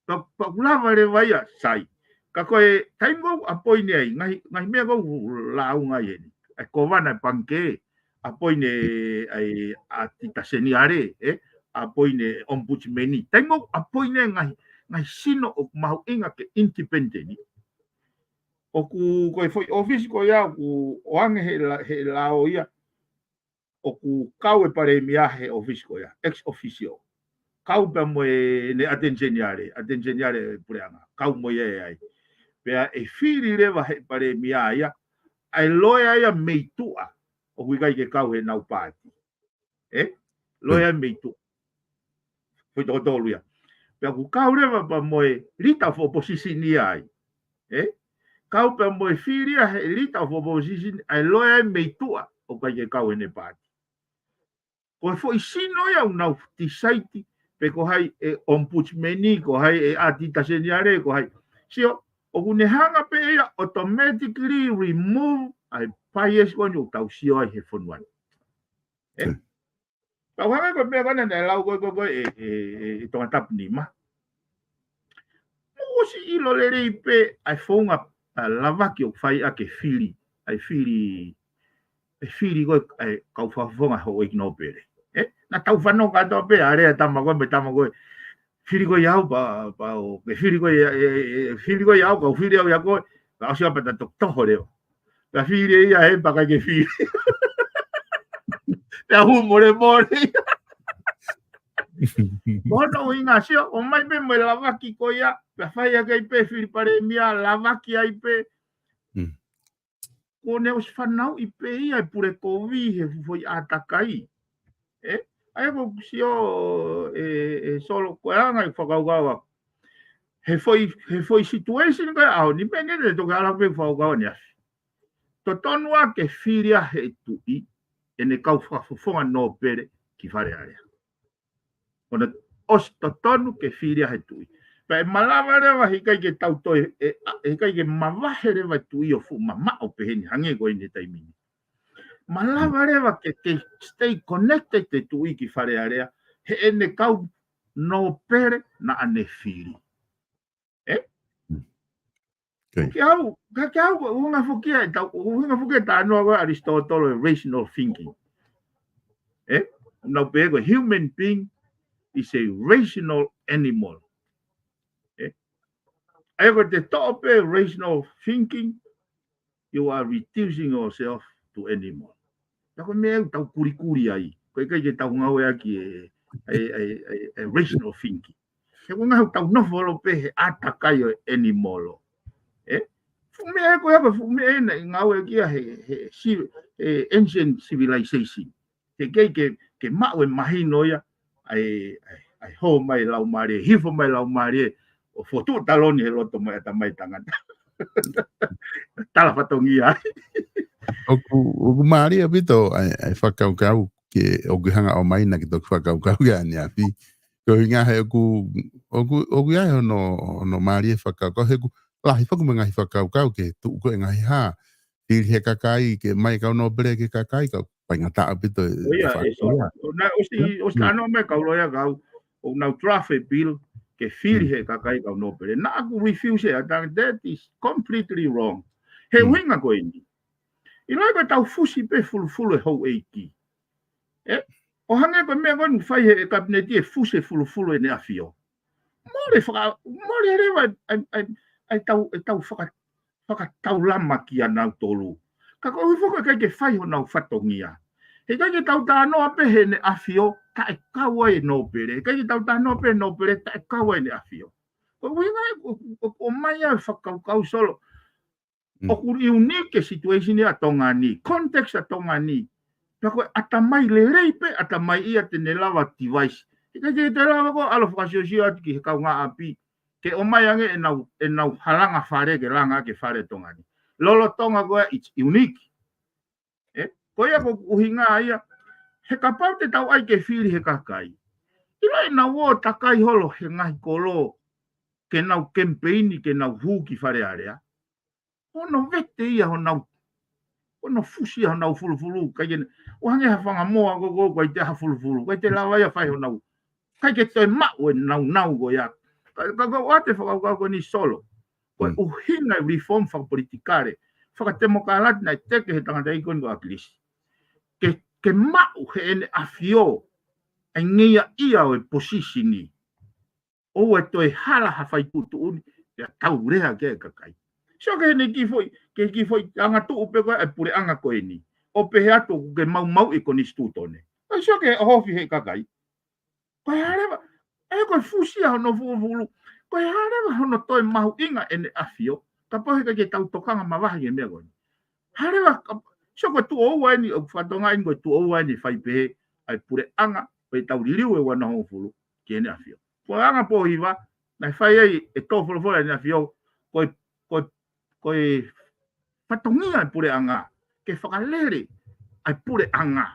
Pea, pea ʻoku lava leva ia, sai. Ka ko e taimi ʻoku appoint ai, ngaahi, ngaahi meʻa ʻoku lāunga ai eni. ʻA e kōvana e pangikē, appoint ai ʻa Tita Seniale, ē? Appoint e ombudsman. Taimi ʻoku appoint ai ngaahi, ngaahi sino ʻoku mahuʻinga ke independent. ʻOku ko e foʻi office ko ia ʻoku ʻoange he la-, he lao ia. ʻOku kau e palēmia he office ko ia, ex officio. Kau pea mo e ne Attorney General, Attorney General e puleʻanga, kau mo ia ʻe ai. Pea ʻe fili leva he palēmia ia, ʻa e loea ia mei tuʻa, ʻoku ʻikai ke kau he nau paati. Ē? Loea mei tuʻa. Foʻi toko tolu ia. Pea ʻoku kau leva pea mo e leader of opposition ia ai. Ē? Kau pea mo e fili ia he leader of opposition, ʻa e loea mei tuʻa, ʻoku ʻikai ke kau he ne paati. Ko e foʻi sino ia ʻoku nau decide, pe ko hai e ombudsman, ko hai e ʻa Tita Seniale, ko hai. Sio, ʻoku ne hanga pē ia automatically remove ʻa e bias ko eni ʻoku tau sio ai he fonua ni. Ē? Tau hanga ko e meʻa ko ena naʻe lau ko ē, ko ē, ko ē, ʻe, ʻe, ʻe, ʻe Tongatapu nima. Mou ʻosi ʻilo lelei pē ʻa e founga, ʻa e lavaki ʻoku fai ʻaki e fili, ʻa e fili, e fili ko ē, ʻa e kau fakafofonga Houʻeiki Nōpele. Ē? Naʻa tau fanongo kātoa pē, ʻa e lea tama ko ē, mo e tama ko ē. Fili ko ē au, pea, pea ʻoku ke fili ko ē, ē, ē, ē, fili ko ē au, kau fili au ia ko ē, pea ʻosi ʻa pea ta toki toho leva. Pea fili ia ē, pea ʻikai ke fili. Pea hū molemole. Ko hono ʻuhinga sio, ʻomai pē mo e lavaki ko ia, pea fai ʻaki ai pē fili palēmia, lavaki ai pē. Mm. Kuo ne ʻosi fanauʻi pē ia e pule kovi he foʻi ʻātakai. Ē? ʻA ia ko ʻeku sio ē, ē Solo ko e anga e fakakaukau ʻaku. He foʻi, he foʻi situation ko ē ʻaho ni, meʻa ni te toki ala pē fakakaukau ʻaneafi. Totonu ʻa ke fili ʻa he tuʻi ʻene kau fakafofonga nōpele ki Fale Alea. ʻOku ʻosi totonu ke fili ʻa he tuʻi. Pea ʻe malava leva he ʻikai ke tau toe, ʻe, ʻe ʻikai ke mavahe leva tuʻi ʻo fuʻu mamaʻo pehē ni hangē ko eni he taimi ni. Malava leva ke, ke stay connected ʻa e tuʻi ki Fale Alea, he ʻene kau nōpele naʻa ne fili. ʻE? Ke au, ka ke au, ʻuhinga foki ʻa e tau, ʻuhinga foki ʻa e talanoa ko ē ʻa ʻAlisitōtolo ʻa e rational thinking. ʻE? Nau pehē ko e human being is a rational animal. ʻE? ʻA ia ko e te toʻo pē rational thinking, you are reducing yourself to animal. Pea ko e meʻa ʻoku tau kulikuli ai. Ko e ʻikai ke tau ngāueʻaki e, e, e, e, e rational thinking. He ko e ngaahi tau nofo ʻolo pē he ʻātakai ʻo e animal. ʻE? Fuʻu meʻa ko ia ko e fuʻu meʻa naʻe ngāueʻaki ia he, he, ci-, he ancient civilization. He ʻikai ke, ke maʻu e mahino ia, ʻa e, ʻa e, ʻa e hō mai laumālie, hifo mai laumālie, ʻo fotu taloni he loto mai ʻatamai tangata. Tala fatongia. ʻOku, ʻoku mālie ʻaupito ʻa e, ʻa e fakakaukau ke ʻoku hanga ʻo mai na ke toki fakakaukau ia ʻaneafi. Ko e ʻuhinga he ʻoku, ʻoku, ʻoku ʻi ai hono, hono mālie fakakaukau, he ʻoku lahi foki mo e ngaahi fakakaukau ke tuʻu ko e ngaahi hā. Fili he kakai, ke mai kau nōpele ki he kakai, ka ʻoku faingataʻa ʻaupito e, ʻo ia, e faka-, ʻe so, ia. ʻO nau ʻosi, ʻosi talanoa mai kau loea kau, ʻo nau draft e bill, ke fili he kakai kau nōpele. Naʻa ku refuse ʻe au, that is completely wrong. He ʻuhinga ko eni. ʻIlo ko e tau fusi pē fulufulu e houʻeiki. ʻE, ʻo hangē ko e meʻa ko eni fai he kapineti ʻe fusi fulufulu ʻEne ʻAfio. Mole faka-, mole leva ʻa e, ʻa e, ʻa e tau, ʻa e tau faka-, fakataulama kia nautolu. Ka ko e ʻuhi foki ʻikai ke fai honau fatongia. He ʻikai ke tau talanoa pē he ʻEne ʻAfio, taʻe kau ai e nōpele. He ʻikai ke tau talanoa pē he nōpele, taʻe kau ai ʻEne ʻAfio. Ko e ʻuhinga ē, ʻo, ʻo, ʻo mai ʻa e fakakaukau Solo. ʻOku unique e situation ia ʻa Tonga ni, context ʻa Tonga ni. Pea ko e ʻatamai lelei pē, ʻatamai ia te ne lava device. He ʻikai ke te lava ko ʻalo fakasiosio atu ki he kaungāʻapi. Ke ʻomai ange ʻenau, ʻenau halanga fale ke langa ke fale Tonga ni. Lolotonga ko ē, it's unique. ʻE, ko ia ko e ʻuhinga ia. He kapau te tau ʻai ke fili he kakai. ʻIlo ʻenau ō takai holo he ngaahi kolo. Ke nau kemipeini, ke nau hū ki Fale Alea. Hono vete ia honau, hono fusi ia honau fulufulu, ʻikai ke, ʻo hangē ha fanga moa ko ē, ko ē, ʻikai te ha fulufulu, ʻikai te lava ia fai honau, ʻikai ke toe maʻu e naunau ko ia. Ka, ka, ka ʻoatu e fakakaukau ko eni Solo. Ko e ʻuhinga e reform fakapolitikale, fakatemokalati naʻe teke he tangataʻeiki ko eni ko ʻAkilisi. Ke, ke maʻu he ʻEne ʻAfio, ʻa e ngeia ia ʻo e posisini. ʻOua ʻe toe hala ha fai tuʻutuʻuni, pea tau lea ki he kakai. Sio ki heʻene kiʻi foʻi, ki he kiʻi foʻi angatuʻu pē ko ē ʻa e puleʻanga ko eni. ʻO pehē atu ʻoku ke maumauʻi e konisitūtone. Ka sio ki he ʻohofi he kakai. Ko e hā leva, ʻe ko e fusi ia hono fulufulu. Ko e hā leva hono toe mahuʻinga ʻEne ʻAfio. Kapau he ʻikai ke tau tokanga mavahe ki he meʻa ko eni. Hā leva, ka, sio ko e tuʻo ua eni, ʻoku fakatonga eni ko e tuʻo ua eni fai pehē, ʻa e puleʻanga, ʻo e tau liliu e ua noa hongofulu, ki heʻene ʻafio. Puleʻanga pō hiva, naʻe fai ai e tō folofola ʻEne ʻAfio, ko e, ko e, ko e fatongia e puleʻanga, ke fakalele ʻa e puleʻanga.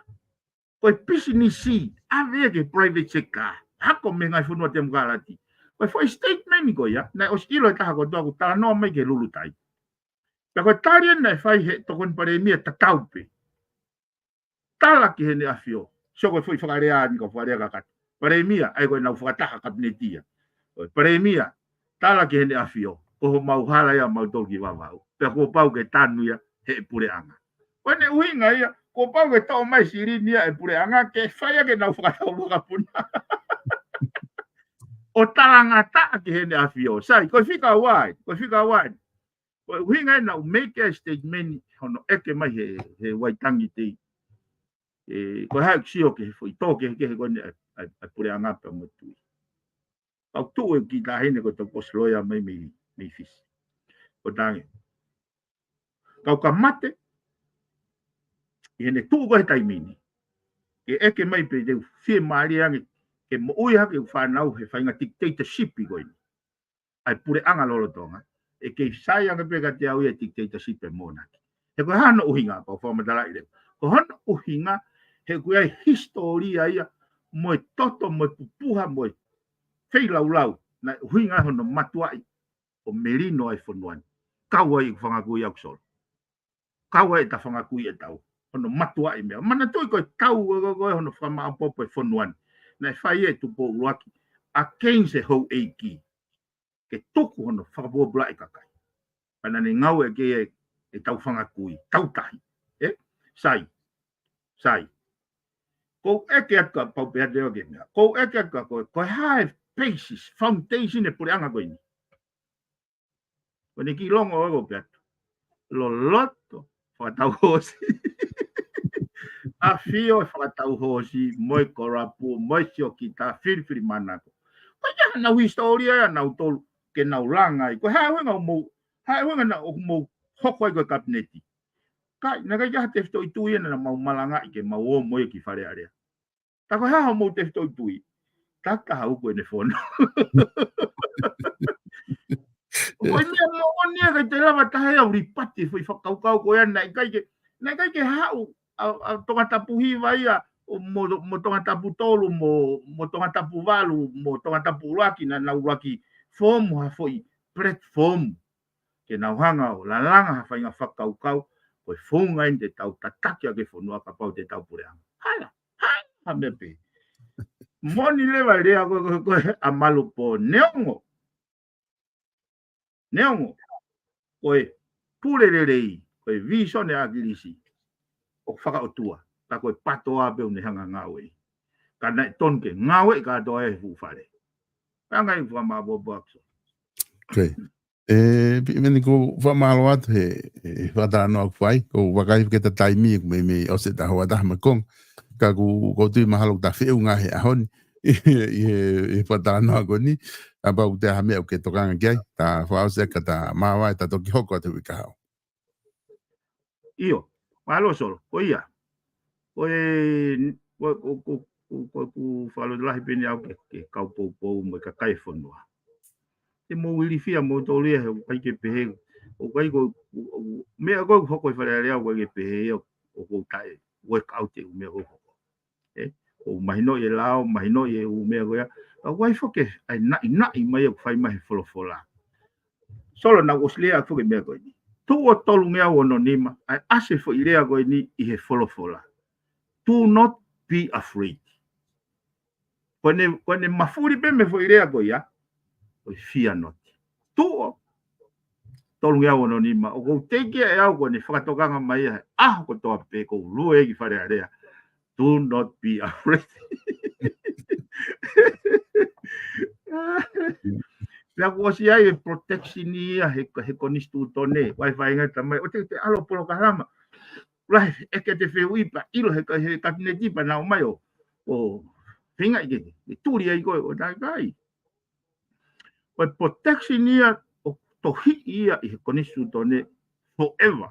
Ko e pisinisi, ʻave ki he private sector, hako mei he ngaahi fonua temokalati. Ko e foʻi statement ko ia, naʻe ʻosi ʻilo e taha kotoa ʻoku talanoa mai ki he lulutai. Pea ko e tali eni naʻe fai he tokoni palēmia tatau pē. Tala ki heʻene ʻafio. Sio ko e foʻi fakalea ni ka fakalea kakato. Palēmia, ʻa ia ko ʻenau fakataha kapineti ia. ʻOi, palēmia, tala ki heʻene ʻafio. Ko homau hala ia mautolu ki Vavaʻu. Pea kuo pau ke tanu ia he puleʻanga. Ko ʻene ʻuhinga ia, kuo pau ke toʻo mai silini ia e puleʻanga, ke fai ʻaki ʻenau fakatau vakapuna. ʻO talangataʻa ki heʻene ʻafio. Sai, ko e fika ua eni, ko e fika ua eni. Ko e ʻuhinga ena ʻoku make a statement hono ʻeke mai he, he Waitangi Tei. ʻE, ko e hā ʻeku sio ki he foʻi tō kehekehe ko eni ʻa, ʻa, ʻa e puleʻanga pea mo e tuʻi. Kau tuʻu e kiʻi taʻahine ko e tau posi loea mai mei, mei Fisi. Ko tangi. Kau ka mate, ʻi heʻene tuʻu ko ē he taimi ni. Ke ʻeke mai pē te u fiemālie ange, ke moʻui hake ʻeku fānau he faʻahinga dictatorship ko eni. ʻa e puleʻanga lolotonga, ʻe kei sai ange pē kiate au ia e dictatorship e monarchy. He ko e hā hono ʻuhinga, pau fakamatalaʻi leva. Ko hono ʻuhinga, he ko e hisitōlia ia, mo e toto, mo e pupuha, mo e feilaulau, naʻe ʻuhinga hono mātuʻaki ʻo melino ai e fonua ni. Kau ai e fanga kui ʻaku Solo. Kau ai e ta fanga kui e tau. Hono mātuʻaki meʻa. Manatuʻi ko e tau ko, ko, ko hono fakamaʻopoʻopo e fonua ni. Naʻe fai e Tupou ʻUluaki against e houʻeiki. Ke tuku hono fakapōpulaʻi e kakai. Pea naʻa ne ngāueʻaki e, e tau fanga kui, tau tahi. ʻE? Sai. Sai. Ko e ke aka pau pea te o ke mea. Ko e ke aka ko, ko e hā e basis, foundation e puleʻanga ko eni. Ko eni ki longo o ko pea. Loloto, fakatau hoosi. ʻAfio e fakatau hoosi, mo e kolapu, mo e siokita, filifilimānako. Ko ia nau hisitōlia ia nau tolu, ke nau langa ai. Ko e hā e ʻuhinga ʻoku mou, hā e ʻuhinga naʻa ʻoku mou hoko ai ko e kapineti. Kai, naʻe ʻikai ke ʻi ai ha tefitoʻi tui ia naʻa mau malangaʻi ke mau ō mo ia ki Fale Alea. Ta ko e hā hoʻomou tefitoʻi tui? Tata hau ko ʻene fono. Ko e meʻa moʻoni ia, ʻikai te lava taha ia ʻo lipati e foʻi fakakaukau ko ia, naʻe ʻikai ke, naʻe ʻikai ke haʻu ʻa, ʻa Tongatapu hiva ia, ʻo mo, mo Tongatapu tolu, mo, mo Tongatapu valu, mo Tongatapu ʻuluaki, naʻa nau ʻuluaki foomu ha foʻi platform ke nau hanga ʻo lalanga ha faʻahinga fakakaukau, ko e founga eni te tau tataki ʻaki e fonua kapau te tau puleʻanga. Hala, hala, ha meʻa pē. Moʻoni leva e lea ko, ko, ko e ʻa Malupō, neongo. Neongo. Ko e pule lelei, ko e visone ʻa ʻAkilisi ʻoku fakaʻotua, ka ko e patoa pē ʻoku ne hanga ngāueʻi. Ka naʻe tonu ke ngāueʻi kātoa e fuʻu fale. Ka ngai fuʻu māpōpō ʻaku Solo. Okay. E, Piʻimeni, ʻoku ou fakamālō atu he, he, he fakatalanoa kuo fai, ʻoku ou vakai ke ta taimi, ʻoku meimei ʻosi ʻeta houa ʻe taha mo e konga. Ka ʻoku, ʻoku ou tui mahalo ʻoku ta feʻunga he ʻaho ni, ʻi he, ʻi he, ʻi he fakatalanoa ko eni, kapau ʻoku ʻi ai ha meʻa ʻoku ke tokanga ki ai, ta fakaʻosi ʻaki ka ta māvae, ta toki hoko atu he uike kahaʻu. ʻIo, mālō Solo, ko ia. Ko e, ko, ko, ko, ko, ko, ʻoku fakalotolahi pē eni au ke, ke kau poupou mo e kakai e fonua. Te mou ilifia moutolu ia he ʻoku ʻikai ke pehē, ʻoku ʻikai ko, ko, ko, meʻa ko ē ʻoku hoko ʻi Fale Alea ʻoku ʻikai ke pehē ia ʻoku ou taʻe work out e ʻū meʻa ʻoku hoko. ʻE, ʻoku ou mahinoʻi e lao, mahinoʻi e ʻū meʻa ko ia. Ka ʻoku ʻi ai foki ʻa e naʻinaʻi mai ʻoku fai mai he folofola. Solo, naʻa ku ʻosi lea atu ki he meʻa ko eni. Tuʻo tolungeau ono nima, ʻa e ʻasi e foʻi lea ko eni ʻi he folofola. Do not be afraid. Ko ʻene, ko ʻene mafuli pē mei he foʻi lea ko ia, ko e fear not. Tuʻo tolungeau ono nima, ʻoku ou teʻeki ai au, ko ʻene fakatokanga mai ia he ʻaho kotoa pē ʻoku ou lue ki Fale Alea. Do not be afraid. Pea kuo ʻosi ʻi ai e protection ia he, he konisitūtone, ʻoku ʻi ai e faʻahinga tamai, ʻoua te, te ʻalu ʻo polokalama. Lahi, ʻeke ʻete fehuʻi pea ʻilo he, he kapineti pea nau ō mai ʻo, ʻo feingaʻi ke, ke tuli ai koe, ʻo naʻe ʻikai. Ko e protection ia ʻoku tohiʻi ia ʻi he konisitūtone forever.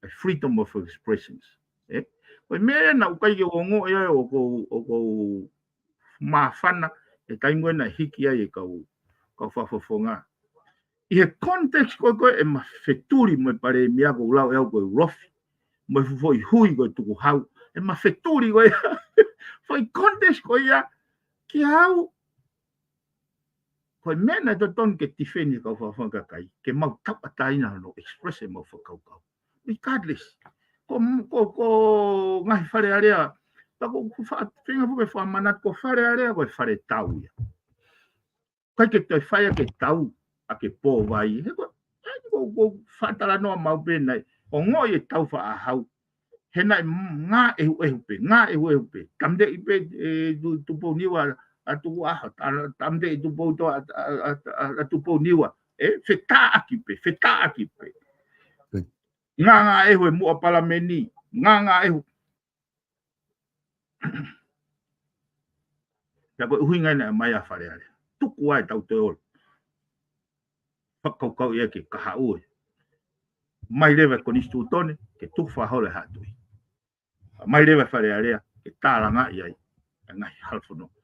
E freedom of expressions. ʻE? Ko e meʻa ia naʻa ku ʻikai ke u ongoʻi ai ʻoku ou, ʻoku ou māfana he taimi ko ē naʻe hiki ai e kau, kau fakafofonga. ʻI he context ko ē ko ē ʻema fetuli mo e palēmia, ʻoku ou lau ʻe au ko e ulofi, mo e fuʻu foʻi hui ko e tukuhau, ʻema fetuli ko ia. Foʻi context ko ia, kia au, ko e meʻa naʻe totonu ke tifeni e kau fakafofonga kakai, ke mau tauʻatāina hono express ʻemau fakakaukau. Regardless, ko, ko, ko e ngaahi Fale Alea, ka ko, ko fa-, feinga foki ke fakamanatu ko Fale Alea ko e fale tau ia. ʻIkai ke toe fai ʻaki e tau ʻaki e pō vai. He ko, he ko, ko e fakatalanoa maʻu pē naʻe ongoʻi e tau faʻahau. He naʻe ngāʻehuʻehu pē, ngāʻehuʻehu pē. Tamateʻi pē, ʻe, Tu-, Tupouniua, ʻa Tukuʻaho, ta-, tamateʻi Tupouniua, ʻa, ʻa, ʻa, ʻa Tupouniua. ʻE, fetāʻaki pē, fetāʻaki pē. Hmm. Ngāngāʻehu e muʻa palameni, ngāngāʻehu. Pea ko e ʻuhinga ia naʻe ʻomai ʻa Fale Alea. Tuku ai ʻetau toe ʻalu. Fakakaukau ia ke kahaʻu e. Mai leva e konisitūtone, ke tuku fakaholo e Haʻa Tuʻi. Mai leva e Fale Alea, ke tālangaʻi ai e ngaahi halafononga.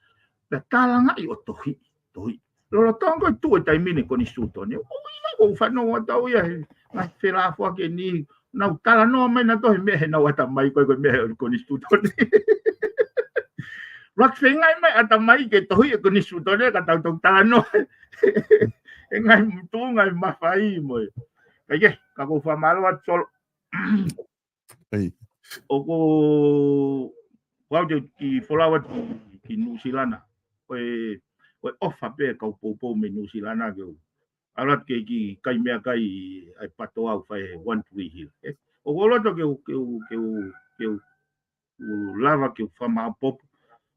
Pea tālangaʻi ʻo tohiʻi, tohiʻi. lolotonga ko e tuʻu e taimi ni e konisitūtone. ʻOku ʻi ai ʻoku fanongo atu au ia he ngaahi felāfoaki ni, nau talanoa mai nautolu he meʻa heʻenau ʻatamai ko e, ko e meʻa he konisitūtone. Laki feingaʻi mai ʻatamai ke tohi e konisitūtone ka tau toki talanoa he ngaahi mutu, ngaahi mafai mo e. Kae kehe, ka ʻoku ou fakamālō atu Solo. ʻOku ou, ʻoku ou kiʻi folau atu ki Nuʻusila na. Ko e, ko e ʻofa pē kau poupou mei Nuʻusila na ke u ʻalu atu ke u kiʻi kai meʻakai ʻa e pato au fai he One Tree Hill. ʻOku ou loto ke u, ke u, ke u, ke u lava ke u fakamaʻopoʻopo.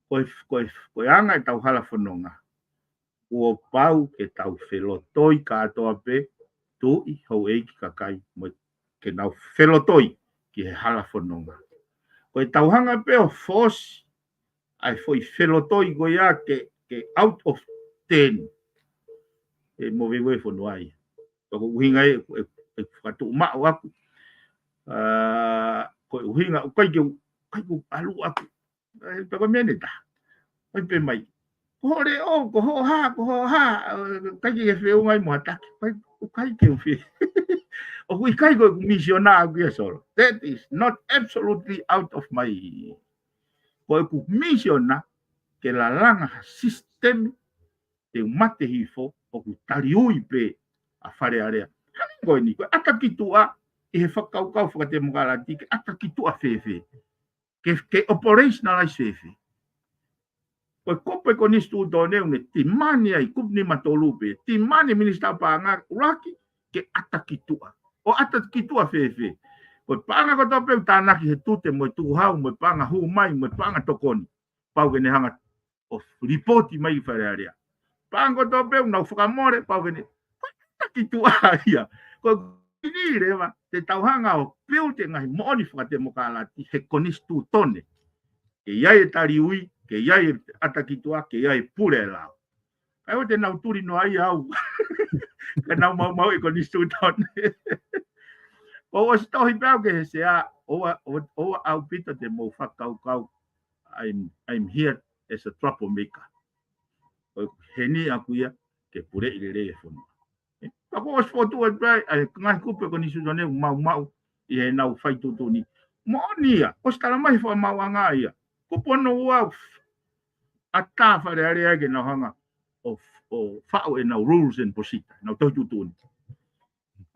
Ko e, ko e, ko e anga ʻetau hala fononga. Kuo pau ke tau felotoi kātoa pē, tuʻi, houʻeiki, kakai, mo e ke nau felotoi ki he hala fononga. Ko e tau hanga pē ʻo force ʻa e foʻi felotoi ko ia ke, ke out of ten. ʻE mo veve fonua ia. Ko e ʻuhinga ē, ʻe, ʻe fakatuʻu maʻu aku. Ko e ʻuhinga, ʻoku ʻikai ke, ʻikai ke ʻalu aku. ʻE, pea ko e meʻa ne ta. ʻOi pē mai. Ko hoʻo leʻo, ko hoʻo hā, ko hoʻo hā, ʻikai ke feʻunga ai mo ha taki. ʻIkai, ʻikai ke u fie. ʻOku ʻikai ko ʻeku misiona ʻaʻaku ia Solo. That is not absolutely out of my. Ko ʻeku misiona ke lalanga ha sisitemi te u mate hifo ʻoku taliui pē ʻa Fale Alea. Hangē ko eni, ko e ʻata ki tuʻa ʻi he fakakaukau fakatemokalati ke ʻata ki tuʻa fēfē. Ke, ke operationalize fēfē. Ko e kupu e konisitūtone ʻoku ne timani ai kupu nima tolu pē, timani minisitā paʻanga ʻuluaki ke ʻata ki tuʻa. ʻO ʻata ki tuʻa fēfē. Ko e paʻanga kotoa pē ʻoku tānaki he tute mo e tukuhau, mo e paʻanga hū mai, mo e paʻanga tokoni. Pau ke ne hanga ʻo lipooti mai ki Fale Alea. Paʻanga kotoa pē ʻoku nau fakamole, pau ke ne, ʻata ki tuʻa ia. Ko eni leva, te tau hanga ʻo build e ngaahi moʻoni fakatemokalati he konisitūtone. Ke ʻi ai e taliui, ke ʻi ai e ʻata ki tuʻa, ke ʻi ai e pule e lao. Kae ʻoua te nau tuli noa ia au. Ka nau maumauʻi e konisitūtone. ʻOku ʻosi tohi pē au ki he sea, ʻoua, ʻoua, ʻoua ʻaupito te mou fakakaukau. I'm, I'm here as a troublemaker. ʻOku heni ʻaʻaku ia ke puleʻi lelei e fonua. Ka kuo ʻosi fokotuʻu atu pē ʻa e ngaahi kupu e konisitūtone ʻoku maumau ʻi heʻenau fai tuʻutuʻuni. Moʻoni ia, ʻosi tala mai he fakamaauʻanga ia. Kupu hono ua ʻoku ʻatā Fale Alea ke nau hanga ʻo, ʻo faʻu ʻenau rules and procedure, ʻenau tohi tuʻutuʻuni.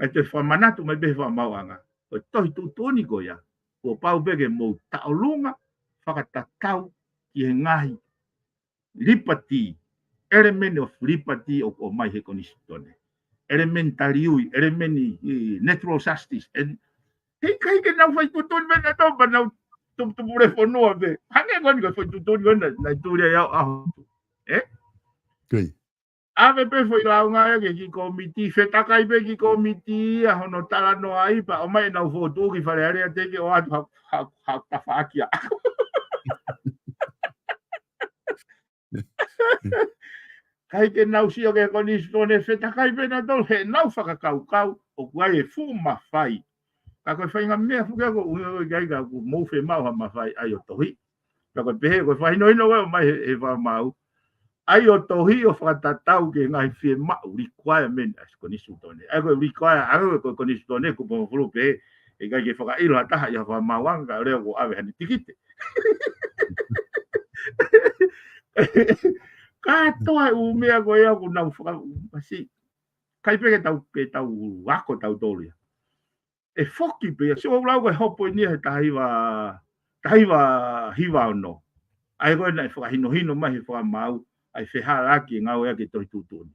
ʻE te fakamanatu mai pē he fakamaauʻanga. Ko e tohi tuʻutuʻuni ko ia, kuo pau pē ke mou taʻolunga fakatatau ki he ngaahi liberty, element of liberty ʻoku ʻomai he konisitūtone. Element taliui, element ʻi, ʻi natural justice. And, heʻikai ke nau fai tuʻutuʻuni pē nautolu pea nau tuputupu le fonua pē. Hangē ko eni ko e fai tuʻutuʻuni ko ena, naʻe tuli ai au ʻaho. ʻE? ʻAve pē foʻi launga ia ki he kiʻi kōmiti, fetakai pē kiʻi kōmiti ia hono talanoa ai pea ʻomai ʻenau fokotuʻu ki Fale Alea te ke ʻoatu ha, ha, ha tafaʻaki ʻaʻaku. ʻIkai ke nau sio ki he konisitūtone, fetakai pē nautolu heʻenau fakakaukau, ʻoku ʻi ai e fuʻu mafai. Ka ko e faʻahinga meʻa foki ia ʻoku ʻuhinga ʻoku ʻikai ke mou fiemaʻu ha mafai, ʻai ʻo tohi. Ka ko e pehē, ko e fakahinohino ko ē ʻomai he, he fakamaau. ʻAi ʻo tohi ʻo fakatatau ki he ngaahi fiemaʻu, requirement ʻa e konisitūtone. ʻAi ko e require, ʻa e ko e konisitūtone, kupu hongofulu pē, heʻikai ke fakaʻilo ha taha ʻi ha fakamaauʻanga, ka ʻoku lea ʻoku ʻave haʻane tikite. Kātoa e ʻū meʻa ko ia ʻoku nau faka-, masi. ʻIkai pē ke tau, ke tau ako tautolu ia. ʻE foki pē ia, sio ʻoku lau ko e hopo eni ia he taha hiva, taha hiva hiva ono. ʻA ia ko ē naʻe fakahinohino mai he fakamaau, ʻa e fehālaaki e ngāueʻaki e tohi tuʻutuʻuni.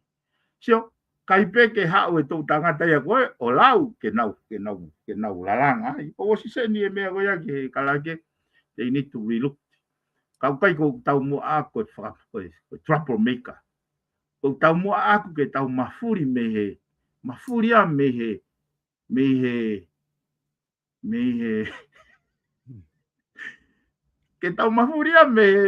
Sio, ʻikai pē ke haʻu e toʻu tangata ia ko ē, ʻo lau, ke nau, ke nau, ke nau lalanga ai. ʻOku ʻosi seni e meʻa ko ia ki he kalake, they need to relook. Ka ʻoku ʻikai ko ʻeku taumuʻa ko e faka-, ko e, ko e troublemaker. Ko ʻeku taumuʻa ʻaʻaku ke tau mafuli mei he, mafuli ā mei he, mei he, mei he, ke tau mafuli ā mei he,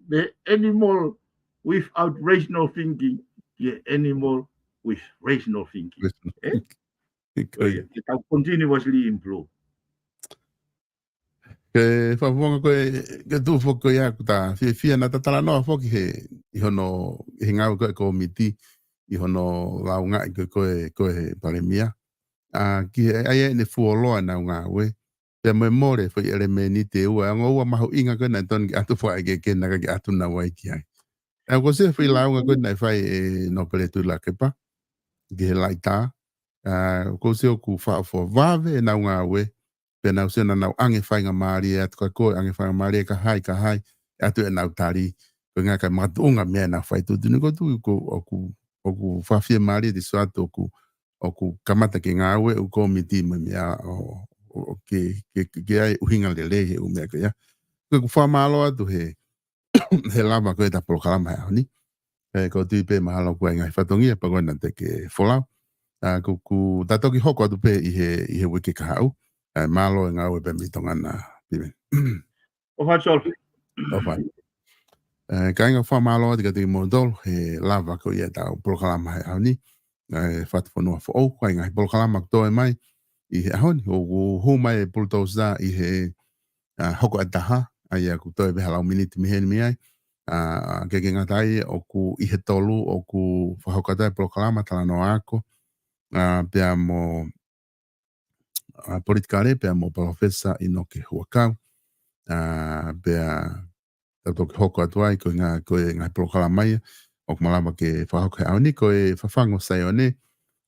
mei he animal without rational thinking, ki he animal with rational thinking. Rational thinking. Ke tau continuously improve. Ke fakafonga ko e, ke tuʻu foki ko ia ʻoku ta fiefia naʻa ta talanoa foki he, ʻi hono, he ngāue ko ē ʻa e kōmiti, ʻi hono laungaʻi ko ē, ko ē, ko ē he palēmia. ʻA, ki he, ʻa ia ʻene fuoloa ʻenau ngāue, pea mo e mole foʻi ʻelemēniti ʻe ua, ʻa e ongo ua mahuʻinga ko ē naʻe tonu ke ʻatu fakaʻekeʻekena ka ke ʻatu naua ki ai. ʻA ia ʻoku ou sio he foʻi lāunga ko ē naʻe fai ʻe Nōpele Tuʻilakepa, ki he laʻitā, ʻa, ʻoku ou sio ʻoku faʻa fuʻu vave ʻenau ngāue, pea nau sio naʻa nau ʻange faingamālie atu kia koe, ʻange faingamālie kia hai, kia hai, ʻe ʻatu ʻenau tali, ko e ngaahi makatuʻunga meʻa naʻa nau fai tuʻutuʻuni ko ē ʻoku, ʻoku, ʻoku fakafiemālie te u sio atu ʻoku, ʻoku kamata ke ngāue ʻa e kōmiti mo e meʻa ʻo, ʻo, ʻo ke, ke, ke, ke ʻai ʻuhinga lelei he ʻū meʻa ko ia. Ko ʻeku fakamālō atu he, he lava ko ē ʻeta polokalama he ʻaho ni. ʻE, ʻoku ou tui pē mahalo ʻoku ʻi ai e ngaahi fatongia pea ko ena te ke folau. ʻA, ʻoku, ʻoku ta toki hoko atu pē ʻi he, ʻi he uike kahaʻu. ʻE, mālō e ngāue pē mei Tonga na, Piveni. ʻOfa atu Solo. ʻOfa atu. ʻE, kāinga, fakamālō atu kiate kimoutolu he lava ko ia ʻetau polokalama he ʻaho ni. ʻE, Fatufonua Foʻou, ko e ngaahi polokalama ʻoku toe mai ʻi he ʻaho ni, ʻoku hū mai e pulutousa ʻi he, ʻa, hoko ʻa e taha, ʻa ia ʻoku toe pē ha lau miniti mei heni mei ai. ʻA, ʻikai ke ngata ai, ʻoku ʻi he tolu, ʻoku fakahoko atu ai e polokalama talanoa ako, ʻa, pea mo, ʻa, politikale, pea mo Palōfesa ʻInoke Huʻakau. ʻA, pea tau toki hoko atu ai, ko e ngaahi, ko e ngaahi polokalama ia ʻoku malava ke fakahoko he ʻaho ni, ko e Fafangu ʻo Saione,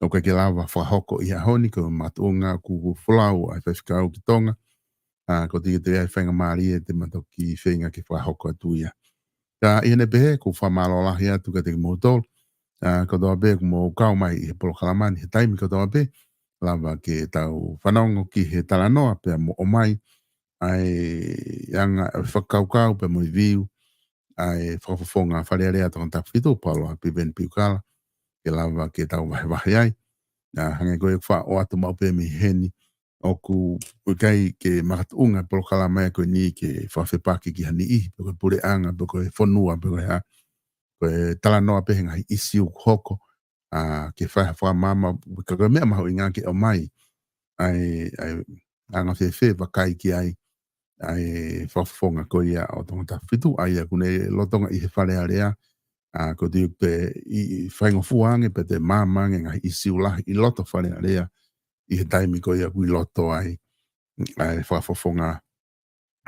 ʻoku ʻikai ke lava fakahoko ʻi he ʻaho ni, ko e makatuʻunga ʻoku folau ʻa e faifekau ki Tonga. ʻA, ʻoku ou tui ʻe toe ʻi ai e faingamālie te ma toki feinga ke fakahoko atu ia. Ka ʻi heʻene pehē, ʻoku ou fakamālō lahi atu kiate kimoutolu, ʻa, kotoa pē ʻoku mou kau mai ʻi he polokalama ni he taimi kotoa pē, lava ke tau fanongo ki he talanoa pea mo ʻomai ʻa e anga e fakakaukau pea mo e view ʻa e Fakafofonga Fale Alea Tongatapu fitu, Paula Piveni Piukala, ke lava ke tau vahevahe ai. ʻA, hangē ko ia ʻoku faʻa ʻoatu maʻu pē mei heni, ʻoku ʻikai ke makatuʻunga e polokalama ia ko eni ke fakafepaki ki ha niʻihi, pe ko e puleʻanga, pe ko e fonua, pe ko e hā. Ko e talanoa pē he ngaahi ʻisiū ʻoku hoko, ʻa, ke fai ha fakamaama, ka ko e meʻa mahuʻinga ke ʻomai ʻa e, ʻa e anga fēfē vakai ki ai ʻa e Fakafofonga ko ia ʻo Tongatapu fitu, ʻa ia ʻoku ne lolotonga ʻi he Fale Alea, ʻa, ʻoku ou tui pē ʻe, ʻe faingofua ange pea toe maama ange e ngaahi ʻisiū lahi ʻi loto Fale Alea ʻi he taimi ko ia ʻoku ʻi loto ai ʻa e Fakafofonga,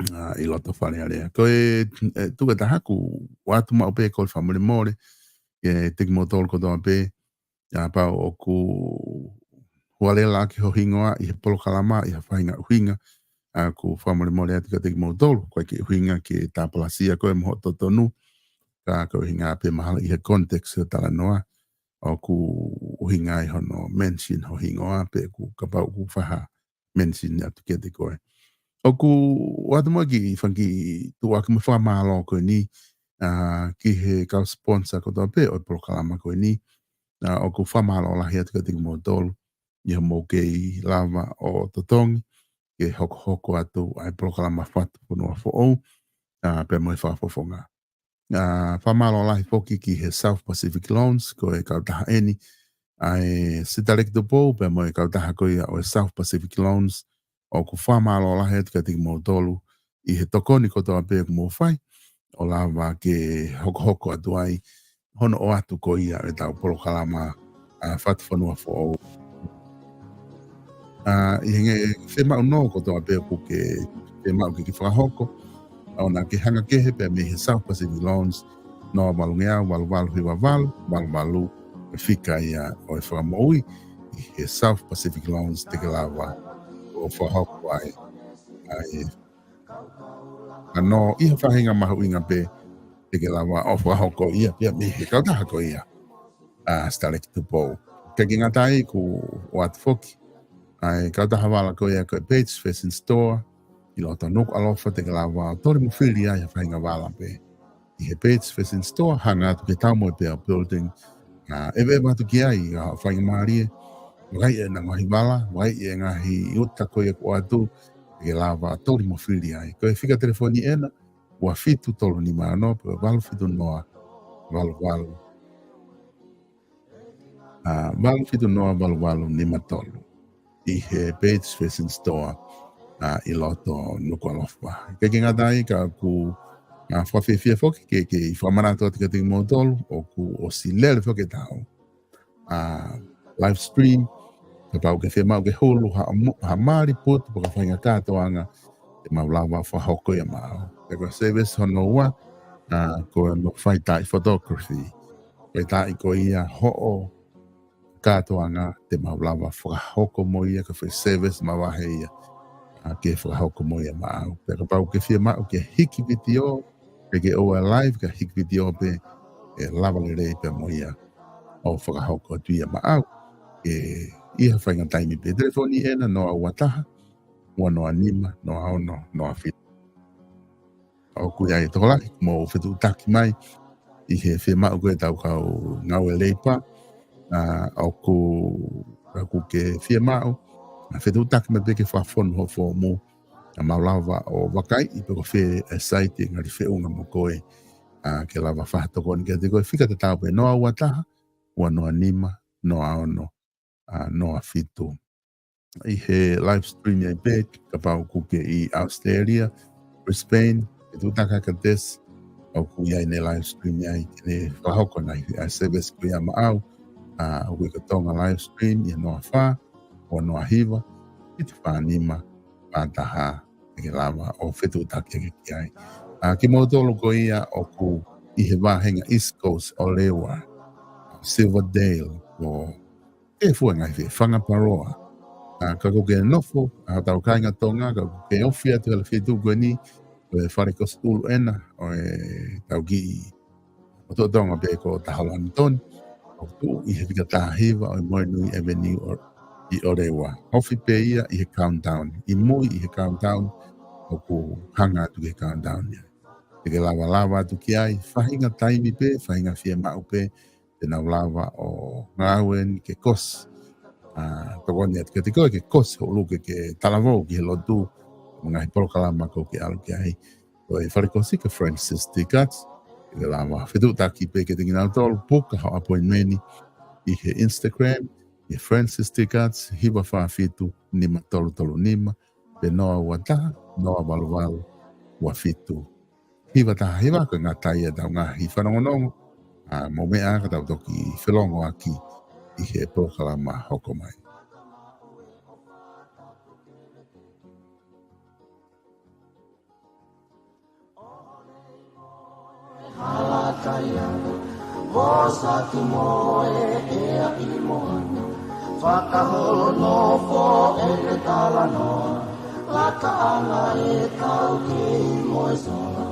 ʻa, ʻi loto Fale Alea. Ko e, ʻe, tuku ʻe taha ʻoku ʻoatu maʻu pē e kole fakamolemole kiate kimoutolu kotoa pē, ʻa, kapau ʻoku hualela ʻaki ho hingoa ʻi he polokalama ʻi ha faʻahinga ʻuhinga, ʻa, ʻoku ou fakamolemole atu kiate kimoutolu, ʻoku ʻikai ke ʻuhinga ke tāpalasia koe mo hoʻo totonu, ka ko e ʻuhinga pē mahalo ʻi he context ʻo e talanoa, ʻoku ʻuhinga ai hono mention ho hingoa, pe ʻoku kapau ʻoku faʻa mention atu kiate koe. ʻOku ʻoatu mo e kiʻi fanga kiʻi tuʻuaki mo e fakamālō ko eni, ʻa, ki he kau sponsor kotoa pē ʻo e polokalama ko eni, ʻa, ʻoku ou fakamālō lahi atu kiate kimoutolu ʻi hoʻomou kei lava ʻo totongi ke hokohoko atu ʻa e polokalama Fatufonua Foʻou, ʻa, pea mo e Fakafofonga. ʻA, fakamālō lahi foki ki he South Pacific Loans, ko e kautaha eni ʻa e Sitaleki Tupou, pea mo e kautaha ko ia ʻo e South Pacific Loans, ʻoku fakamālō lahi atu kiate kimoutolu ʻi he tokoni kotoa pē ʻoku mou fai, ʻo lava ke hokohoko atu ai hono ʻoatu ko ia ʻetau polokalama, ʻa, Fatufonua Foʻou. ʻA, ʻi he ngaahi fiemaʻu nō kotoa pē ʻoku ke fiemaʻu ke ke fakahoko, ʻoua naʻa ke hanga kehe pea mei he South Pacific Loans, noa valu ngeau, valu valu hiva valu, valu valu, e fika ia ʻo e fakamoʻui ʻi he South Pacific Loans te ke lava ʻo fakahoko ai ʻa e ʻa, nō ʻi ha faʻahinga mahuʻinga pē te ke lava ʻo fakahoko ia pea mei he kautaha ko ia ʻa Sitaleki Tupou. ʻIkai ke ngata ai, ʻoku ʻoatu foki ʻa e kautaha vala ko ia ko e Bates Fashion Store ʻi loto Nukuʻalofa, te ke lava ʻo toli mo fili ai ha faʻahinga vala pē ʻi he Bates Fashion Store, hanga atu ki he Taumoepeau Building. ʻA, ʻeveʻeva atu ki ai ʻa e faingamālie, vakai e ngaahi vala, vakai e ngaahi uta ko ia ʻoku ʻoatu, te ke lava ʻo toli mo fili ai. Ko e fika telefoni ena, ua fitu tolu nima ono, pe valu fitu noa valu valu. ʻA, valu fitu noa valu valu nima tolu. ʻI he Bates Fashion Store, ʻa, ʻi loto Nukuʻalofa. ʻIkai ke ngata ai, ka ʻoku ʻA, fakafiefia foki ke, ke ʻi fakamanatu atu kiate kimoutolu, ʻoku ʻosi lele foki e tau ʻa, live stream, kapau ʻoku ke fiemaʻu ke hulu ha mo-, ha mali putu pe ko ha faʻahinga kātoanga, te mau lava fakahoko ia maʻau. Pea ko e service hono ua, ʻa, ko e mau faitaaʻi photography. Faitaaʻi ko ia hoʻo kātoanga te mau lava fakahoko mo ia, ko e foʻi service mavahe ia, ʻa, ke fakahoko mo ia maʻau. Pea kapau ʻoku ke fiemaʻu ke hiki vitiō, pe ke ʻoua live ka hiki vitiō pē, ʻe lava lelei pē mo ia ʻo fakahoko atu ia maʻau. ʻE, ʻi ha faʻahinga taimi pē. Telefoni ena noa ua taha, ua noa nima, noa ono, noa fitu. ʻOku ʻi ai e tokolahi, mou fetuʻutaki mai, ʻi he fiemaʻu ko ē ʻetau kau ngāue leipa, ʻa, ʻoku, ʻoku ke fiemaʻu, ʻa, fetuʻutaki mai pē ke fakafonu hoʻo foomu, ʻa, mau lava ʻo vakaiʻi pe ko fē e saiti ʻe ngali feʻunga mo koe, ʻa, ke lava fakatokoni kiate koe. Fika tatau pē noa ua taha, ua noa nima, noa ono, ʻa, noa fitu. ʻI he live stream ai pē, kapau ʻoku ke ʻi Australia, Brisbane, fetuʻutaki ʻa Katesi, ʻoku ʻi ai ʻene live stream ai, ke ne fakahoko ʻa e service ko ia maʻau, ʻa, ʻoku ʻi Tonga live stream, ʻi he noa fā, ua noa hiva, fitu fā nima, fā taha, ʻe ke lava ʻo fetuʻutaki ake ki ai. ʻA, kimoutolu ko ia ʻoku ʻi he vāhenga East Coast ʻo Lewa, Silverdale, ʻo ke fua ngaahi fē, Whangaparāoa. ʻA, ka ʻoku ke nofo, ʻa, hotau kāinga Tonga, ka ʻoku ke ofi atu he feituʻu ko eni, ko e fale kosi ʻulu ena, ʻo e tau kiʻi ʻo Tonga pē ko Taholani Toni, ʻoku tuʻu ʻi he fika taha hiva ʻo e Moenui Avenue ʻo, ʻi ʻOleua. Ofi pē ia ʻi he Countdown, ʻi mui ʻi he Countdown, ʻoku hanga atu ki he Countdown ia. Te ke lava lava atu ki ai, faʻahinga taimi pē, faʻahinga fiemaʻu pē, te nau lava ʻo ngāue ni ke kosi. ʻA, tokoni atu kiate koe ke kosi hoʻo ʻuluki ke talavou ki he lotu, mo e ngaahi polokalama ʻoku ke ʻalu ki ai. Ko e fale kosi ko Francis Tickets, te ke lava fetuʻutaki pē kiate kinautolu, puka hoʻo appointment ʻi he Instagram, ʻi he Francis Tickets, hiva fā fitu, nima tolu tolu nima, pe noa ua taha, noa valu valu, ua fitu, hiva taha hiva. Ko e ngata ia ʻetau ngaahi fanongonongo, ʻa, mou meʻa ka tau toki felongoaki ʻi he polokalama hoko mai. Halataia, vosaki mo e ʻea ʻi moana, fakaholo nofo ʻene talanoa, lakaʻanga e kau kei mo e sola.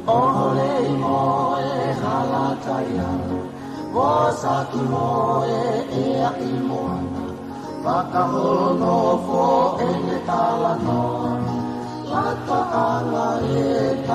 ʻOhole ʻi mo e halataia, vosaki mo e ʻea ʻi moana, fakaholo nofo ʻene talanoa, lakaʻanga